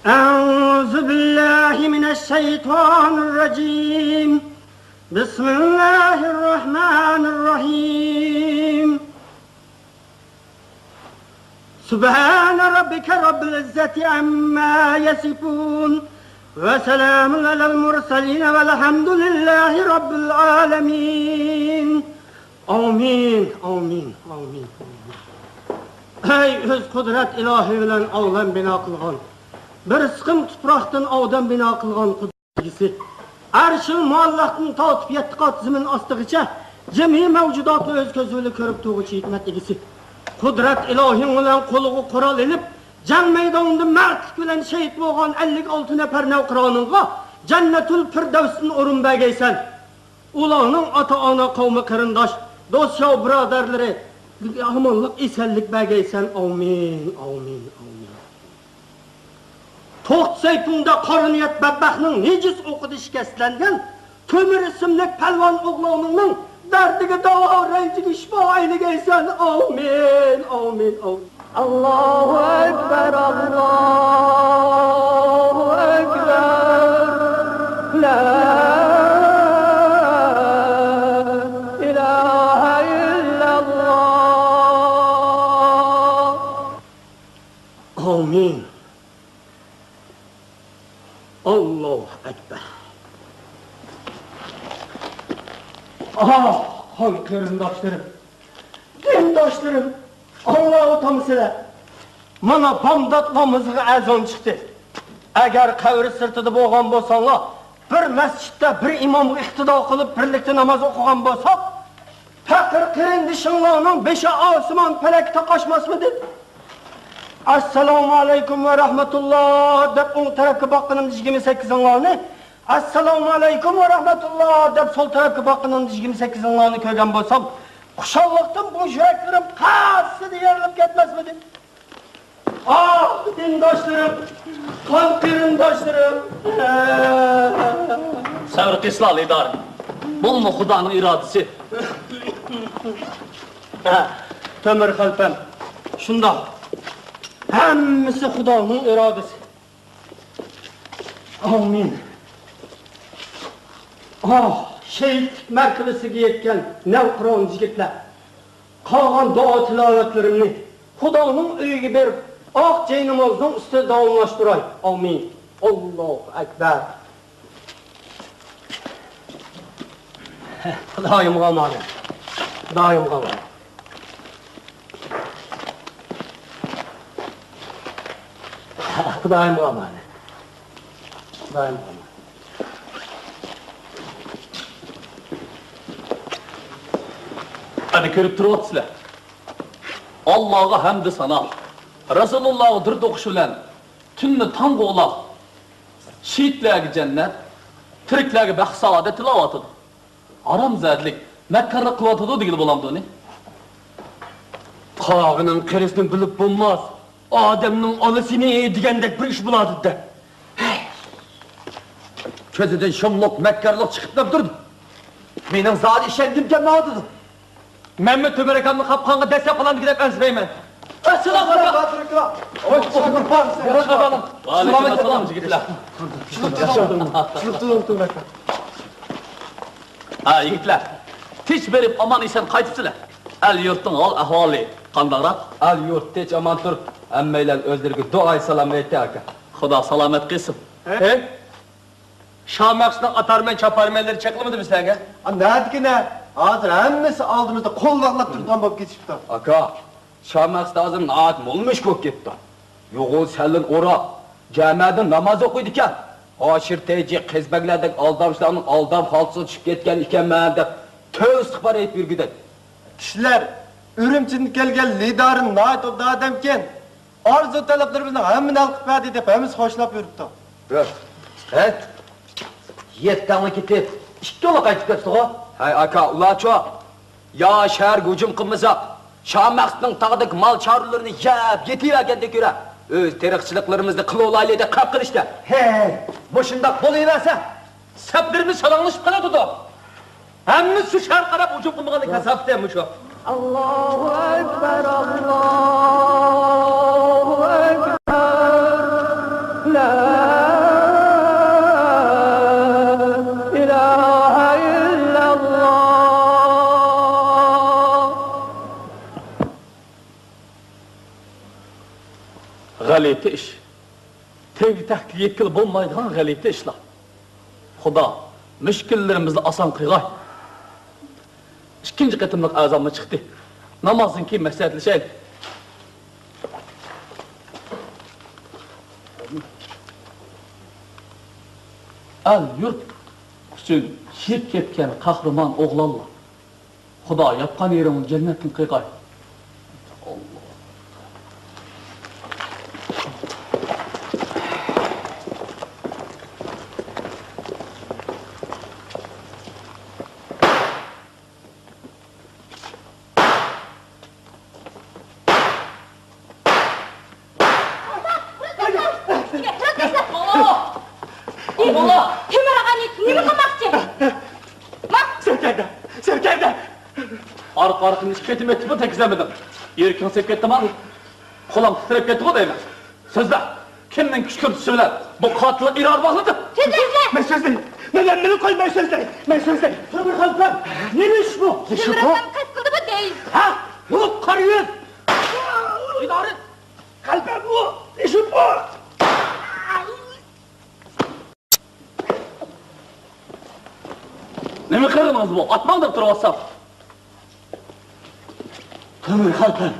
أعوذ بالله من الشيطان الرجيم. بسم الله الرحمن الرحيم. سبحان ربك رب العزة عما يصفون. وسلام على المرسلين والحمد لله رب العالمين. ئامىن، ئامىن، ئامىن، ئامىن. ئەي ئۆز قۇدرەت ئىلاھى بىلەن ئالەم بىنا قىلغان، بىر سىقىم تۇپراقتىن ئادەم بىنا قىلغان قۇدرەت ئىگىسى، ئەرشىل مۇئەللەقتىن تارتىپ يەتتە قات زېمىن ئاستىغىچە جىمى مەۋجۇداتنى ئۆز كۆزى بىلەن كۆرۈپ تۇرغۇچى ھېكمەت ئىگىسى، قۇدرەت ئىلاھىڭ بىلەن قولىغا قورال ئېلىپ، جەڭ مەيدانىدا مەردلىك بىلەن شېھىت بولغان ئەللىك ئالتە نەپەر نەۋقىرانىڭغا جەننەتۇل پىردەۋستىن ئورۇن بەرگەيسەن. ئۇلارنىڭ ئاتا-ئانا، قەۋمى-قېرىنداش، دوست-يار بۇرادەرلىرى ئامانلىق، ئېسەنلىك بەرگەيسەن. ئامىن، ئامىن، ئامىن. توختى سەيپۇڭدا قارا نىيەت بەتبەختنىڭ نىجىس ئوقىدا شىكەستلەنگەن تۆمۈر ئىسىملىك پەلۋان ئوغلۇڭنىڭ دەردىگە داۋا، رەنجىگە شىپا ئەيلىگەيسەن. ئامىن، ئامىن، ئامىن. ئاللاھۇ ئەكبەر، ئاللاھۇ ئەكبەر. لا ئىلاھە ئىللەللاھ. ئامىن. ئاللاھۇ ئەكبەر. ئاھ، قان قېرىنداشلىرىم، دىنداشلىرىم، ئاڭلاۋاتامسىلەر؟ مانا بامدات نامىزىغا ئەزان چىقتى. ئەگەر قەبرە سىرتىدا بولغان بولساڭلار، بىر مەسچىتتە بىر ئىمامغا ئىقتىدا قىلىپ بىرلىكتە ناماز ئوقۇغان بولساق، پەقىر قېرىندىشىڭلارنىڭ بېشى ئاسمان پەلەككە تاقاشماسمىدى؟ «ئەسسالامۇ ئەلەيكۇم ۋە رەھمەتۇللا» دەپ ئوڭ تەرەپكە باققىنىمدا يىگىرمە سەككىزىڭلارنى، «ئەسسالامۇ ئەلەيكۇم ۋە رەھمەتۇللا» دەپ سول تەرەپكە باققىنىمدا يىگىرمە سەككىزىڭلارنى كۆرگەن بولسام، خۇشاللىقتىن بۇ يۈرەكلىرىم قەسسىدە يېرىلىپ كەتمەسمىدى؟ ئاھ، دىنداشلىرىم، قان قېرىنداشلىرىم! سەۋر قىلسىلا، لىدار. بۇمۇ خۇدانىڭ ئىرادىسى. ھە، تۆمۈر خەلپەم، شۇنداق. ھەممىسى خۇدانىڭ ئىرادىسى. ئامىن. ئاھ، شېھىتلىك مەرتىۋىسىگە يەتكەن نەۋقىران يىگىتلەر! قالغان دۇئا تىلاۋەتلىرىمنى خۇدانىڭ ئۆيىگە بېرىپ، ئاق جەينامازنىڭ ئۈستىدە داۋاملاشتۇراي. ئامىن. ئاللاھۇ ئەكبەر. خۇدايىمغا ئامانەت. خۇدايىمغا ئامانەت. خۇدايىمغا ئامانەت. خۇدايىمغا ئامانەت. ئەنە كۆرۈپ تۇرۇۋاتىسىلەر. ئاللاغا ھەمدۇ سانا، رەسۇلۇللاغا دۇرۇت ئوقۇش بىلەن تۈننى تاڭغا ئۇلاپ، شېھىتلەرگە جەننەت، تىرىكلەرگە بەخت سائادەت تىلەۋاتىدۇ. ھارامزادىلىك، مەككارلىق قىلىۋاتىدۇ دېگىلى بولامدۇ ئۇنى؟ قاغىنىڭ قېرىسىنى بىلىپ بولماس، ئادەمنىڭ ئانىسىنى دېگەندەك بىر ئىش بولاتىدۇ-دە. كۆزىدىن شۇملۇق مەككارلىق چىقىپ تۇرىدۇ. مېنىڭ زادى ئىشەنگۈم كەلمەيۋاتىدۇ. مەنمۇ تۆمۈر ئاكامنى قاپقانغا دەسسەپ قالامدىكىن دەپ ئەنسىرەيمەن. ئەسسالامۇ ئەلەيكۇم. ۋەئەلەيكۇم ئەسسالام، يىگىتلەر. ھە، يىگىتلەر، تىنچ بېرىپ ئامان-ئېسەن قايتىپسىلەر. ئەل-يۇرتنىڭ ھال-ئەھۋالى قانداقراق؟ ئەل-يۇرت تىنچ-ئامان تۇرۇپ، ھەممەيلەن ئۆزلىرىگە دۇئايى سالام ئېيتتى، ئاكا. خۇدا سالامەت قىلسۇن. ھە؟ شامەخسۇتنىڭ ئاتارمەن-چاپارمەنلىرى چېقىلمىدىمۇ سىلەرگە؟ ئا، نەدىكىنە؟ ھازىر ھەممىسى ئالدىمىزدا قول باغلاپ تۇرىدىغان بولۇپ كېتىشىپتۇ. ئاكا، شامەخسۇت ھازىر ناھايىتى مول مۈشۈك بولۇپ كېتىپتۇ. يوغان سەللىنى ئوراپ، جامەدىن ناماز ئوقۇيدىكەن. ھاشىر تەيجى، قېزى بەگلەردەك ئالدامچىلارنىڭ ئالدام خالتىسىغا چۈشۈپ كەتكەن ئىكەنمەن دەپ، تۆۋە ئىستىغپار ئېيتىپ يۈرگۈدەك. كىشىلەر ئۈرۈمچىدىن كەلگەن لىدارى ناھايىتى ئوبدان ئادەمكەن. ئارزۇ تەلەپلىرىمىزنىڭ ھەممىنى ھەل قىلىپ بەردى دەپ ھەممىسى خوشلاپ يۈرۈپتۇ. ھە؟ يەتتەڭلا كېتىپ، ئىككىلا قايتىپ كەپسىغۇ؟ ھەي ئاكا، ئۇلارچۇ؟ يا شەھەرگە ھۇجۇم قىلمىساق، شامەخسۇتنىڭ تاغدىكى مال چارۋىلىرىنى يەپ يېتىۋەرگەندىن كۆرە، ئۆز تېرىقچىلىقلىرىمىزنى قىلىۋالايلى دەپ خەپ قىلىشتە. ھەي، مۇشۇنداق بولۇۋەرسە، سەپلىرىمىز شالاڭلىشىپ قالىدۇ. ھەممىسى شۇ شەھەرگە قاراپ ھۇجۇم قىلمىغاننىڭ كاساپىتى مۇشۇ. ئاللاھۇ ئەكبەر، ئاللاھۇ ئەكبەر، لا ئىلاھە ئىللەللاھ. غەلىتە ئىش. تەگكە يەتكىلى بولمايدىغان غەلىتە ئىشلار. خۇدا مۈشكۈللىرىمىزنى ئاسان قىلغاي. ئىككىنچى قېتىملىق ئەزانمۇ چىقتى. نامازدىن كېيىن مەسلىھەتلىشەيلى. ئەل-يۇرت ئۈچۈن شېھىت كەتكەن قەھرىمان ئوغلانلار. خۇدا ياتقان يېرىڭنى جەننەتتىن قىلغاي. مولا! مولا! تۆمۈر ئاغا، نېمە قىلماقچى؟ ما! سەركەردە! سەركەردە! ئارقا-ئارقىدىن ئىككى قېتىم ئېيتىپمۇ تەگكۈزەلمىدىڭ. يۈرىكىڭ سېلىپ كەتتىما؟ قولۇم تىترەپ كەتتىغۇ دەيمەن. سۆزلە! كىمنىڭ كۈچ كۈرتۈشى بىلەن بۇ قاتىللىق ئىرادە باغلىدىڭ؟ سۆزلە، سۆزلە! مەن سۆزلەي! مەن ھەممىنى قوي، مەن سۆزلەي! مەن سۆزلەي! تۆمۈر خەلپەم! نېمە ئىش بۇ؟ تۆمۈر خەلپەم قەست قىلدىمۇ دەي؟ ھە؟ يوق، قارا يۈز! ئىدارە! خەلپەم بۇ! ئىشىم بۇ! نېمە قىلغىنىڭىز بۇ؟ ئاتماڭ دەپ تۇرۇۋاتسام. تۆمۈر خەلپەم،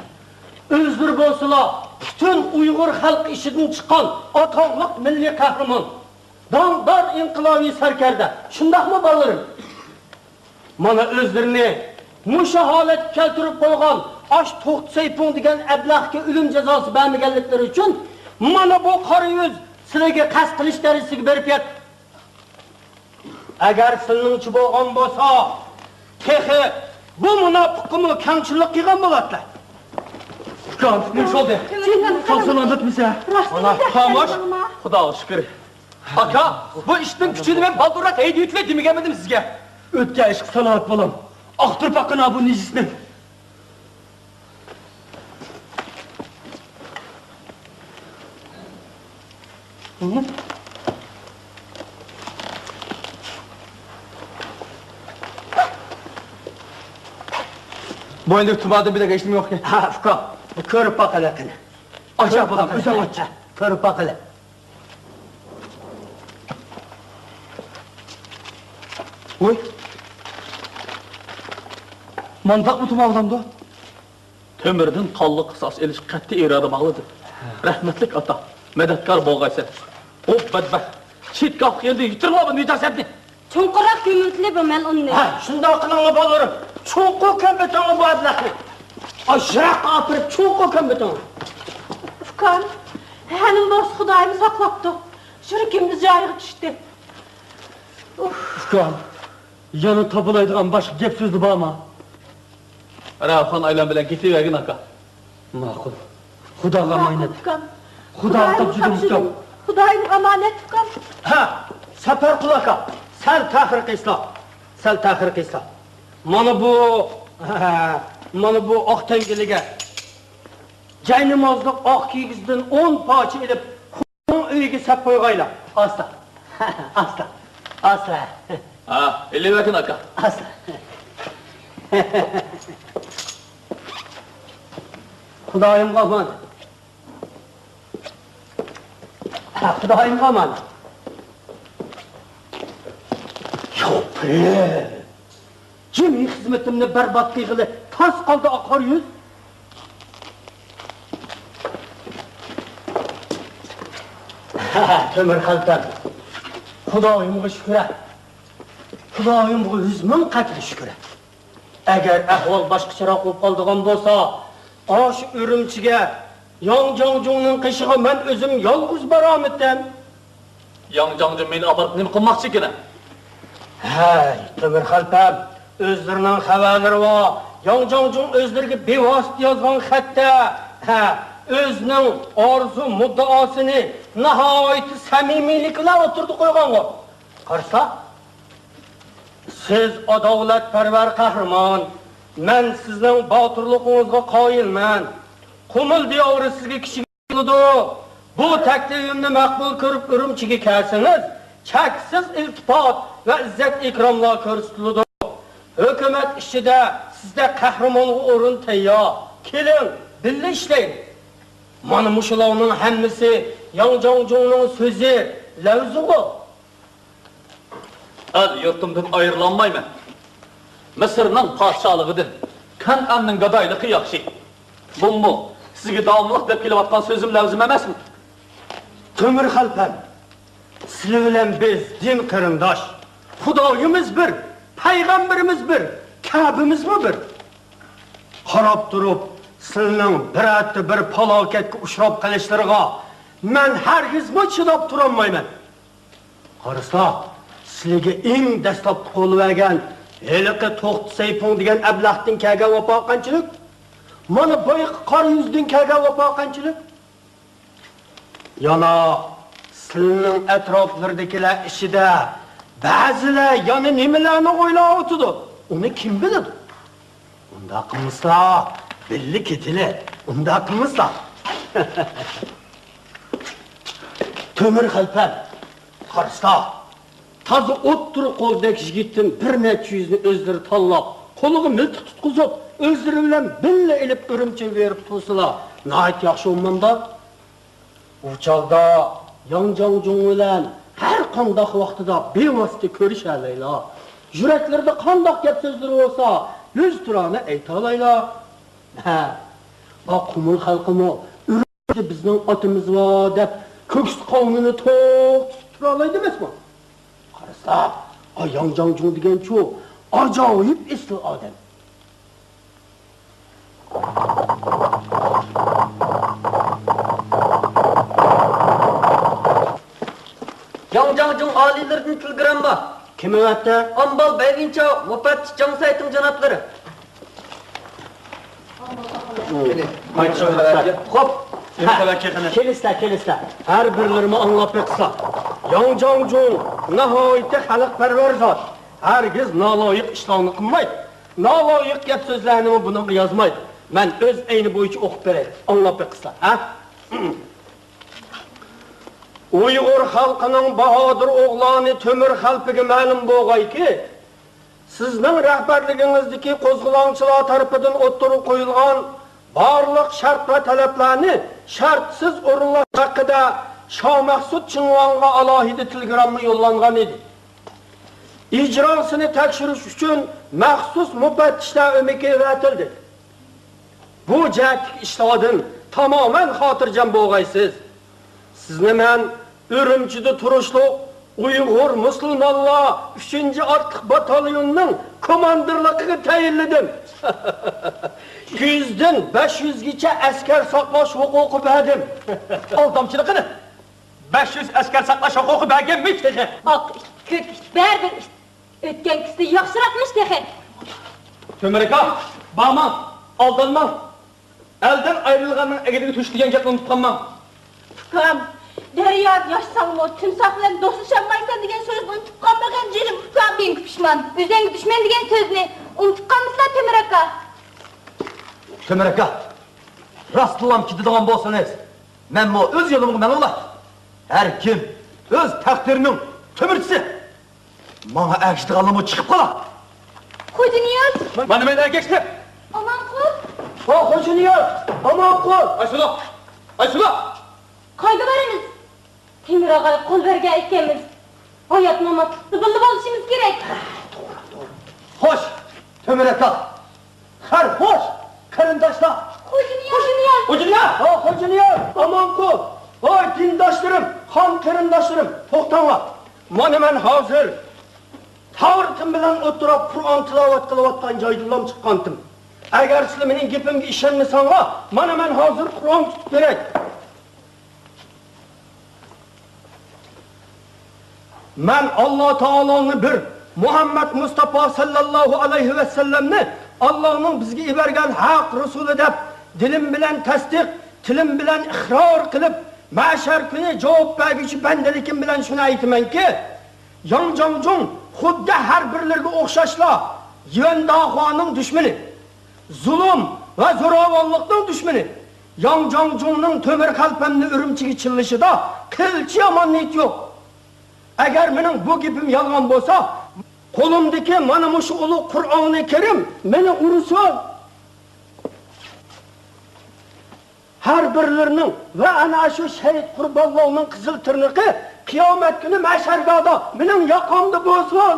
ئۆزلىرى بولسىلا پۈتۈن ئۇيغۇر خەلقى ئىچىدىن چىققان ئاتاقلىق مىللىي قەھرىمان، داڭدار ئىنقىلابىي سەركەردە، شۇنداقمۇ بالىلىرىم؟ مانا ئۆزلىرىنى مۇشۇ ھالەتكە كەلتۈرۈپ قويغان ئاش توختى سەيپۇڭ دېگەن ئەبلەخكە ئۆلۈم جازاسى بەرمىگەنلىكلىرى ئۈچۈن مانا بۇ قارا يۈز سىلىگە قەست قىلىش دەرىجىسىگە بېرىپ يەتتى. ئەگەر سىلىنىڭچە بولغان بولسا، تېخى بۇ مۇناپىققىمۇ كەڭچىللىك قىلغان بولاتتى. ئۇكام، نېمە بولدى؟ ساغ سالامەتمىسە؟ مانا، خاموش. خۇداغا شۈكۈر. ئاكا، بۇ ئىشنىڭ كۈچىنى مەن بالدۇرراق ھەيدىۋېتىلە دېمىگەنمىدىم سىزگە؟ ئۆتكەن ئىشقا سالامەت بولۇڭ. ئاختۇرۇپ باققىنا بۇ نىجىسنى. بوينىدىكى تۇمادىن بىلەك ھېچنېمە يوقكەن. ھە، ئۇكا، بۇ كۆرۈپ باقىلى قېنى. ئاجايىپ ئادەم، ئۆزۈڭ ئاچ. كۆرۈپ باقىلى. ۋوي. مانداقمۇ تۇماۋلامدۇ؟ تۆمۈردىن قانلىق قىساس ئېلىش قەتئىي ئىرادە باغلىدى. رەھمەتلىك ئاتا، مەدەتكار بولغايسەن. ئۇ بەدبەخت شىتكاپ يەردە يىتىرلا بۇ نىجاسەتنى. چوڭقۇرراق كۆمۈۋېتىلى بۇ مەلئۇننى. ھە، شۇنداق قىلىڭلار بالىلىرىم. چوڭقۇر كۆمۈۋېتىڭلار بۇ ئەبلەخنى. ئاش يىراققا ئاپىرىپ چوڭقۇر كۆمۈۋېتىڭلار. ئۇكام، ھە، نېمە بولسا خۇدايىم ساقلاپتۇ. يۈرىكىم ئىجايىغا چۈشتى. ئۇف. ئۇكام، يەنە تاپىلايدىغان باشقا گەپ سۆزلىرى بارمۇ؟ راۋخان ئايلان بىلەن كېتىۋەرگىن ئاكا. ماقۇل. خۇداغا ئامانەت. ئۇكام. خۇداغا تاپشۇردۇم ئۇكام. خۇدايىمغا ئامانەت ئۇكام. ھە، سەپەرقۇل ئاكا، سەل تەخىر قىلسىلا. سەل تەخىر قىلسىلا. مانا بۇ، مانا بۇ ئاق تەڭگىلىگە جاينامازلىق ئاق كىگىزدىن ئون پارچە ئېلىپ، ئۆيىگە سەپ قويغايلا. ئاستا. ئاستا. ئاستا. ھا، ئېلىۋەرگىن ئاكا. ئاستا. خۇدايىمغا ئامان. ھا، خۇدايىمغا ئامان. يوق، جىمى خىزمىتىمنى بەربات قىلغىلى تاس قالدى ئاقار يۈز. تۆمۈر خەلپەم، خۇدايىمغا شۈكرە. خۇدايىمغا يۈز مىڭ قەترە شۈكرە. ئەگەر ئەھۋال باشقىچىراق بولۇپ قالىدىغان بولسا، ئاشۇ ئۈرۈمچىگە ياڭ جاڭجۇڭنىڭ قېشىغا مەن ئۆزۈم يالغۇز بارامىتىم. ياڭ جاڭجۇڭ مېنى ئاپىرىپ نېمە قىلماقچىكىن؟ ھەي، تۆمۈر خەلپەم، ئۆزلىرىنىڭ خەۋەرلىرى بار. ياڭ جاڭجۇڭ ئۆزلىرىگە بىۋاسىتە يازغان خەتتە، ھە، ئۆزىنىڭ ئارزۇ مۇددىئاسىنى ناھايىتى سەمىمىيلىك بىلەن ئوتتۇرىدا قويغانغۇ. قارىسا، سىز ئاداۋلەتپەرۋەر قەھرىمان، مەن سىزنىڭ باتۇرلۇقىڭىزغا قايىلمەن. قۇمۇل دىيارى سىزگە كىچىك بولىدۇ. بۇ تەكلىپىمنى مەقبۇل كۆرۈپ ئۈرۈمچىگە كەلسىڭىز، چەكسىز ئىلتىپات ۋە ئىززەت ئىكراملار كۆرسىتىلىدۇ. ھۆكۈمەت ئىچىدە سىزدەك قەھرىمانغا ئورۇن تەييار. كېلىڭ، بىللە ئىشلەيلى. مانا مۇشۇلارنىڭ ھەممىسى ياڭ جاڭجۇڭنىڭ سۆزى، لەۋزىغۇ. ئەل يۇرتۇمدىن ئايرىلالمايمەن. مىسىرنىڭ پادىشاھلىقىدىن كەنئاننىڭ گادايلىقى ياخشى. بۇمۇ سىزگە داۋاملىق دەپ كېلىۋاتقان سۆزۈم، لەۋزىم ئەمەسمۇ؟ تۆمۈر خەلپەم، سىلى بىلەن بىز دىن قېرىنداش. خۇدايىمىز بىر، پەيغەمبىرىمىز بىر، كەبىمىزمۇ بىر. قاراپ تۇرۇپ، سىلىنىڭ بىرەرتە بىر پالاكەتكە ئۇچراپ قېلىشلىرىغا مەن ھەرگىزمۇ چىداپ تۇرالمايمەن. قارىسا، سىلىگە ئەڭ دەسلەپتە قولىۋەرگەن ھېلىقى توختى سەيپۇڭ دېگەن ئەبلەختىن كەلگەن ۋاپا قانچىلىك؟ مانا بايىقى قارا يۈزدىن كەلگەن ۋاپا قانچىلىك؟ يەنە سىلىنىڭ ئەتراپلىرىدىكىلەر ئىچىدە بەزىلەر يەنە نېمىلەرنى ئويلاۋاتىدۇ؟ ئۇنى كىم بىلىدۇ؟ ئۇنداق قىلمىسىلا، بىللە كېتىلى. ئۇنداق قىلمىسىلا. تۆمۈر خەلپەم، قارىسا، تازا ئوتتۇرا قولدەك يىگىتتىن بىر نەچچە يۈزنى ئۆزلىرى تاللاپ، قولىغا مىلتىق تۇتقۇزۇپ، ئۆزلىرى بىلەن بىللە ئېلىپ ئۈرۈمچىگە بېرىپ تۇرسىلا، ناھايىتى ياخشى بولمامدۇ؟ ئۇ چاغدا ياڭ جاڭجۇڭ بىلەن ھەر قانداق ۋاقتىدا بىۋاسىتە كۆرۈشەلەيلا. يۈرەكلىرىدە قانداق گەپ سۆزلىرى بولسا، يۈزتۇرانە ئېيتالايلا. ھە، ئا قۇمۇل خەلقىمۇ ئۈرۈمچىدە بىزنىڭ ئاتىمىز بار دەپ كۆكسى قاۋىنىنى توق تۇتۇپ تۇرالايدۇ ئەمەسمۇ؟ قارىسا، ئا ياڭ جاڭجۇڭ دېگەنچۇ ئاجايىپ ئېسىل ئادەم. ئالاھىدىلىرىدىن تېلېگرامما. كىم ئەۋەتتى؟ ئامبال بەيۋىنچاۋ، مۇپەتتىش جاڭسەيتىڭ جانابلىرى. خوپ. كېلىسىلەر، كېلىسىلەر. ھەر بىرلىرىمۇ ئاڭلاپ بېقىسىلەر. ياڭ جاڭجۇڭ ناھايىتى خەلقپەرۋەر زات. ھەرگىز نالايىق ئىشلارنى قىلمايدۇ. نالايىق گەپ سۆزلەرنىمۇ بۇنىڭغا يازمايدۇ. مەن ئۆز ئەينى بويىچە ئوقۇپ بېرەي. ئاڭلاپ بېقىسىلەر، ھە؟ ئۇيغۇر خەلقىنىڭ باھادىر ئوغلانى تۆمۈر خەلپىگە مەلۇم بولغايكى، سىزنىڭ رەھبەرلىكىڭىزدىكى قوزغىلاڭچىلار تەرىپىدىن ئوتتۇرىغا قويۇلغان بارلىق شەرت ۋە تەلەپلەرنى شەرتسىز ئورۇنلاش ھەققىدە شاھ مەخسۇت چىڭۋاڭغا ئالاھىدە تېلېگرامما يوللانغان ئىدى. ئىجراسىنى تەكشۈرۈش ئۈچۈن مەخسۇس مۇپەتتىشلەر ئۆمىكى ئەۋەتىلدى. بۇ جەھەتتىكى ئىشلاردىن تامامەن خاتىرجەم بولغايسىز. سىزنى مەن ئۈرۈمچىدە تۇرۇشلۇق ئۇيغۇر مۇسۇلمانلار ئۈچىنچى ئاتلىق باتاليونىنىڭ كوماندىرلىقىغا تەيىنلىدىم. يۈزدىن بەش يۈزگىچە ئەسكەر ساقلاش ھوقۇقى بەردىم. ئالدامچىلىقىنى! بەش يۈز ئەسكەر ساقلاش ھوقۇقى بەرگەنمىش تېخى. ئاق ئىت، كۆك ئىت، بەرىبىر ئىت. ئۆتكەن كۈستە ياخشىراقمىش تېخى. تۆمۈر ئاكا، بارماڭ، ئالدانماڭ. ئەلدىن ئايرىلغاننىڭ ئەگىرىگە تۆشۈك دېگەن گەپنى ئۇنتۇپ قالماڭ. ئۇكام، دەريادا ياشىساڭمۇ تىمساھ بىلەن دوستلىشالمايسەن دېگەن سۆزنى ئۇنتۇپ قالمىغىن جېنىم ئۇكام. مېنىڭكى پۇشمان. ئۆزۈڭگە دۈشمەن دېگەن سۆزنى ئۇنتۇپ قالمىسىلا تۆمۈر ئاكا. تۆمۈر ئاكا، راستلام كېتىدىغان بولسىڭىز، مەنمۇ ئۆز يولۇمغا ماڭايلا. ھەر كىم ئۆز تەقدىرىنىڭ تۆمۈرچىسى. ماڭا ئەگىشىدىغانلارمۇ چىقىپ قالا. خوجانىياز! مانا مەن ئەگەشتىم. ئامانقۇل! ھو، خوجانىياز! ئامانقۇل! ئايسۇلا! ئايسۇلا! قايدا بارىمىز؟ تۆمۈر ئاغايغا قول بەرگەن ئىكەنمىز. ھايات-ماماتلىقتا بىللە بولۇشىمىز كېرەك. خوش، تۆمۈر ئاكا. خەير، خوش، قېرىنداشلار. خوجانىياز! خوجانىياز! ھو، خوجانىياز! ئامانقۇل! ھوي، دىنداشلىرىم، قان قېرىنداشلىرىم، توختاڭلار. مانا مەن ھازىر تاۋرىتىم بىلەن ئولتۇرۇپ قۇرئان تىلاۋەت قىلىۋاتقان جايدىنلام چىققانتىم. ئەگەر سىلەر مېنىڭ گېپىمگە ئىشەنمىسەڭلار، مانا مەن ھازىر قۇرئان تۇتۇپ بېرەي. مەن ئاللا تائالانى بىر، مۇھەممەد مۇستاپا ساللاللاھۇ ئەلەيھى ۋەسەللەمنى ئاللانىڭ بىزگە يېبەرگەن ھەق رەسۇلى دەپ دىلىم بىلەن تەستىق، تىلىم بىلەن ئىقرار قىلىپ، مەھشەر كۈنى جاۋاب بەرگۈچى بەندىلىكىم بىلەن شۇنى ئېيتىمەنكى، ياڭ جاڭجۇڭ خۇددى ھەر بىرلىرىگە ئوخشاشلا يۈەن داخۇانىڭ دۈشمىنى، زۇلۇم ۋە زوراۋانلىقنىڭ دۈشمىنى. ياڭ جاڭجۇڭنىڭ تۆمۈر خەلپەمنى ئۈرۈمچىگە چىللىشىدا قىلچە يامان نىيىتى يوق. ئەگەر مېنىڭ بۇ گېپىم يالغان بولسا، قولۇمدىكى مانا مۇشۇ ئۇلۇغ قۇرئانى كەرىم مېنى ئۇرسۇن. ھەر بىرلىرىنىڭ ۋە ئەنە شۇ شەھىت قۇربانلارنىڭ قىزىل تىرنىقى قىيامەت كۈنى مەھشەرگاھدا مېنىڭ ياقامدا بولسۇن.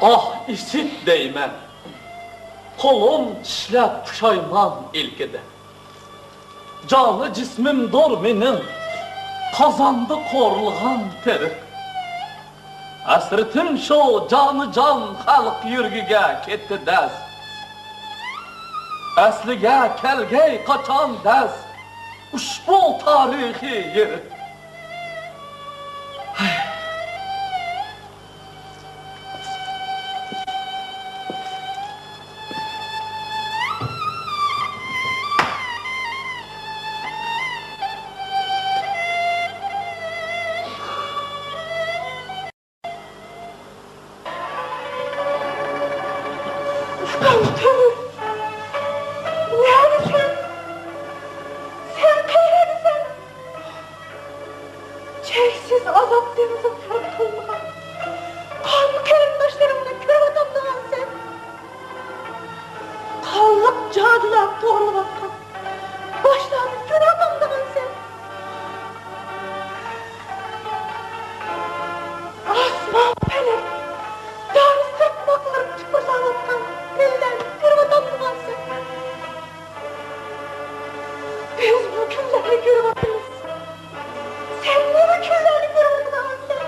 ئاھ، ئىسىت دەيمەن، قولۇم چىشلەپ پۇشايمان ئىلكىدە. جانى جىسمىمدۇر مېنىڭ قازاندا قورۇلغان تېرىق. ھەسرىتىم شۇ، جانى جان خەلق يۈرىكىگە كەتتى دەس. ئەسلىگە كەلگەي قاچان دەس، ئۇشبۇ تارىخىي يېرىق. ئۇكام تۆمۈر، نەدىسەن؟ سەن قەيەردىسەن؟ چەكسىز ئازاب دېڭىزىغا غەرق قىلىنغان قان قېرىنداشلىرىڭنى كۆرۈۋاتامدىغانسەن؟ قانلىق جادۇلار توغرىلىۋاتقان باشلارنى كۆرۈۋاتامدىغانسەن؟ ئاسمان پەلەك دارى سىرتماقلىرى تۇپۇرلاۋاتقان كۈنلەرنى كۆرۈۋاتامدىغانسەن؟ بىز بۇ كۈنلەرنى كۆرۈۋاتىمىز. سەن نېمە كۈنلەرنى كۆرۈۋاتىدىغانسەن؟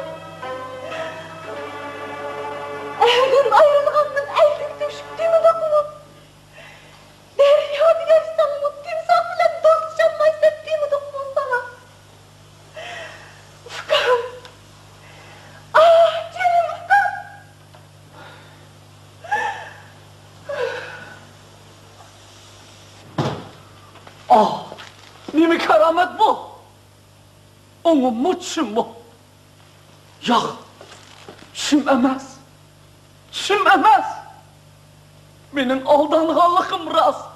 ئەردىن ئايرىلغاندىن ئەيدىڭ تۆشۈك دېمىدۇقمۇ؟ دەريادا ياشىساڭمۇ تىمساھ بىلەن دوستلىشالمايسەن دېمىدۇقمۇ ساڭا؟ ئۇكام! ئاھ، جېنىم ئۇكام! ئاھ، نېمە كارامەت بۇ؟ ئوڭۇممۇ، چۈشۈممۇ؟ ياق، چۈشۈم ئەمەس. چۈشۈم ئەمەس. مېنىڭ ئالدانغانلىقىم راست.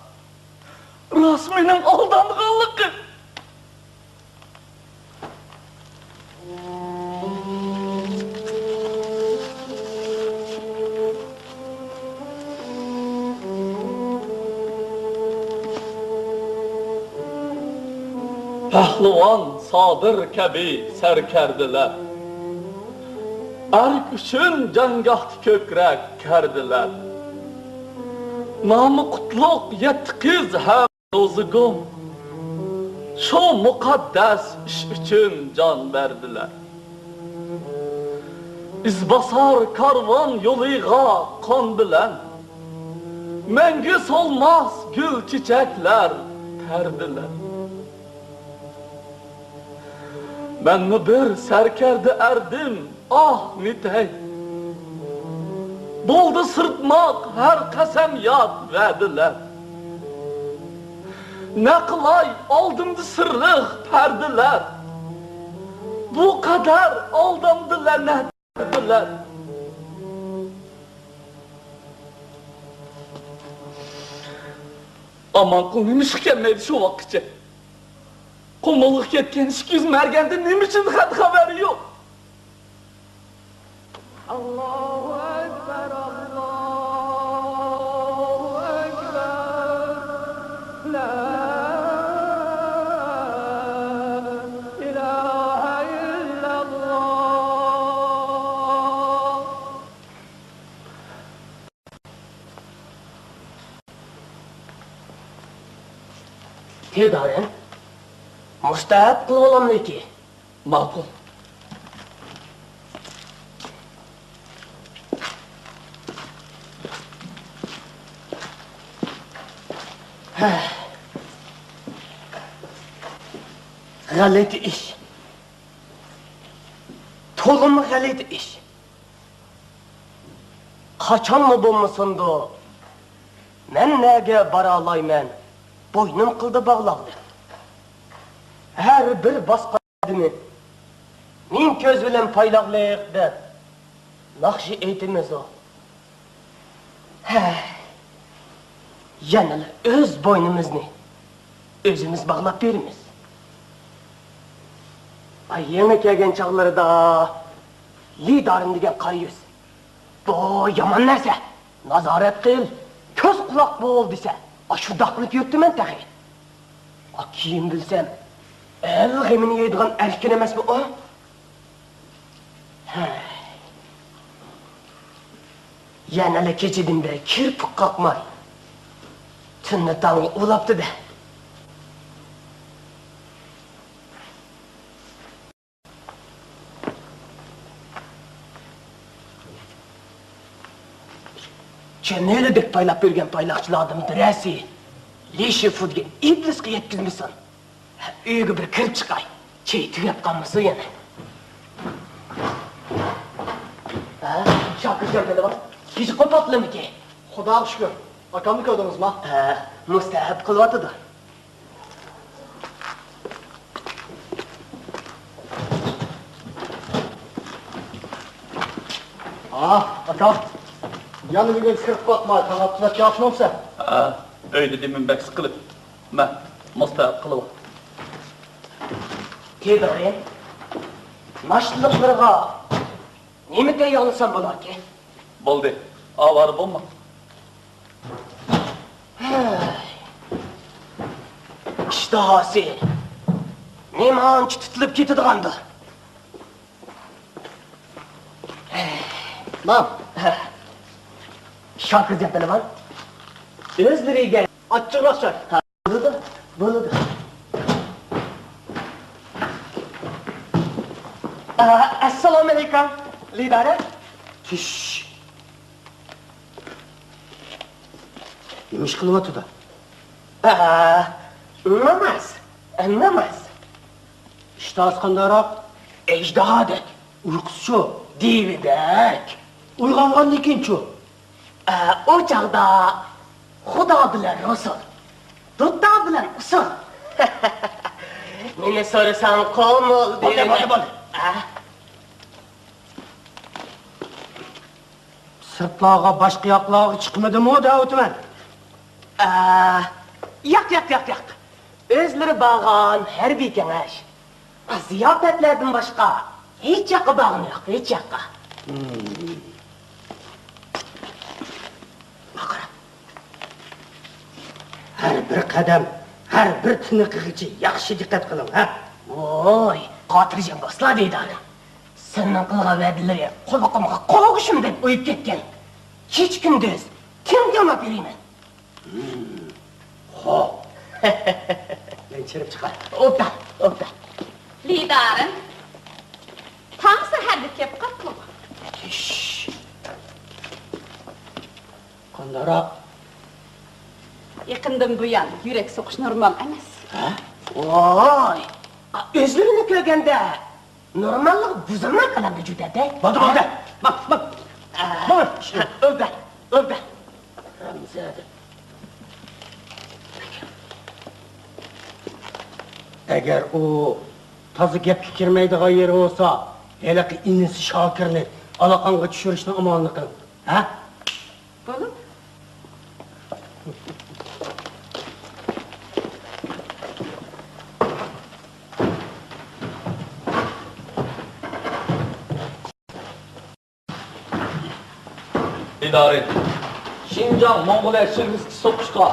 راست مېنىڭ ئالدانغانلىقىم. پەھلىۋان سابىر كەبى سەركەردىلەر، ئەرك ئۈچۈن جەڭگاھتا كۆكرەك كەردىلەر. نامى قۇتلۇق يەتتە قىز ھەم روزىگۇم شۇ مۇقەددەس ئىش ئۈچۈن جان بەردىلەر. ئىزباسار كارۋان يولىغا قان بىلەن، مەڭگۈ سولماس گۈل چېچەكلەر تەردىلەر. مەنمۇ بىر سەركەردە ئەردىم، ئاھ نېتەي. بولدى سىرتماق ھەر قەسەم ياد ۋەدىلەر. نەقىلاي ئالدىمدا سىرلىق پەردىلەر. بۇ قەدەر ئالدامدى لەنەت پەردىلەر. ئامانقۇل نېمىشقا كەلمەيدۇ شۇ ۋاققىچە؟ قۇمۇلغا كەتكەن ئىككى يۈز مەرگەندىن نېمە ئۈچۈن خەت خەۋەر يوق؟ ئاللاھۇ ئەكبەر، ئاللاھۇ ئەكبەر. لا ئىلاھە ئىللەللاھ. تېدارەن، مۇستەھەپ قىلىۋالاملىكى. ماقۇل. ھە. غەلىتە ئىش. تولىمۇ غەلىتە ئىش. قاچانمۇ بولمىسۇندۇ، مەن نەگە بارالايمەن، بوينۇم قىلدى باغلاقلىق. ھەر بىر باسقان قەدىمى مىڭ كۆز بىلەن پايلاقلىق دەپ، ناخشا ئېيتىمىزۇ؟ ھە، يەنىلا ئۆز بوينىمىزنى ئۆزىمىز باغلاپ بېرىمىز. ئاي، يېڭى كەلگەن چاغلىرىدا لىدارىم دېگەن قارا يۈز، بۇ يامان نەرسە، نازارەت قىل، كۆز قۇلاق بول دېسە، ئاشۇنداق قىلىپ يۈرۈپتىمەن تېخى. ئا، كېيىن بىلسەم، ئەل غېمىنى يەيدىغان ئەركىن ئەمەسمۇ ئۇ؟ ھەي. يەنىلا كېچىدىن بېرى كىرپىك قاقماي، تۈننى تاڭغا ئۇلاپتۇ-دە. چۈنىلىدەك پايلاپ يۈرگەن پايلاقچىلاردىن بىرەرسى لى شىفۇ دېگەن ئىبلىسقا يەتكۈزمىسۇن. ئۆيگە بىر كىرىپ چىقاي. چېيى تۈگەپ قالمىسۇن يەنە. ھە، شاكىرجان پەلىۋان، كېچە قوپاتلىمىكى؟ خۇداغا شۈكۈر. ئاكامنى كۆردىڭىزما؟ ھە، مۇستەھەب قىلىۋاتىدۇ. ئاھ، ئاكا. يەنە بۈگۈن كىرىپ باقماي، تاڭ ئاتقۇزۇپ ياخشىمۇسەن؟ ھە، ئۆيدە دېمىم بەك سىقىلىپ. مە، مۇستەھەب قىلىۋال. تېدارىم، ناشتىلىقلىرىغا نېمە تەييارلىسام بولاركىن؟ بولدى، ئاۋارە بولما. ھەي. ئىشتىھاسى نېمانچە تۇتۇلۇپ كېتىدىغاندۇ؟ ماڭ. شاكىرجان پەلىۋان، ئۆزلىرىگە ئاچچىقراق چاي. بولىدۇ، بولىدۇ. ئە، ئەسسالامۇئەلەيكۇم، لىدارە. چۈش. نېمە ئىش قىلىۋاتىدۇ؟ ئە، ناماز، ناماز. ئىشتىھاسى قانداقراق؟ ئەجدىھادەك. ئۇيقۇسىچۇ؟ دىۋىدەك. ئويغانغاندىن كېيىنچۇ؟ ئە، ئۇ چاغدا خۇدا بىلەن رۇسۇل، دۇتتا بىلەن ئۇسۇل. نېمە سورىساڭ قول مول. بولدى، دېۋىدەك. بولدى، بولدى. ئە. سىرتلارغا، باشقا ياقلارغا چىقمىدىمۇ دەۋاتىمەن. ئە، ياق، ياق، ياق، ياق. ئۆزلىرى بارغان ھەربىي كېڭەش، زىياپەتلەردىن باشقا ھېچ ياققا بارغىنى يوق، ھېچ ياققا. مم. قارا. ھەر بىر قەدەم، ھەر بىر تىنىقىغىچە ياخشى دىققەت قىلىڭ، ھە؟ ۋوي، خاتىرجەم بولسىلا، دىدارىم. سېنىڭ قىلغان ۋەدىلىرى قۇلىقىمغا قوغۇشۇم دەپ ئۇيۇپ كەتكەن. كېچە-كۈندۈز تىڭ تىڭلاپ يۈرىمەن. ھىم، خو. مەن چىرىپ چىقاي. ئوبدان، ئوبدان. لىدارىم، تاڭ سەھەردە كەپ قاپتۇ. تىش. قانداقراق؟ يېقىندىن بۇيان يۈرەك سوقۇش نورمال ئەمەس. ھە؟ ۋاي! ئۆزلىرىنى كۆرگەندە نورماللىق بۇزۇلماي قالامدۇ جۈدەدە؟ بولدى، بولدى. بول، بول. ئە، بول. ئۆبدە، ئۆبدە. رامزەدە. ئەگەر ئۇ تازا گەپكە كىرمەيدىغان يېرى بولسا، ھېلىقى ئىنىسى شاكىرنى ئالاقاڭغا چۈشۈرۈشنى ئامالىنى قىل. ھە؟ بولىدۇ. ئىدارە، شىنجاڭ موڭغۇلىيە شىركىتى سوقۇشقا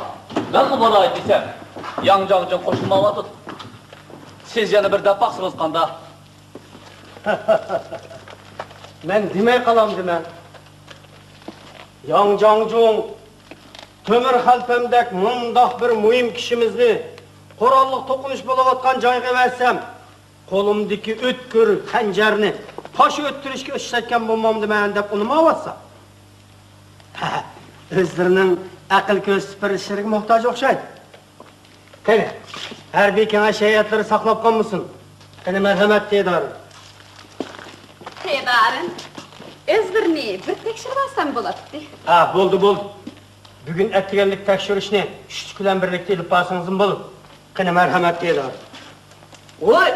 مەنمۇ باراي دېسەم، ياڭ جاڭجىڭ قوشۇلمايۋاتىدۇ. سىز يەنە بىر دەپ باقسىڭىز قانداق؟ مەن دېمەي قالامدىمەن. ياڭ جاڭجۇڭ، تۆمۈر خەلپەمدەك مۇنداق بىر مۇھىم كىشىمىزنى قوراللىق توقۇنۇش بولۇۋاتقان جايغا ئەۋەتسەم، قولۇمدىكى ئۆتكۈر خەنجەرنى پاش ئۆتتۈرۈشكە ئىشلەتكەن بولمامدىمەن دەپ ئۇنىماۋاتسا. ئۆزلىرىنىڭ ئەقىل كۆرسىتىپ بېرىشلىرىگە موھتاج ئوخشايدۇ. قېنى، ھەربىي كېڭەش ھەيئەتلىرى ساقلاپ قالمىسۇن. قېنى، مەرھەمەت، تېدارىم. تېدارىم، ئۆزلىرىنى بىر تەكشۈرۈۋالسام بولاتتى. ھە، بولدى، بولدى. بۈگۈن ئەتىگەنلىك تەكشۈرۈشنى چۈشلۈك بىلەن بىرلىكتە ئېلىپ بارسىڭىزمۇ بولىدۇ. قېنى، مەرھەمەت، تېدارىم. ۋوي!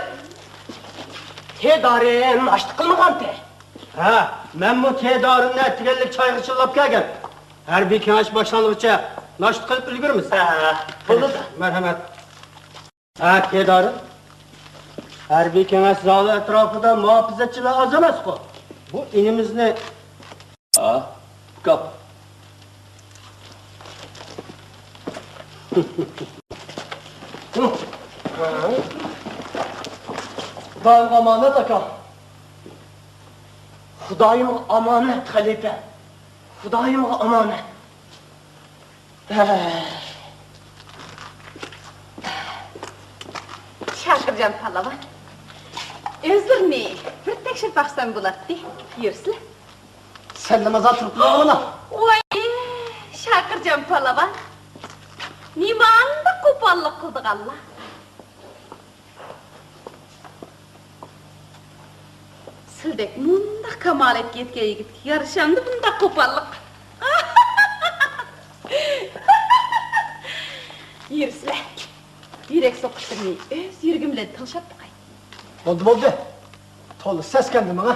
تېدارىم ناشتا قىلمىغانتى. ھە، مەنمۇ تېدارىمنى ئەتىگەنلىك چايغا چىللاپ كەلگەن. ھەربىي كېڭەش باشلانغۇچە ناشتا قىلىپ ئۈلگۈرىمىز. ھە، بولىدۇ. مەرھەمەت. ھە، تېدارىم. ھەربىي كېڭەش زالى ئەتراپىدا مۇھاپىزەتچىلەر ئاز ئەمەسقۇ؟ بۇ ئىنىمىزنى. ھە، كاپ. خۇدايىمغا ئامانەت، ئاكا. خۇدايىمغا ئامانەت، خەلىپە. خۇدايىمغا ئامانەت. شاكىرجان پالۋان، ئۆزلىرىنى بىر تەكشۈرۈپ باقسام بولاتتى. يۈرسىلە. سەللىمازا تۇرۇپ ماڭىلا. ۋاي، شاكىرجان پالۋان، نېمانداق قوپاللىق قىلىدىغانلا. سىلدەك مۇنداق كامالەتكە يەتكەن يىگىتكە يارىشامدۇ بۇنداق قوپاللىق؟ يۈرسىلە، يۈرەك سوقۇشلىرىنى ئۆز يۈرىكىم بىلەن تىڭشاپ باقاي. بولدى، بولدى. تولا سەسكەندى ماڭا.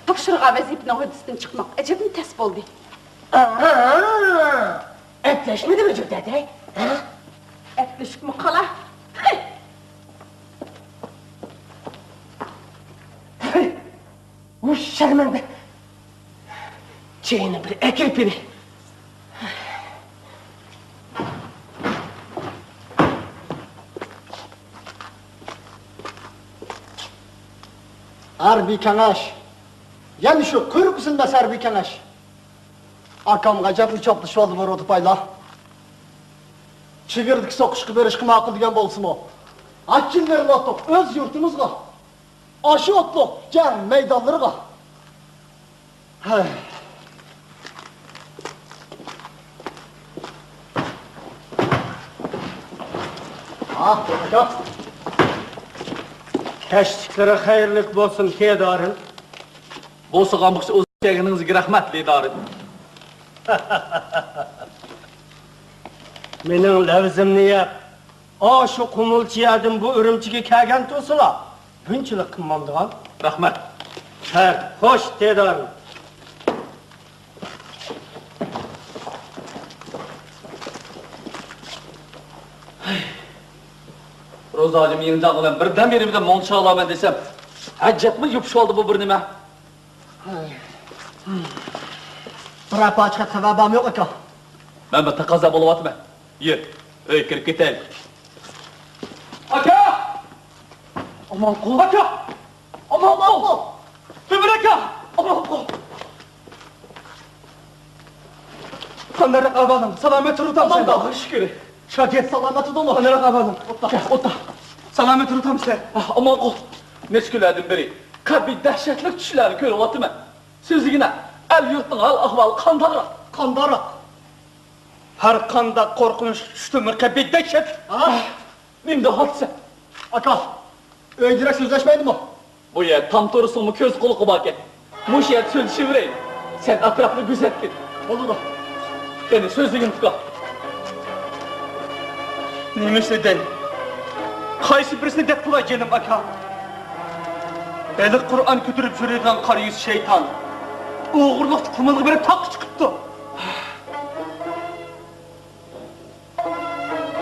تاپشۇرغان ۋەزىپىنىڭ ھۆددىسىدىن چىقماق ئەجەبمۇ تەس بولدى. ئەپلەشمىدىمۇ جۈردەدەي؟ ھە؟ ئەپلىشىپمۇ قالا. ھەي! ھەي! ۋۇ شەرمەندە! چېيىنى بىر ئەكىرىپ بېرەي. ھەربىي كېڭەش. يەنە شۇ قۇيرۇق ئۈزۈلمەس ھەربىي كېڭەش. ئاكامغا ئەجەبمۇ چاپلىشىۋالدى بۇ رودىپايلار. چېگرىدىكى سوقۇشقا بېرىشقا ماقۇل دېگەن بولسىمۇ، ئاچچىقنى بېرىۋاتتۇق ئۆز يۇرتىمىزغا. ئاشۇ ئوتلۇق جەڭ مەيدانلىرىغا. ھەي. ئاھ، ئاكا. كەچلىكلىرى خەيرلىك بولسۇن، تېدارىم. بولسىغان بولسا ئۇزاپ كەلگىنىڭىزگە رەھمەت، تېدارىم. مېنىڭ لەۋزىمنى يەپ، ئاشۇ قۇمۇلچى يەردىن بۇ ئۈرۈمچىگە كەلگەن تۇرسىلا، بۇنچىلىك قىلمامدىغان. رەھمەت. خەير، خوش، تېدارىم. روزا ھاجىم يىڭجاڭ بىلەن بىردەم يېرىمدە مۇڭ چالامەن دېسەم، ئەجەبمۇ يوپۇشۇۋالدى بۇ بىر نېمە. بىرەر پاچىقى خەۋەر بارمۇ يوق، ئاكا؟ مەن بىر تەقەززا بولۇۋاتىمەن. يۈر، ئۆيگە كىرىپ كېتەيلى. ئاكا! ئامانقۇل! ئاكا! ئامانقۇل! تۆمۈر ئاكا! ئامانقۇل! قانداق ئەھۋالىڭ؟ سالامەت تۇرۇۋاتامسەن؟ ئاماندا، شۈكۈر. شاگىرت سالامەت تۇردۇڭمۇ؟ قانداق ئەھۋالىڭ؟ ئوتتا. كەل، ئوتتا. سالامەت تۇرۇۋاتامسەن؟ ئامانقۇل، نەچچە كۈنلەردىن بېرى قەبىھ دەھشەتلىك چۈشلەرنى كۆرۈۋاتىمەن. سۆزلىگىنە، ئەل-يۇرتنىڭ ھال-ئەھۋالى قانداقراق؟ قانداقراق؟ ھەر قانداق قورقۇنچلۇق چۈشتىنمۇ قەبىھ دەھشەت. ھا؟ نېمە دەۋاتىسەن؟ ئاكا، ئۆيدە يۈرەك سۆزلەشمەيدىمۇ؟ بۇ يەر تام تۇرسىڭمۇ كۆز قۇلىقى باركەن. مۇشۇ يەردە سۆزلىشىۋېرەيلى. سەن ئەتراپنى كۆزەتكىن. بولىدۇ. قېنى، سۆزلىگىن، ئۇكا. نېمە ئىشلىدىڭ؟ قايسى بىرسىنى دەپ قىلاي، جېنىم ئاكا؟ ھېلىقى قۇرئان كۆتۈرۈپ يۈرىدىغان قارا يۈز شەيتان ئوغرىلىقتا قۇمۇلغا بېرىپ تاغقا چىقىپتۇ.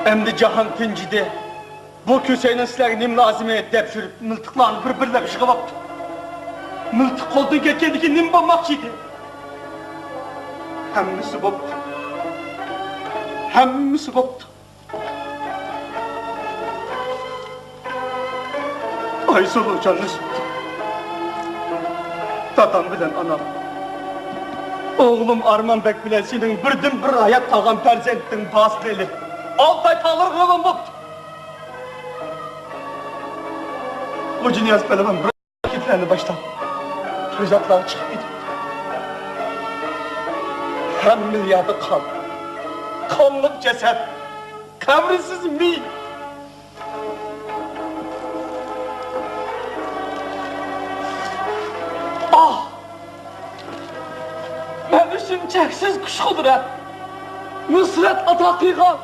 ئەمدى جاھان تىنجىدى. بۇ كۆسەينىڭ سىلەرگە نېمە لازىمى دەپ يۈرۈپ، مىلتىقلارنى بىر-بىرلەپ يىغىۋاپتۇ. مىلتىق قولدىن كەتكەندىن كېيىن نېمە بولماقچى ئىدى؟ ھەممىسى بوپتۇ. ھەممىسى بوپتۇ. ئايسۇلۇ جانلىشىپتۇ. دادام بىلەن ئانام، ئوغلۇم ئارمانبەگ بىلەن سېنىڭ بىردىنبىر ھايات قالغان پەرزەنتىڭ باسىنى ئېلىپ، ئالتاي تاغلىرىغا راۋان بوپتۇ. خوجانىياز پەلۋان بىر گېپلەرنى باشلاپ، ئۇزاقلارغا چىقىپ كېتىپتۇ. ھەممىلا يەردە قان، قانلىق جەسەت، قەبرىسىز مېيىت. ئاھ! مەن ئۈچۈن چەكسىز كۈچ-قۇدرەت، نۇسرەت ئاتا قىلغان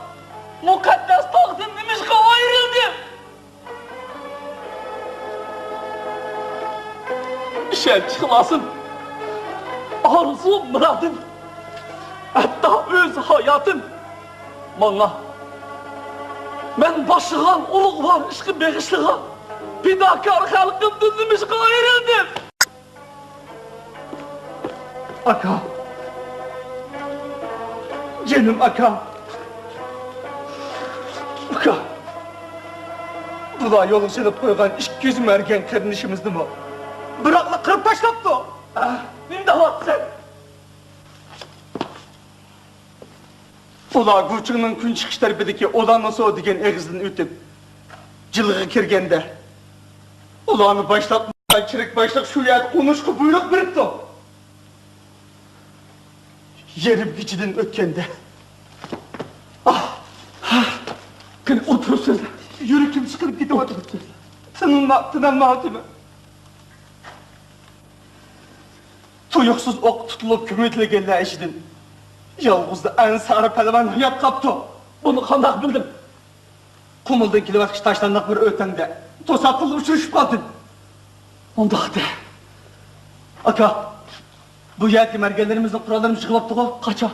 مۇقەددەس ئىشەنچ ئىخلاسىم، ئارزۇ مۇرادىم، ھەتتا ئۆز ھاياتىم ماڭا، مەن باشلىغان ئۇلۇغۋار ئىشقا بېغىشلىغان پىداكار خەلقىمدىن نېمىشقا ئايرىلدىم؟ ئاكا. جېنىم ئاكا. ئۇكا. بۇلار يولغا سېلىپ قويغان ئىككى يۈز مەرگەن قېرىندىشىمىزنىمۇ بىراقلا قىرىپ تاشلاپتۇ. ئاھ، نېمە دەۋاتىسەن؟ ئۇلار گۇچىڭنىڭ كۈن چىقىش تەرىپىدىكى ئولانسو دېگەن ئېغىزدىن ئۆتۈپ، جىلغىغا كىرگەندە، ئۇلارنى باشلاپ، چېرىك باشلىق شۇ يەردە قونۇشقا بۇيرۇق بېرىپتۇ. يېرىم كېچىدىن ئۆتكەندە، ئاھ، قېنى ئولتۇرۇپ سۆزلە. يۈرىكىم سىقىلىپ كېتىۋاتىدۇ. تىنالما-، تىنالمايۋاتىمەن. تۇيۇقسىز ئوق تۇتۇلۇپ كۆمۈۋېتىلگەنلەر ئىچىدىن يالغۇزلا ئەنسارى پەلۋان ھايات قاپتۇ. بۇنى قانداق بىلدىم؟ قۇمۇلدىن كېلىۋاتقۇچە تاشلانداق بىر ئۆتەڭدە توساتتىنلا ئۇچرىشىپ قالدىم. ئۇنداقتا، ئاكا، بۇ يەردىكى مەرگەنلىرىمىزنىڭ قوراللىرىمۇ يىغىلىپتىغۇ؟ قاچان؟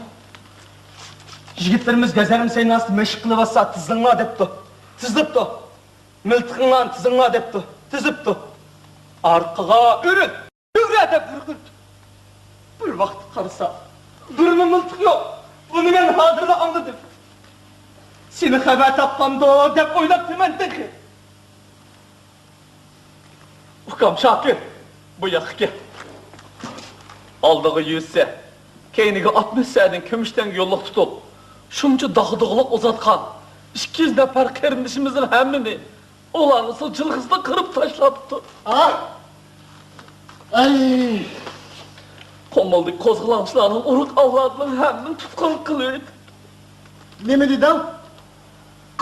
يىگىتلىرىمىز گازەرمە سەيناسىدا مەشىق قىلىۋاتسا، تىزىلىڭلار دەپتۇ. تىزىلىپتۇ. مىلتىقىڭلارنى تىزىڭلار دەپتۇ، تىزىپتۇ. ئارقىغا ئۆرۈل، ئۆرە دەپ ھۆركىرىدۇ. بىر ۋاقىت قارىسا، بىرمۇ مىلتىق يوق. بۇنى مەن ھازىرلا ئاڭلىدىم. سېنى خەۋەر تاپقاندۇ دەپ ئويلاپتىمەن تېخى. ئۇكام شاكىر، بۇ ياققا كەل. ئالدىغا يۈز سە، كەينىگە ئاتمىش سەدىن كۈمۈش تەڭگە يوللۇق تۇتۇپ، شۇنچە داغدۇغىلىق ئۇزاتقان ئىككى يۈز نەپەر قېرىندىشىمىزنىڭ ھەممىنى ئۇلارنىڭ جىلغىسىدا قىرىپ تاشلاپتۇ. ئاھ! ئەي! قۇمۇلدىكى قوزغىلاڭچىلارنىڭ ئۇرۇق-ئاۋلادىنىڭ ھەممىنى تۇتقۇن قىلىۋېتىپتۇ. نېمە دېدىڭ؟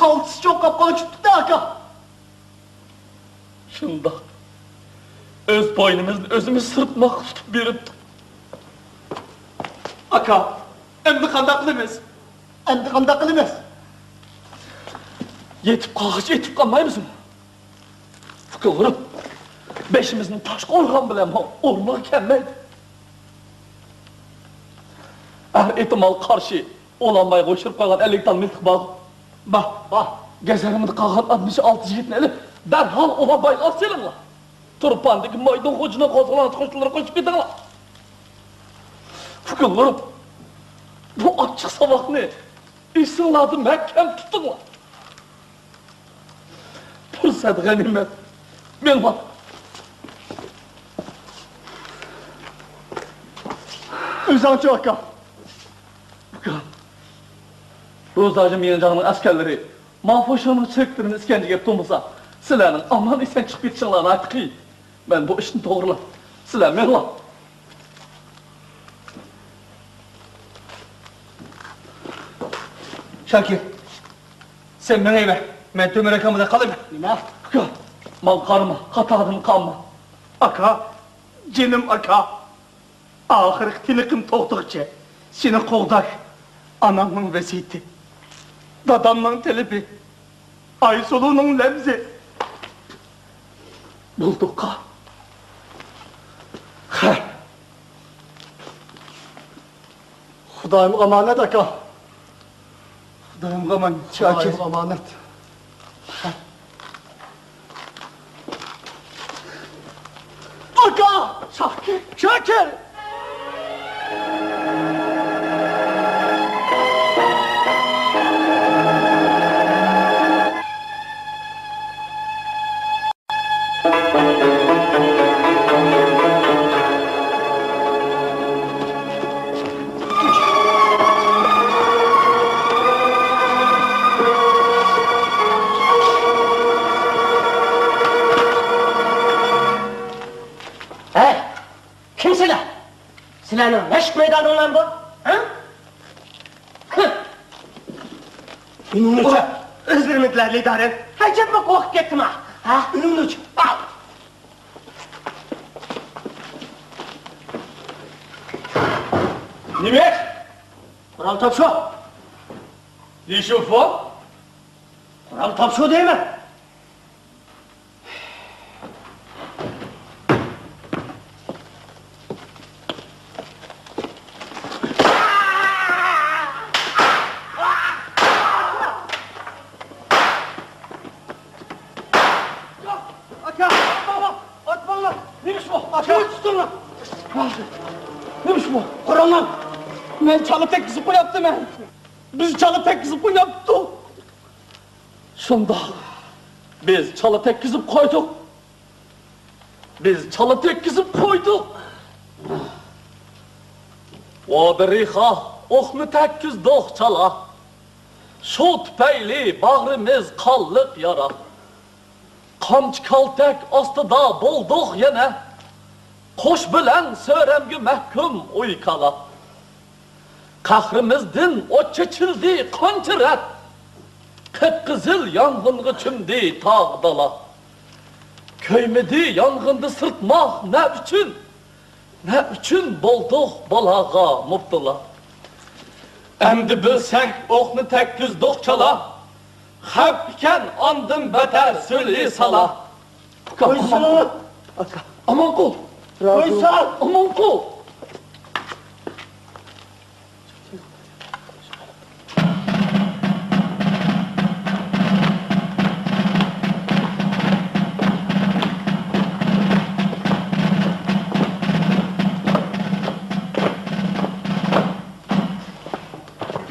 قالتىس چوڭقاپ قالىچىپتۇ-دە، ئاكا. شۇنداق. ئۆز بوينىمىزنى ئۆزىمىز سىرتماققا تۇتۇپ بېرىپتۇق. ئاكا، ئەمدى قانداق قىلىمىز؟ ئەمدى قانداق قىلىمىز؟ يېتىپ قالغۇچە يېتىپ قالمايمىزمۇ؟ ئۇكىلىرىم، بېشىمىزنى تاشقا ئۇرغان بىلەنمۇ ئورنىغا كەلمەيدۇ. ھەر ئېھتىمالغا قارشى، ئۇلانمايغا ئۇچۇرۇپ قالغان ئەللىك تال مىلتىق بارغۇ؟ بار، بار. گازەرمىدە قالغان ئاتمىش ئالتە يىگىتنى ئېلىپ، دەرھال ئۇلانمايغا ئاپسېلىڭلار. تۇرپاندىكى مايدىن خوجىنىڭ قوزغىلاڭچى قوشۇنلىرىغا قوشۇپ كېتىڭلار. ئۇكىلىرىم، بۇ ئاچچىق ساۋاقنى ئېسىڭلاردا مەھكەم تۇتۇڭلار. پۇرسەت غەنىيمەت. مېڭىڭلار. ئۆزۈڭچۇ، ئاكا؟ ئۇكام، روزاجى ميىڭجاڭنىڭ ئەسكەرلىرى مافۇشىڭنىڭ چېرىكلىرىنى ئىسكەنجىگە ئېلىپ تۇرمىسا، سىلەرنىڭ ئامان-ئېسەن چىقىپ كېتىشىڭلار ناھايىتى قىيىن. مەن بۇ ئىشنى توغرىلاي. سىلەر مېڭىڭلار. شاكىر، سەن مېڭىۋەر. مەن تۆمۈر ئاكام بىلەن قالىمەن. نېمە؟ ئۇكا، ماڭا قارىما، قاتاردىن قالما. ئاكا، جېنىم ئاكا. ئاخىرقى تىنىقىم توختىغۇچە سېنى قوغداش ئانامنىڭ ۋەسىيىتى، دادامنىڭ تەلىپى، ئايسۇلۇنىڭ لەۋزى. بولدۇققا. خە. خۇدايىم ئامانەت، ئاكا. خۇدايىمغا ئامانەت. شاكىر. خۇدايىمغا ئامانەت. ئاكا! شاكىر! شاكىر! ھەي، كىم سىلەر؟ سىلەرنىڭ مەشىق مەيدانىڭلارمۇ بۇ؟ ھە؟ ئۈنۈڭنى ئۆچۈر. ئۆزلىرىمىدىلەر، لىدارەن. ئەجەبمۇ قورقۇپ كەتتىما؟ ھە؟ ئۈنۈڭنى ئۆچۈر. نېمە؟ قورال تاپشۇر. لىشۇفۇ؟ قورال تاپشۇر دەيمەن. ئاكا، ئاتماڭلار، ئاتماڭلار. نېمە ئىش بۇ؟ ئاكا، تۇتۇڭلار. نېمە ئىش بۇ؟ قاراڭلار. مەن چالا تەگكۈزۈپ قويۇپتىمەن. بىز چالا تەگكۈزۈپ قويۇپتۇق. شۇنداق. بىز چالا تەگكۈزۈپ قويدۇق. بىز چالا تەگكۈزۈپ قويدۇق. ۋادىرىخا ئوقنى تەگكۈزدۇق چالا. شۇ تۈپەيلى باغرىمىز قانلىق يارا. قامچا كالتەك ئاستىدا بولدۇق يەنە. قوش بىلەن سۆرەمگە مەھكۇم ئۇي كالا. قەھرىمىزدىن ئوت چېچىلدى قانچە رەت، قىپقىزىل يانغىنغا چۆمدى تاغ دالا. كۆيمىدى يانغىندا سىرتماق نە ئۈچۈن، نە ئۈچۈن بولدۇق بالاغا مۇپتىلا. ئەمدى بىلسەك ئوقنى تەگكۈزدۇق چالا، خەۋپ ئىكەن ئاندىن بەتەر سۈلھى سالا. ئۇكام، ئامان قول. ئاكا. ئامان قول. رازى بول. ئامان قول.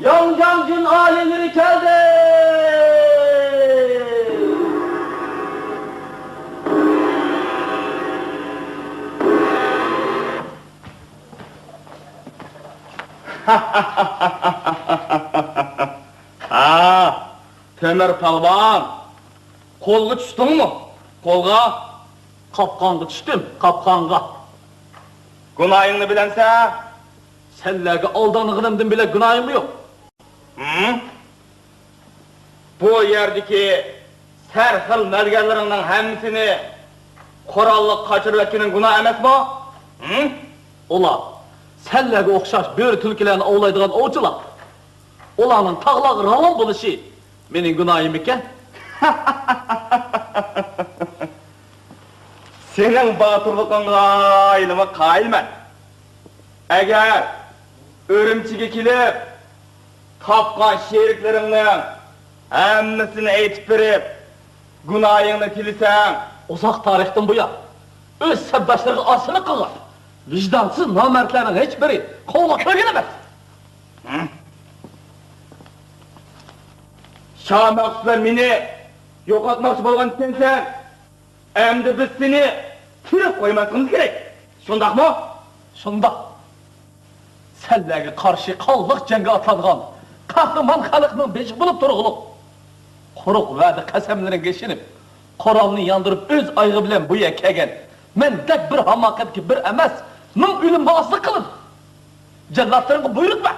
ياڭجاڭجۈن ئالىيلىرى كەلدى! ھا، تۆمۈر پالۋان، قولغا چۈشتۈڭمۇ؟ قولغا؟ قاپقانغا چۈشتۈم، قاپقانغا. گۇناھىڭنى بىلەمسەن؟ سەنلەرگە ئالدانغىنىمدىن بىلەك گۇناھىممۇ يوق. ھىم؟ بۇ يەردىكى سەرخىل مەرگەنلىرىڭنىڭ ھەممىسىنى قوراللىق قاچۇرۇۋەتكىنىڭ گۇناھ ئەمەسمۇ؟ ھىم؟ ئۇلار سەنلەرگە ئوخشاش بۆرە تۈلكىلەرنى ئوۋلايدىغان ئوۋچىلار. ئۇلارنىڭ تاغلارغا راۋان بولۇشى مېنىڭ گۇناھىممىكەن؟ سېنىڭ باتۇرلۇقۇڭغا ھېلىمۇ قايىلمەن. ئەگەر ئۈرۈمچىگە كېلىپ، تاپقان شېرىكلىرىڭنىڭ ھەممىسىنى ئېيتىپ بېرىپ، گۇناھىڭنى تىلىسەڭ. ئۇزاق تارىختىن بۇيان ئۆز سەپداشلىرىغا ئارىچىلىق قىلغان ۋىجدانسىز نامەردلەرنىڭ ھېچبىرى قوغلاپ كۆرگەن ئەمەس. ھە؟ شاھ مەخسۇتلار مېنى يوقاتماقچى بولغان ئىكەنسەن. ئەمدى بىز سېنى تىرىك قويماسلىقىمىز كېرەك. شۇنداقمۇ؟ شۇنداق. سەنلەرگە قارشى قانلىق جەڭگە ئاتلانغان قەھرىمان خەلقنىڭ بېشى بولۇپ تۇرغۇلۇق، قۇرۇق ۋەدە قەسەملىرىڭگە ئىشىنىپ، قورالنى ياندۇرۇپ ئۆز ئايىغى بىلەن بۇ يەرگە كەلگەن مەندەك بىر ھاماقەتكە بىر ئەمەس، مىڭ ئۆلۈمگە ھازىرلىق قىلىن. جاللاتلىرىڭغا بۇيرۇق بەر.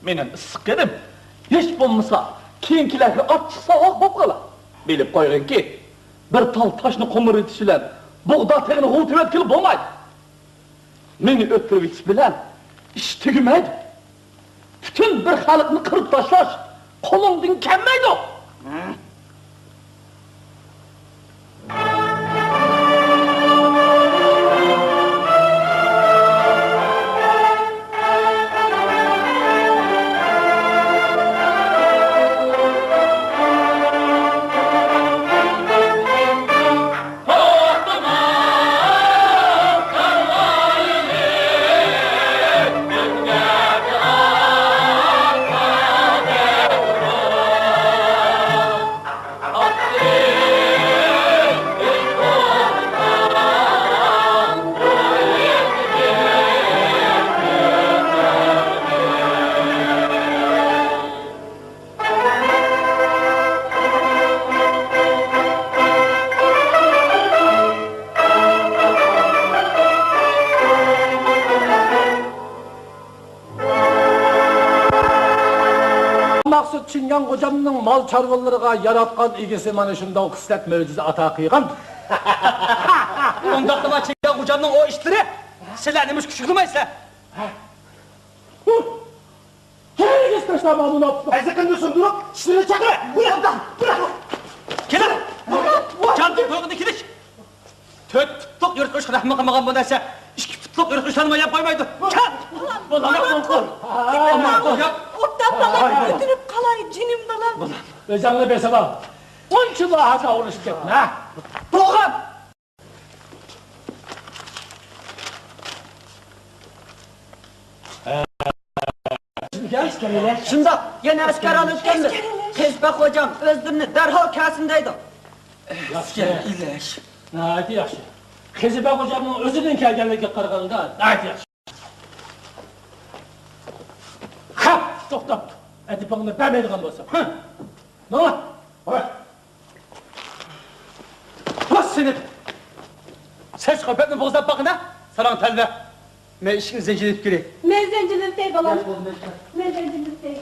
مېنىڭ ئىسسىق قېنىم ھېچ بولمىسا كېيىنكىلەرگە ئاچچىق ساۋاق بولۇپ قالار. بىلىپ قويغىنكى، بىر تال تاشنى قومۇرىتىش بىلەن بۇغدا تېغىنى غۇۋا تېۋەتكىلى بولمايدۇ. مېنى ئۆلتۈرۈۋېتىش بىلەن ئىش تۈگىمەيدۇ. پۈتۈن بىر خەلقنى قىرىپ تاشلاش قولۇڭدىن كەلمەيدۇ. مەخسۇت چىڭگاڭ غوجامنىڭ مال چارۋىلىرىغا ياراتقان ئىگىسى مانا شۇنداق خىسلەت مۆجىزە ئاتا قىلغان. ئۇنداقتا ما چىڭگاڭ غوجامنىڭ ئۇ ئىشلىرى سىلەرنى مۇشۇ كۈچۈكلىمەيسىلەر. ھەرگىز تاشلاما مۇناپىقنى. ئەزىقىنى سۇندۇرۇپ، چىشلىرىنى چاقىرىپ، بۇرۇق، بۇرۇق. كېلىڭ. جان تويغىنى كېلىش. تۆت پۇتلۇق يىرتقۇچ رەھمى قىلمىغان بۇ نەرسە ئىككى پۇتلۇق يىرتقۇچلارنىمۇ يەپ قويمايدۇ. كەل. بولىدۇ، ئامان قىل. ئامان قىل. ئوبدان بالا، ئۆتۈنۈپ قالاي، جېنىم بالام. ئۆزۈڭنى بېسىۋال. ئۇنچىۋالا ھازا ئۇرۇشۇپ كەتمە. بوغۇم! شۇنداق، يەنە ئەسكەر ئالىۋەتكەنمىز. قېزىبەگ خوجام ئۆزلىرىنى دەرھال كەلسۇن دەيدۇ. ياخشى. ناھايىتى ياخشى. قېزىبەگ خوجامنىڭ ئۆزىدىن كەلگەنلىكىگە قارىغاندا ناھايىتى ياخشى. خەپ، توختاپتۇ. ئەدىپىڭنى بەرمەيدىغان بولسام. ھە؟ ماڭا. ۋاي. ۋاي سېنى. سەن چىقار، بەتنى بوغۇزلاپ باققىنا. ساراڭ تەلۋە. مەن ئىشىكنى زەنجىرلىتىپ كىرەي. مەن زەنجىرلىتەي، بالام. ياخشى بولدى، مەن چىقاي. مەن زەنجىرلىتەي.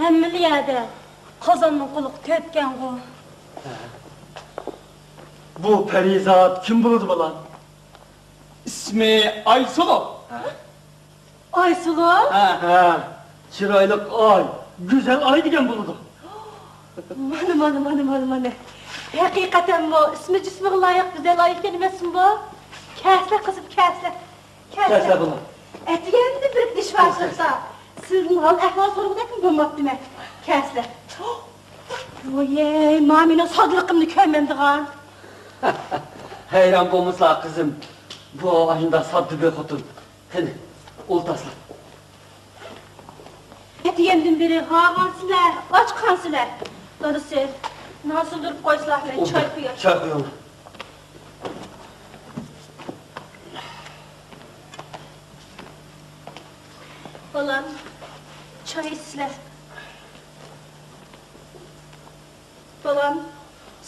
ھەممىلا يەردە قازاننىڭ قۇلىقى تۆتكەنغۇ. بۇ پەرىزات كىم بولىدۇ، بالام؟ ئىسمى ئايسۇلۇ. ھە؟ ئايسۇلۇ؟ ھە. ھە، چىرايلىق ئاي، گۈزەل ئاي دېگەن بولىدۇ. مانا، مانا، مانا، مانا، مانا. ھەقىقەتەنمۇ ئىسمى جىسمىغا لايىق گۈزەل ئاي ئىكەن ئەمەسمۇ بۇ؟ كەلسىلە قىزىم، كەلسىلە. كەلسىلە. كەلسىلە بولۇڭ. ئەتىگەندە بىر ئىش بار تۇرسا، سىزدىن ھال-ئەھۋال سورىغۇدەكمۇ بولماپتىمەن. كەلسىلە. ۋويەي، مانا مېنىڭ ساددىلىقىمنى كۆرمەمدىغان. ھەيران بولمىسىلا قىزىم، بۇ ئاشۇنداق ساددا بىر خوتۇن. قېنى، ئولتۇرسىلا. ئەتىگەندىن بېرى ھارغانسىلەر، ئاچقانسىلەر. دادىسى، نان سۇندۇرۇپ قويسىلا، مەن چاي قۇياي. چاي قۇيۇڭ. بالام، چاي ئىچسىلە. بالام،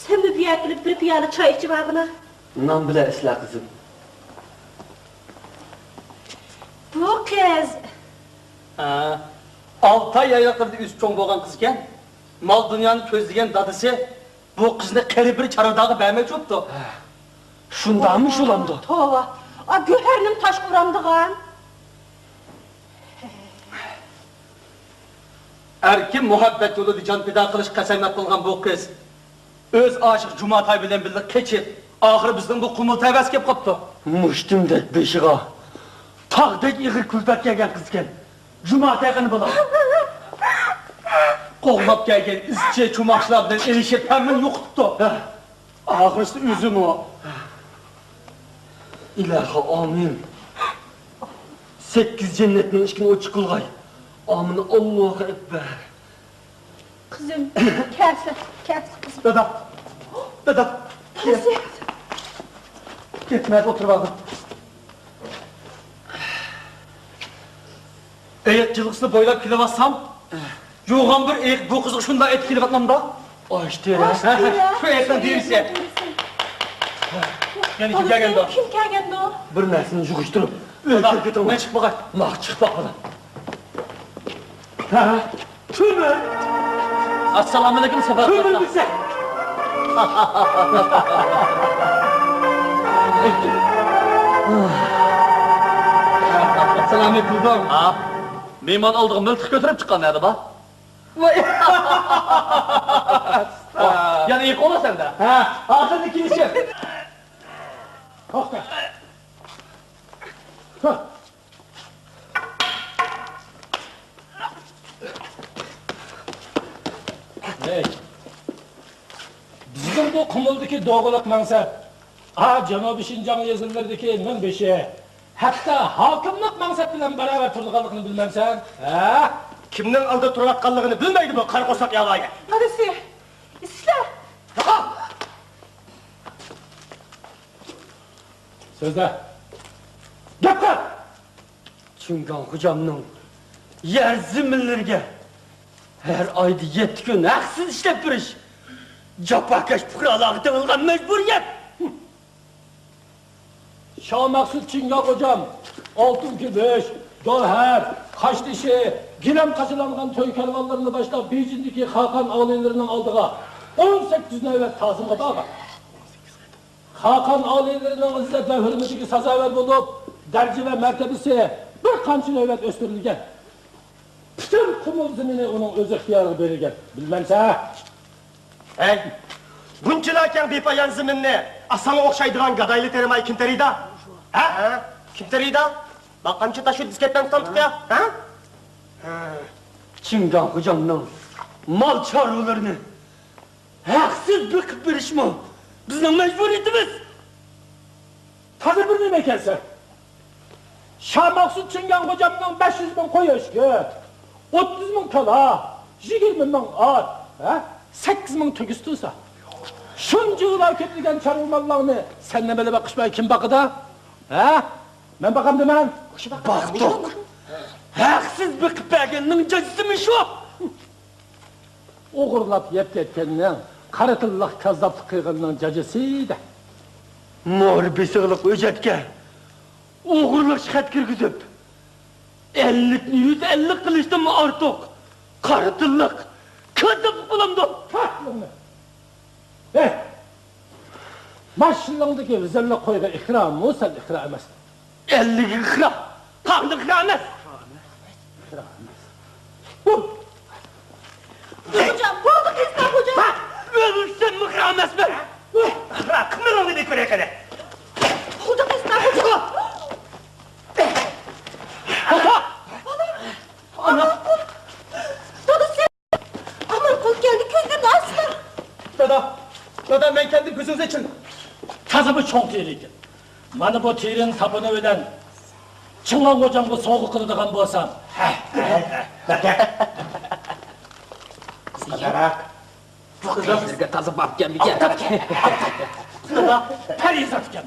سەنمۇ بۇ يەرگە كېلىپ بىر پىيالە چاي ئىچىۋالغىنا. نان بىلەن ئىچسىلە، قىزىم. بۇ قىز. ھە، ئالتاي يايلاقلىرىدا ئۆسۈپ چوڭ بولغان قىز ئىكەن. مال-دۇنيانى كۆزلىگەن دادىسى بۇ قىزنى قېرى بىر چارۋىدارغا بەرمەكچى بوپتۇ. شۇنداقمۇ شۇلامدۇ؟ توۋا، ئا، گۆھەرنىمۇ تاشقا ئۇرامدىغان. ئەركىن مۇھەببەت يولىدا جان پىدا قىلىش قەسەمياد قىلغان بۇ قىز ئۆز ئاشىقى جۇماتاي بىلەن بىللە قېچىپ، ئاخىرى بىزنىڭ بۇ قۇمۇل تەۋەسىگە كېلىپ قاپتۇ. مۇشتۇمدەك بېشىغا تاغدەك ئېغىر كۈلپەت كەلگەن قىز ئىكەن. جۇماتاي قېنى بالا؟ قوغلاپ كەلگەن ئىزچى چوماقچىلار بىلەن ئېلىشىپ، ھەممىنى يوقىتىپتۇ. ھە. ئاخىرسى ئۆزىمۇ. ئىلاھى ئامىن. سەككىز جەننەتنىڭ ئىشىكىنى ئوچۇق قىلغاي. ئامىن، ئاللاھۇ ئەكبەر. قىزىم، كەلسە، كەلسە قىزىم. دادا، دادا. دادىسى. كەتمەيدۇ، ئولتۇرۇپ ئالدىم. ئېيىق جىلغىسىنى بويلاپ كېلىۋاتسام، يوغان بىر ئېيىق بۇ قىزغا شۇنداق ئېيتىپ كېلىۋاتمامدا؟ ئاشتىرە. ئاشتىرە. شۇ ئېيىقنىڭ دېرىسى. يەنە كىم كەلگەندۇ؟ كىم كەلگەندۇ؟ بىر نەرسىنى يىغىشتۇرۇپ، ئۆيگە كىرىپ كېتىڭ. مەن چىقىپ باقاي. ماق چىقىپ باققىنا. ھە؟ تۆمۈر! ئەسسالامۇئەلەيكۇم، ساپار. تۆمۈر بىزە! سالام ئېيتىلدىڭ. ھا؟ مېھمان ئالدىغا مىلتىق كۆتۈرۈپ چىققان نەدە بار؟ ۋاي! يەنە ئېيىق ئۇرۇۋاتىسەن-دە. ھە، ھازىر كېلىشىپ. توختا. ھەي، بىزنىڭ بۇ قۇمۇلدىكى دوغىلىق مەنسەپ، ئا، جەنۇبىي شىنجاڭ يېزىلىرىدىكى مىڭبېشى، ھەتتا ھاكىملىق مەنسەپ بىلەن باراۋەر تۇرىدىغانلىقىنى بىلمەمسەن؟ ھە؟ كىمنىڭ ئالدىدا تۇرۇۋاتقانلىقىنى بىلمەيدۇ بۇ قارا قورساق ياۋايى. دادىسى، سىلەر! يوقال! سۆزلە! گەپ قىل! چىڭگاڭ خوجامنىڭ يەر زېمىنلىرىگە ھەر ئايدا يەتتە كۈن ھەقسىز ئىشلەپ بېرىش جاپاكەش پۇقرالارغا تېڭىلغان مەجبۇرىيەت! شاھ مەخسۇت چىڭگاڭ خوجام ئالتۇن كۈمۈش، گەۋھەر، قاشتېشى، گىلەم قاچىلانغان توي كارۋانلىرىنى باشلاپ، بېيجىڭدىكى خاقان ئالىيلىرىنىڭ ئالدىغا ئون سەككىز نۆۋەت تازىمغا بارغان. خاقان ئالىيلىرىنىڭ ئىززەت ۋە ھۆرمىتىگە سازاۋەر بولۇپ، دەرىجە ۋە مەرتىۋىسى بىر قانچە نۆۋەت ئۆستۈرۈلگەن. پۈتۈن قۇمۇل زېمىنى ئۇنىڭ ئۆز ئىختىيارىغا بېرىلگەن. بىلمەمسەن؟ ھەي، بۇنچىلا كەڭ بىپايان زېمىننى ئاسانغا ئوخشايدىغان گادايلا تېرىماي كىم تېرىيدا؟ ھە؟ كىم تېرىيدا؟ باققانچە تاشۇ دىسكەتتەن تۇتامتىقى، ھە؟ چىڭگاڭ خوجامنىڭ مال چارۋىلىرىنى ھەقسىز بېقىپ بېرىشمۇ بىزنىڭ مەجبۇرىيىتىمىز. تازا بىر نېمە ئىكەنسەن. شاھ مەخسۇت چىڭگاڭ غوجامنىڭ بەش يۈز مىڭ قوي ئۆچكە، ئوتتۇز مىڭ كالا، يىگىرمە مىڭ ئات، ھە؟ سەككىز مىڭ تۆگىسى تۇرسا، شۇنچىۋالا كۆپلىگەن چارۋا ماللارنى سەن نېمە بىلەن باقىشماي كىم باقىدۇ؟ ھە؟ مەن باقامدىمەن؟ باقتۇق. ھەقسىز بېقىپ بەرگەننىڭ جازىسىمۇ شۇ. ئوغرىلاپ يەپ كەتكەننىڭ، قارا تىللىق كاززاپلىق قىلغاننىڭ جاجىسى-دە. مور بېسىقلىق ئۆجەتكە ئوغرىلىق خەت كىرگۈزۈپ، ئەللىكنى يۈز ئەللىك قىلىشتىنمۇ ئارتۇق قارا تىللىق كاززاپلىق بولامدۇ؟ ھە! ھەي! ماشىنىڭدىكى ۋىزىرلىق قويغا ئىقراممۇ سەل ئىقرا ئەمەس. ئەللىك ئىقرا، تاغدا ئىقرا ئەمەس. ئىقرا ئەمەس. خوجام، بولدى قىزلار، خوجام. ھە، ئۆلسەم ئىقرا ئەمەسمەن. ئىقرا قىلمىغىنىنى كۆرەي قېنى. بولدى قىزلار، خوجام. خوجام. ئانا. دادا، سەن ئامانقۇل كەلدى، كۆزلىرىنى ئاچسا. دادا، دادا، مەن كەلدىم، كۆزىڭىزنى ئېچىڭ. تازىمۇ چوڭ تېرە ئىكەن. مانا بۇ تېرىنى ساپۇنى بىلەن چىڭگاڭ غوجامغا سوۋغا قىلىدىغان بولسام. ھە، ھە، ھە. بۇ قىزلارغا تازا باركەنمىكەن؟ دادا، پەرىزات ئىكەن.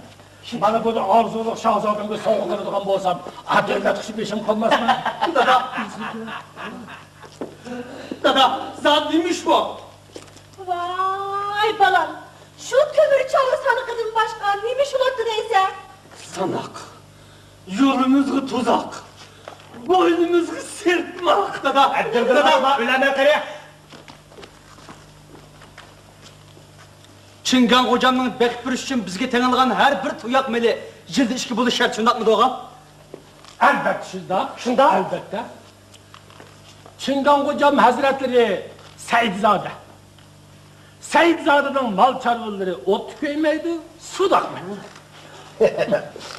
مانا بۇنى ئارزۇلۇق شاھزادەمگە سوۋغا قىلىدىغان بولسام، ئادەمگە تۇشۇپ بېشىم قالماسمۇ؟ دادا. دادا، زادى نېمە ئىش بۇ؟ ۋاي بالام، شۇ تۆمۈر چاۋا سانىقىدىن باشقا نېمە ئىش بولاتتى دەيسەن؟ ساناق، يولىمىزغا تۇزاق، بوينىمىزغا سىرتماق. دادا، دادا، ئۆيلەرنى قېرى. چىڭگاڭ غوجامنىڭ بېقىپ بېرىش ئۈچۈن بىزگە تېڭىلغان ھەر بىر تۇياق مېلى يىلدا ئىككى بولۇش شەرت، شۇنداقمىدى، ئوغا؟ ئەلۋەتتە شۇنداق. شۇنداق؟ ئەلۋەتتە. چىڭگاڭ غوجام ھەزرەتلىرى سەئىدزادە. سەئىدزادىنىڭ مال چارۋىلىرى ئوتتا كۆيمەيدۇ، سۇدا ئاقمايدۇ.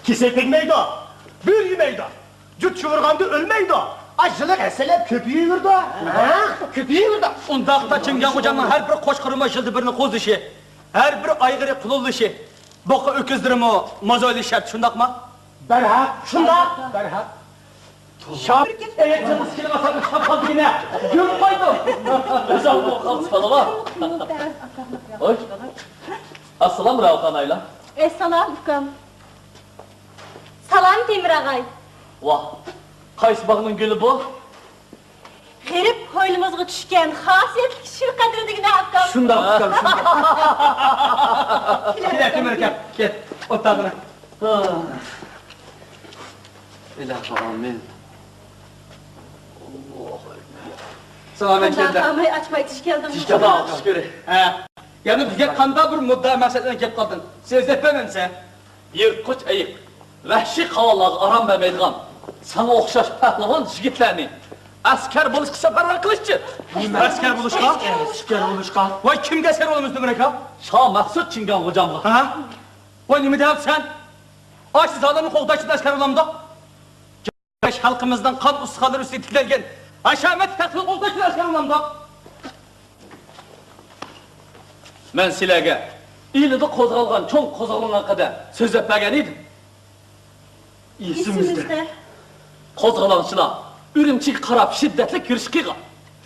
كېسەك تەگمەيدۇ، بۆرە يېمەيدۇ، جۇت شۇۋۇرغاندا ئۆلمەيدۇ. ئاي، يىللىق ھەسسىلەپ كۆپىيىۋېرىدۇ. ھە؟ كۆپىيىۋېرىدۇ. ئۇنداقتا چىڭگاڭ غوجامنىڭ ھەر بىر قوچقىرىمۇ يىلدا بىرنى قوزىشى، ھەر بىر ئايغىرى قۇلۇنلىشى، بۇقا ئۆكۈزلىرىمۇ مازويلىشى شەرت، شۇنداقمۇ؟ بەرھەق. شۇنداق. بەرھەق. شاپ. ئەي، جىڭىس كېلىۋاتسام، ئۇششاپ قالدىكىنە. يۈرۈپ قويدۇم. ئۆزۈڭمۇ قالسا بالىۋا. ھوي. ئەسسالام، راۋخان ئايلا. ئەسسالام، ئۇكام. سالام، تېمۇر ئاغاي. ۋاھ، قايسى باغنىڭ گۈلى بۇ؟ غېرىب ھويلىمىزغا چۈشكەن خاسىيەتلىك شىر قەدرى دېگىنە، ئاكام. شۇنداق، ئۇكام، شۇنداق. كېلە، تېمۇر ئاكا، كەل، ئولتۇرغىنا. ئىلاھىم، ئامىن. سالام ئەكەلدى. ئاچماي، ئاچماي، چۈش كەلدىڭمۇ؟ چۈش كەلدىم، شۈكۈر. ھە. يەنە بىزگە قانداق بىر مۇددىئا مەقسەت بىلەن كەپ قالدىڭ؟ سۆزلەپ بەرمەمسەن؟ يىرتقۇچ ئېيىق، ۋەھشىي قاۋانلارغا ئارام بەرمەيدىغان، ساڭا ئوخشاش پەھلىۋان يىگىتلەرنى ئەسكەر بولۇشقا سەپەرۋەر قىلىشچى. ئەسكەر بولۇشقا؟ ئەسكەر بولۇشقا. ۋاي، كىمگە ئەسكەر بولىمىز، تۆمۈر ئاكا؟ شاھ مەخسۇت چىڭگاڭ غوجامغا. ھە؟ ۋاي، نېمە دەۋاتىسەن؟ ئاشۇ زالىمنى قوغداشتىن ئەسكەر بولامدۇق؟ خەلقىمىزنىڭ قان ئۇستىخانلىرى ئۈستىگە تىكلەنگەن ھەشەمەتلىك تەختىنى قوغداشتىن ئەسكەر بولامدۇق؟ مەن سىلەرگە ئىلىدا قوزغالغان چوڭ قوزغىلاڭ ھەققىدە سۆزلەپ بەرگەن ئىدىم. ئېسىمىزدە. قوزغىلاڭچىلار ئۈرۈمچىگە قاراپ شىددەتلىك يۈرۈش قىلغان.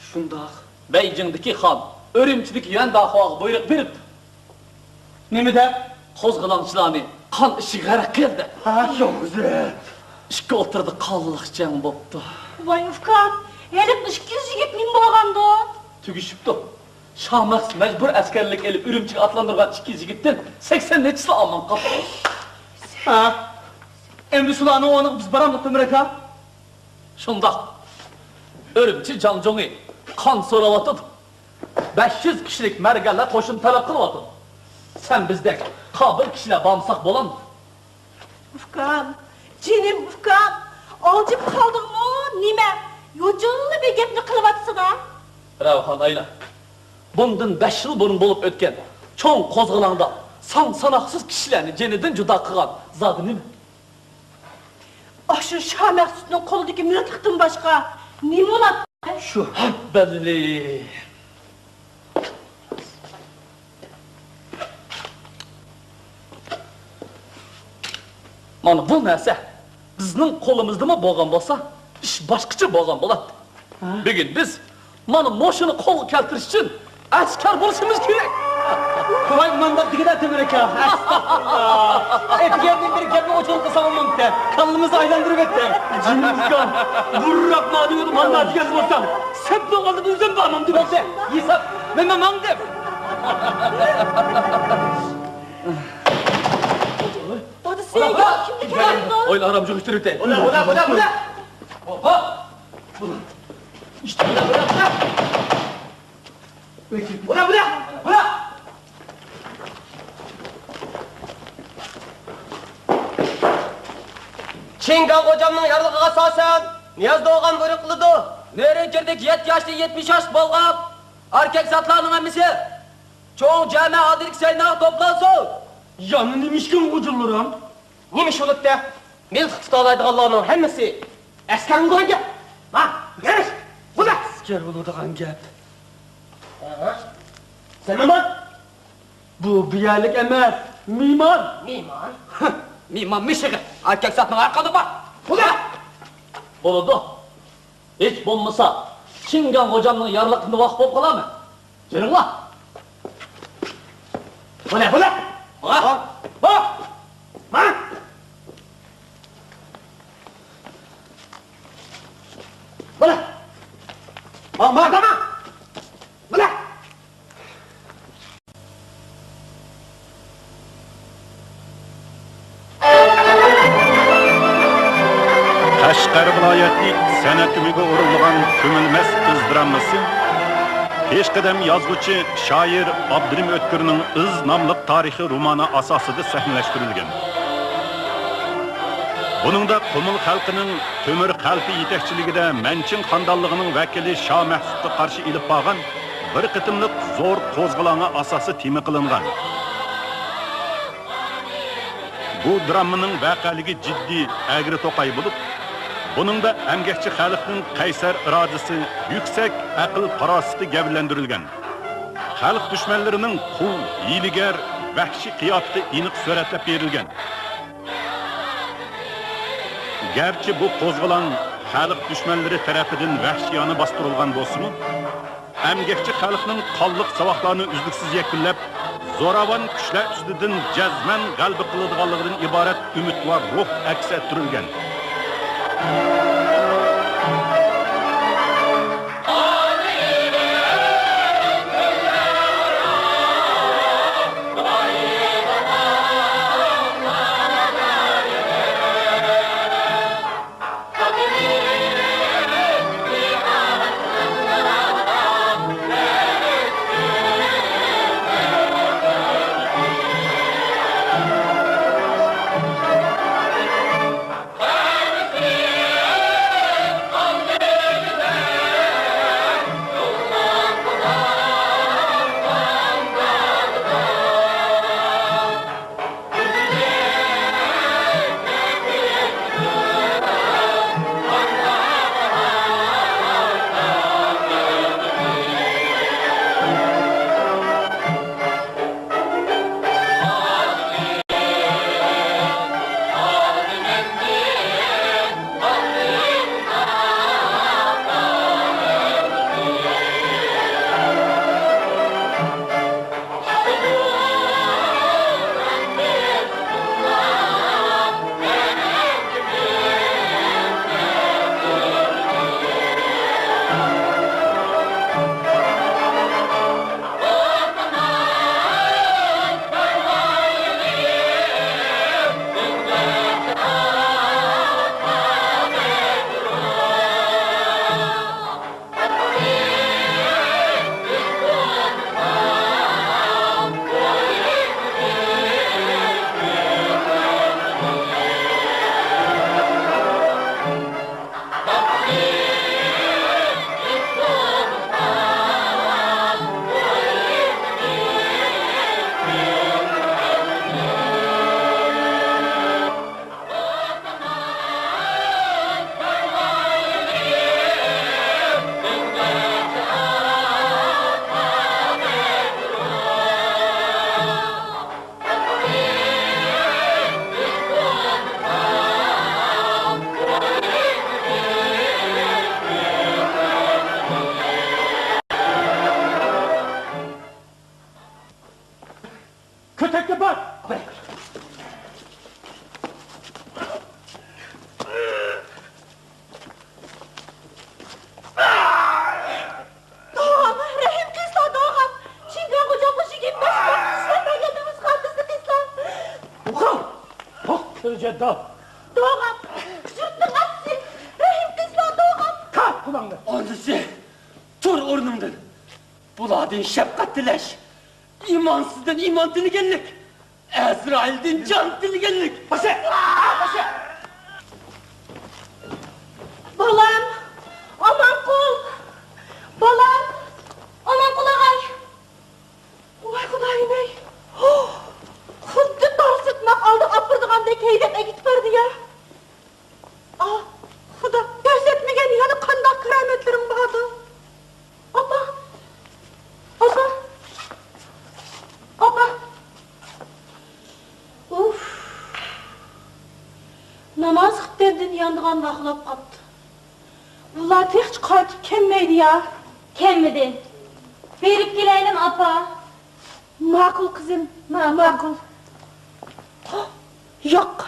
شۇنداق. بەيجىڭدىكى خان ئۈرۈمچىدىكى يۈەن داخۇاغا بۇيرۇق بېرىپتۇ. نېمە دەپ؟ قوزغىلاڭچىلارنى قان ئىچىگە غەرق قىل دەپ. ھە، شۇ ھەزرەت. ئىككى ئوتتۇرىدا قانلىق جەڭ بوپتۇ. ۋاي ئۇكام، ھېلىقى ئىككى يۈز يىگىت نېمە بولغاندۇ؟ تۈگىشىپتۇ. شاھ مەخسۇت مەجبۇر ئەسكەرلىك ئېلىپ ئۈرۈمچىگە ئاتلاندۇرغان ئىككى يۈز يىگىتتىن سەكسەن نەچچىسىلا ئامان قاپتۇ. ھە؟ ئەمدى شۇلارنىڭ ئورنىغا بىز بارامدۇق، تۆمۈر ئاكا؟ شۇنداق. ئۈرۈمچى جاڭجۇڭى قان سوراۋاتىدۇ. بەش يۈز كىشىلىك مەرگەنلەر قوشۇن تەلەپ قىلىۋاتىدۇ. سەن بىزدەك قابىل كىشىلەر بارمىساق بولامدۇ؟ ئۇكام، جېنىم ئۇكام، ئالجىپ قالدىڭمۇ نېمە؟ يوچۇنلا بىر گەپنى قىلىۋاتىسىنا. رەۋخان ئايلا، بۇندىن بەش يىل بۇرۇن بولۇپ ئۆتكەن چوڭ قوزغىلاڭدا سان-ساناقسىز كىشىلەرنى جېنىدىن جۇدا قىلغان زادى نېمە؟ ئاشۇ شاھ مەخسۇتنىڭ قولىدىكى مىلتىقتىن باشقا نېمە بولاتتى؟ شۇ ھەببەللى. مانا بۇ نەرسە بىزنىڭ قولىمىزدىمۇ بولغان بولسا، ئىش باشقىچە بولغان بولاتتى. ھە؟ بۈگۈن بىز مانا مۇشۇنى قولغا كەلتۈرۈش ئۈچۈن ئەسكەر بولۇشىمىز كېرەك. ۋاي، مانداق دېگىنە تۆمۈر ئاكا. ئەستەغپۇرۇللا. ئەتىگەندىن بېرى گەپنى ئوچۇق قىلسام بولمامتى. كاللىمىزنى ئايلاندۇرۇپ ئەتتىم. جېنىم ئۇكام، بۇرراق مانا دېگەن، مانا دېگەن بولسام، سەپنىڭ ئالدىدا ئۆزۈم بارمامدىم. بولدى، ھېساب، مەن، مەن ماڭدىم. دادىسى، كىمگە كەلدىڭ؟ ئويلا ئارام يىغىشتۇرۇپ ئۆتەي. بۇلا، بۇلا، بۇلا، بۇلا. ھوپا. بۇلا، بۇلا، بۇلا. بۇلا، بۇلا، بۇلا. چىڭگاڭ غوجامنىڭ يارلىقىغا ئاساسەن، نىياز دوغان بۇيرۇق قىلىدۇ. نۆرۈنچۈردىكى يەتتە ياشتىن يەتمىش ياش بولغان ئەركەك زاتلارنىڭ ھەممىسى چوڭ جامە ئالدىدىكى سەھنىگە توپلانسۇن! يەنە نېمە ئىشكەن غوجىلىرىم؟ نېمە ئىش بولۇپتۇ؟ مىلتىق تۇتالايدىغانلارنىڭ ھەممىسى ئەسكەرمۇ بولغان گەپ. ھا، يېرىش! بۇلا! ئەسكەر بولىدىغان گەپ. ھا؟ سەن نېمە؟ بۇ بۇ يەرلىك ئەمەس، مېھمان. مېھمان؟ مېھمان مىشىغى ئەركەك زاتنىڭ ھەر قانداق بار. بۇلا! بولىدۇ. ھېچ بولمىسا، چىڭگاڭ غوجامنىڭ يارلىقىنى ۋاقىپ بولۇپ قالارمەن. يۈرۈڭلار. بۇلا، بۇلا. ماڭا. بۇلا. ماڭا. بۇلا. ماڭا، ماڭا، ماڭا. بۇلا. قەشقەر ۋىلايەتلىك سەنئەت ئۆمىكى ئورۇنلىغان كۆمۈلمەس ئىز دراممىسى پېشقەدەم يازغۇچى، شائىر ئابدۇرېھىم ئۆتكۈرنىڭ ئىز ناملىق تارىخىي رومانى ئاساسىدا سەھنىلەشتۈرۈلگەن. بۇنىڭدا قۇمۇل خەلقىنىڭ تۆمۈر خەلپە يېتەكچىلىكىدە مەنچىڭ خاندانلىقىنىڭ ۋەكىلى شاھ مەھسۇتقا قارشى ئېلىپ بارغان بىر قېتىملىق زور قوزغىلاڭغا ئاساسىي تېما قىلىنغان. بۇ دراممىنىڭ ۋەقەلىكى جىددىي، ئەگرى توقاي بولۇپ، بۇنىڭدا ئەمگەكچى خەلقنىڭ قەيسەر ئىرادىسى، يۈكسەك ئەقىل-پاراسىتى گەۋدىلەندۈرۈلگەن. خەلق دۈشمەنلىرىنىڭ قۇل، ھىيلىگەر، ۋەھشىي قىياپىتى ئېنىق سۈرەتلەپ بېرىلگەن. گەرچە بۇ قوزغىلاڭ خەلق دۈشمەنلىرى تەرىپىدىن ۋەھشىيانە باستۇرۇلغان بولسىمۇ، ئەمگەكچى خەلقنىڭ قانلىق ساۋاقلارنى ئۈزلۈكسىز يەكۈنلەپ، زوراۋان كۈچلەر ئۈستىدىن جەزمەن غەلىبە قىلىدىغانلىقىدىن ئىبارەت ئۈمىدۋار روھ ئەكس ئەتتۈرۈلگەن. بار. دوغام، رەھىم قىلسا، دوغام. شىنجاڭغا جاپا چېكىپ، مەشقاۋۇتتا ئىشلەپ بەرگەن نومۇس خاتىرىسىنى قىلسا. توختاڭ! توختاڭ، جەددال! دوغام، يۇرتنىڭ ئاتىسى، رەھىم قىلسا، دوغام. تارت قۇلاقنى! ئانىسى، تۇر ئورنۇڭدىن! بۇلاردىن شەپقەت تىلەش، ئىمانسىزدىن ئىمان تىلىگەنلىك، ئەزرائىلدىن جان تىلىگەنلىك. باشا! باشا! بالام! ئامانقۇل! بالام! ئامانقۇل ئاغاي! ۋاي خۇدايىم-ئەي! خۇددى دارسىتماق ئالدىغا ئاپىرىدىغاندەك ھەيدەپ ئەكېتىپ بەردى يا! ئاھ، خۇدا، كۆرسەتمىگەن يەنە قانداق كارامەتلىرىڭ باردۇ؟ ئاپا! ئاپا! ئاپا! ئۇف! ناماز خۇپتەندىن يانىدىغان ۋاقلاپ قاپتۇ. ئۇلار تېخىچە قايتىپ كەلمەيدۇ يا. كەلمىدى. بېرىپ كېلەيلىم، ئاپا. ماقۇل، قىزىم، ما-، ماقۇل. ياق،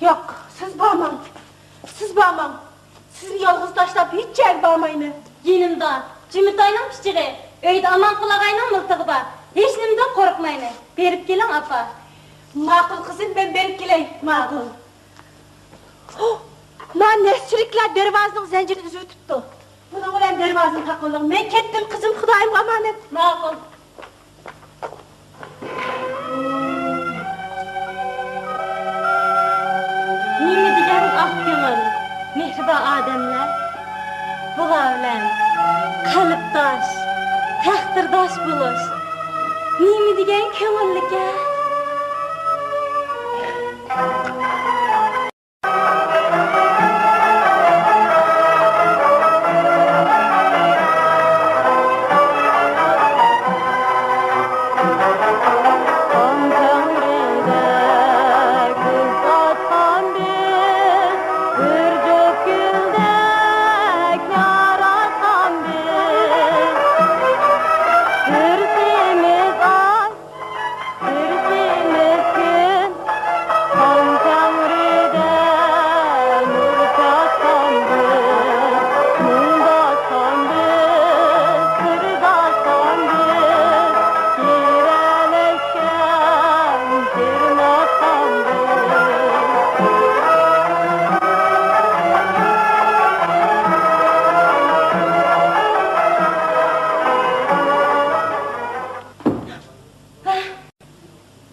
ياق، سىز بارماڭ، سىز بارماڭ. سىزنى يالغۇز تاشلاپ ھېچ يەرگە بارمايمەن. يېنىمدا جۈمىتاينىڭ پىچىقى، ئۆيدە ئامانقۇل ئاغاينىڭ مىلتىقى بار. ھېچنېمىدىن قورقمايمەن. بېرىپ كېلىڭ، ئاپا. ماقۇل، قىزىم، مەن بېرىپ كېلەي. ماقۇل. ھو! ما نەسچىرىكلەر دەرۋازىنىڭ زەنجىرىنى ئۈزۈۋېتىپتۇ. بۇنىڭ بىلەن دەرۋازىنى تاقىۋېلىڭ. مەن كەتتىم، قىزىم، خۇدايىمغا ئامانەت. ماقۇل. نېمە دېگەن ئاق كۆڭۈل، مېھرىبان ئادەملەر. بۇلار بىلەن قەلبداش، تەقدىرداش بولۇش نېمە دېگەن كۆڭۈللۈككەن.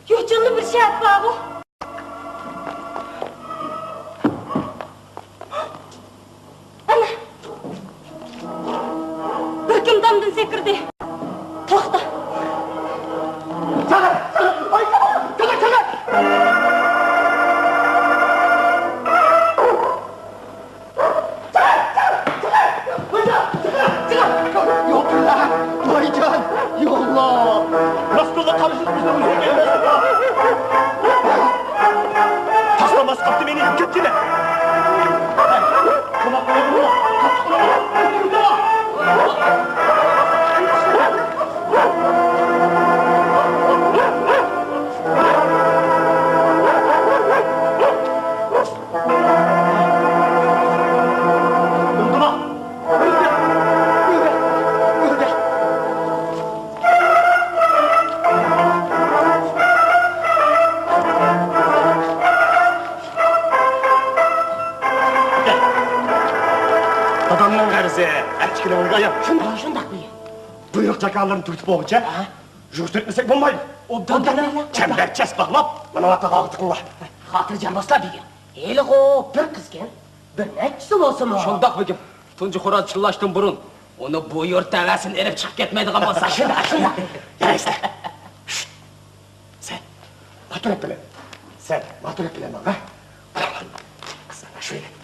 يوچۇنلۇق بىر شەرت بارغۇ. ئەنە، بىر كىم تامدىن سەكرىدى. توختا. چىقىڭ! چىقىڭ! يوقلا! ۋايجان! ياللا! راستلا قارىشىڭىزنى ئۈزۈپ كەلمەسلا! تاشلىماس قاپتۇ مېنى، كەتكىنە! دادامنىڭ غەرىزى ئەتىكىنىڭ ئايام. شۇنداق، شۇنداق بۈگۈن. بۇيرۇق جاكارلىرىنى تۈگىتىپ بولغۇچە يۈرۈشتۈرمىسەك بولمايدۇ. ئوبدان دېمەڭلار. چەمبەرچاس باغلاپ، مانا ماتاغا تىقىڭلار. خاتىرجەم بولسىلا بۈگۈن. ھېلىغۇ بىر قىزكەن، بىر نەچچىسى بولسىمۇ. شۇنداق بۈگۈن. تۇنجى خوراز چىللاشتىن بۇرۇن ئۇنى بۇ يۇرت تەۋەسىدىن ئېلىپ چىقىپ كەتمەيدىغان بولساق. شۇنداق، شۇنداق. يەيسىلەر. سەن ماتۇرۇپ بىلەن. سەن ماتۇرۇپ بىلەن ماڭا. سەن شۇ يەردە.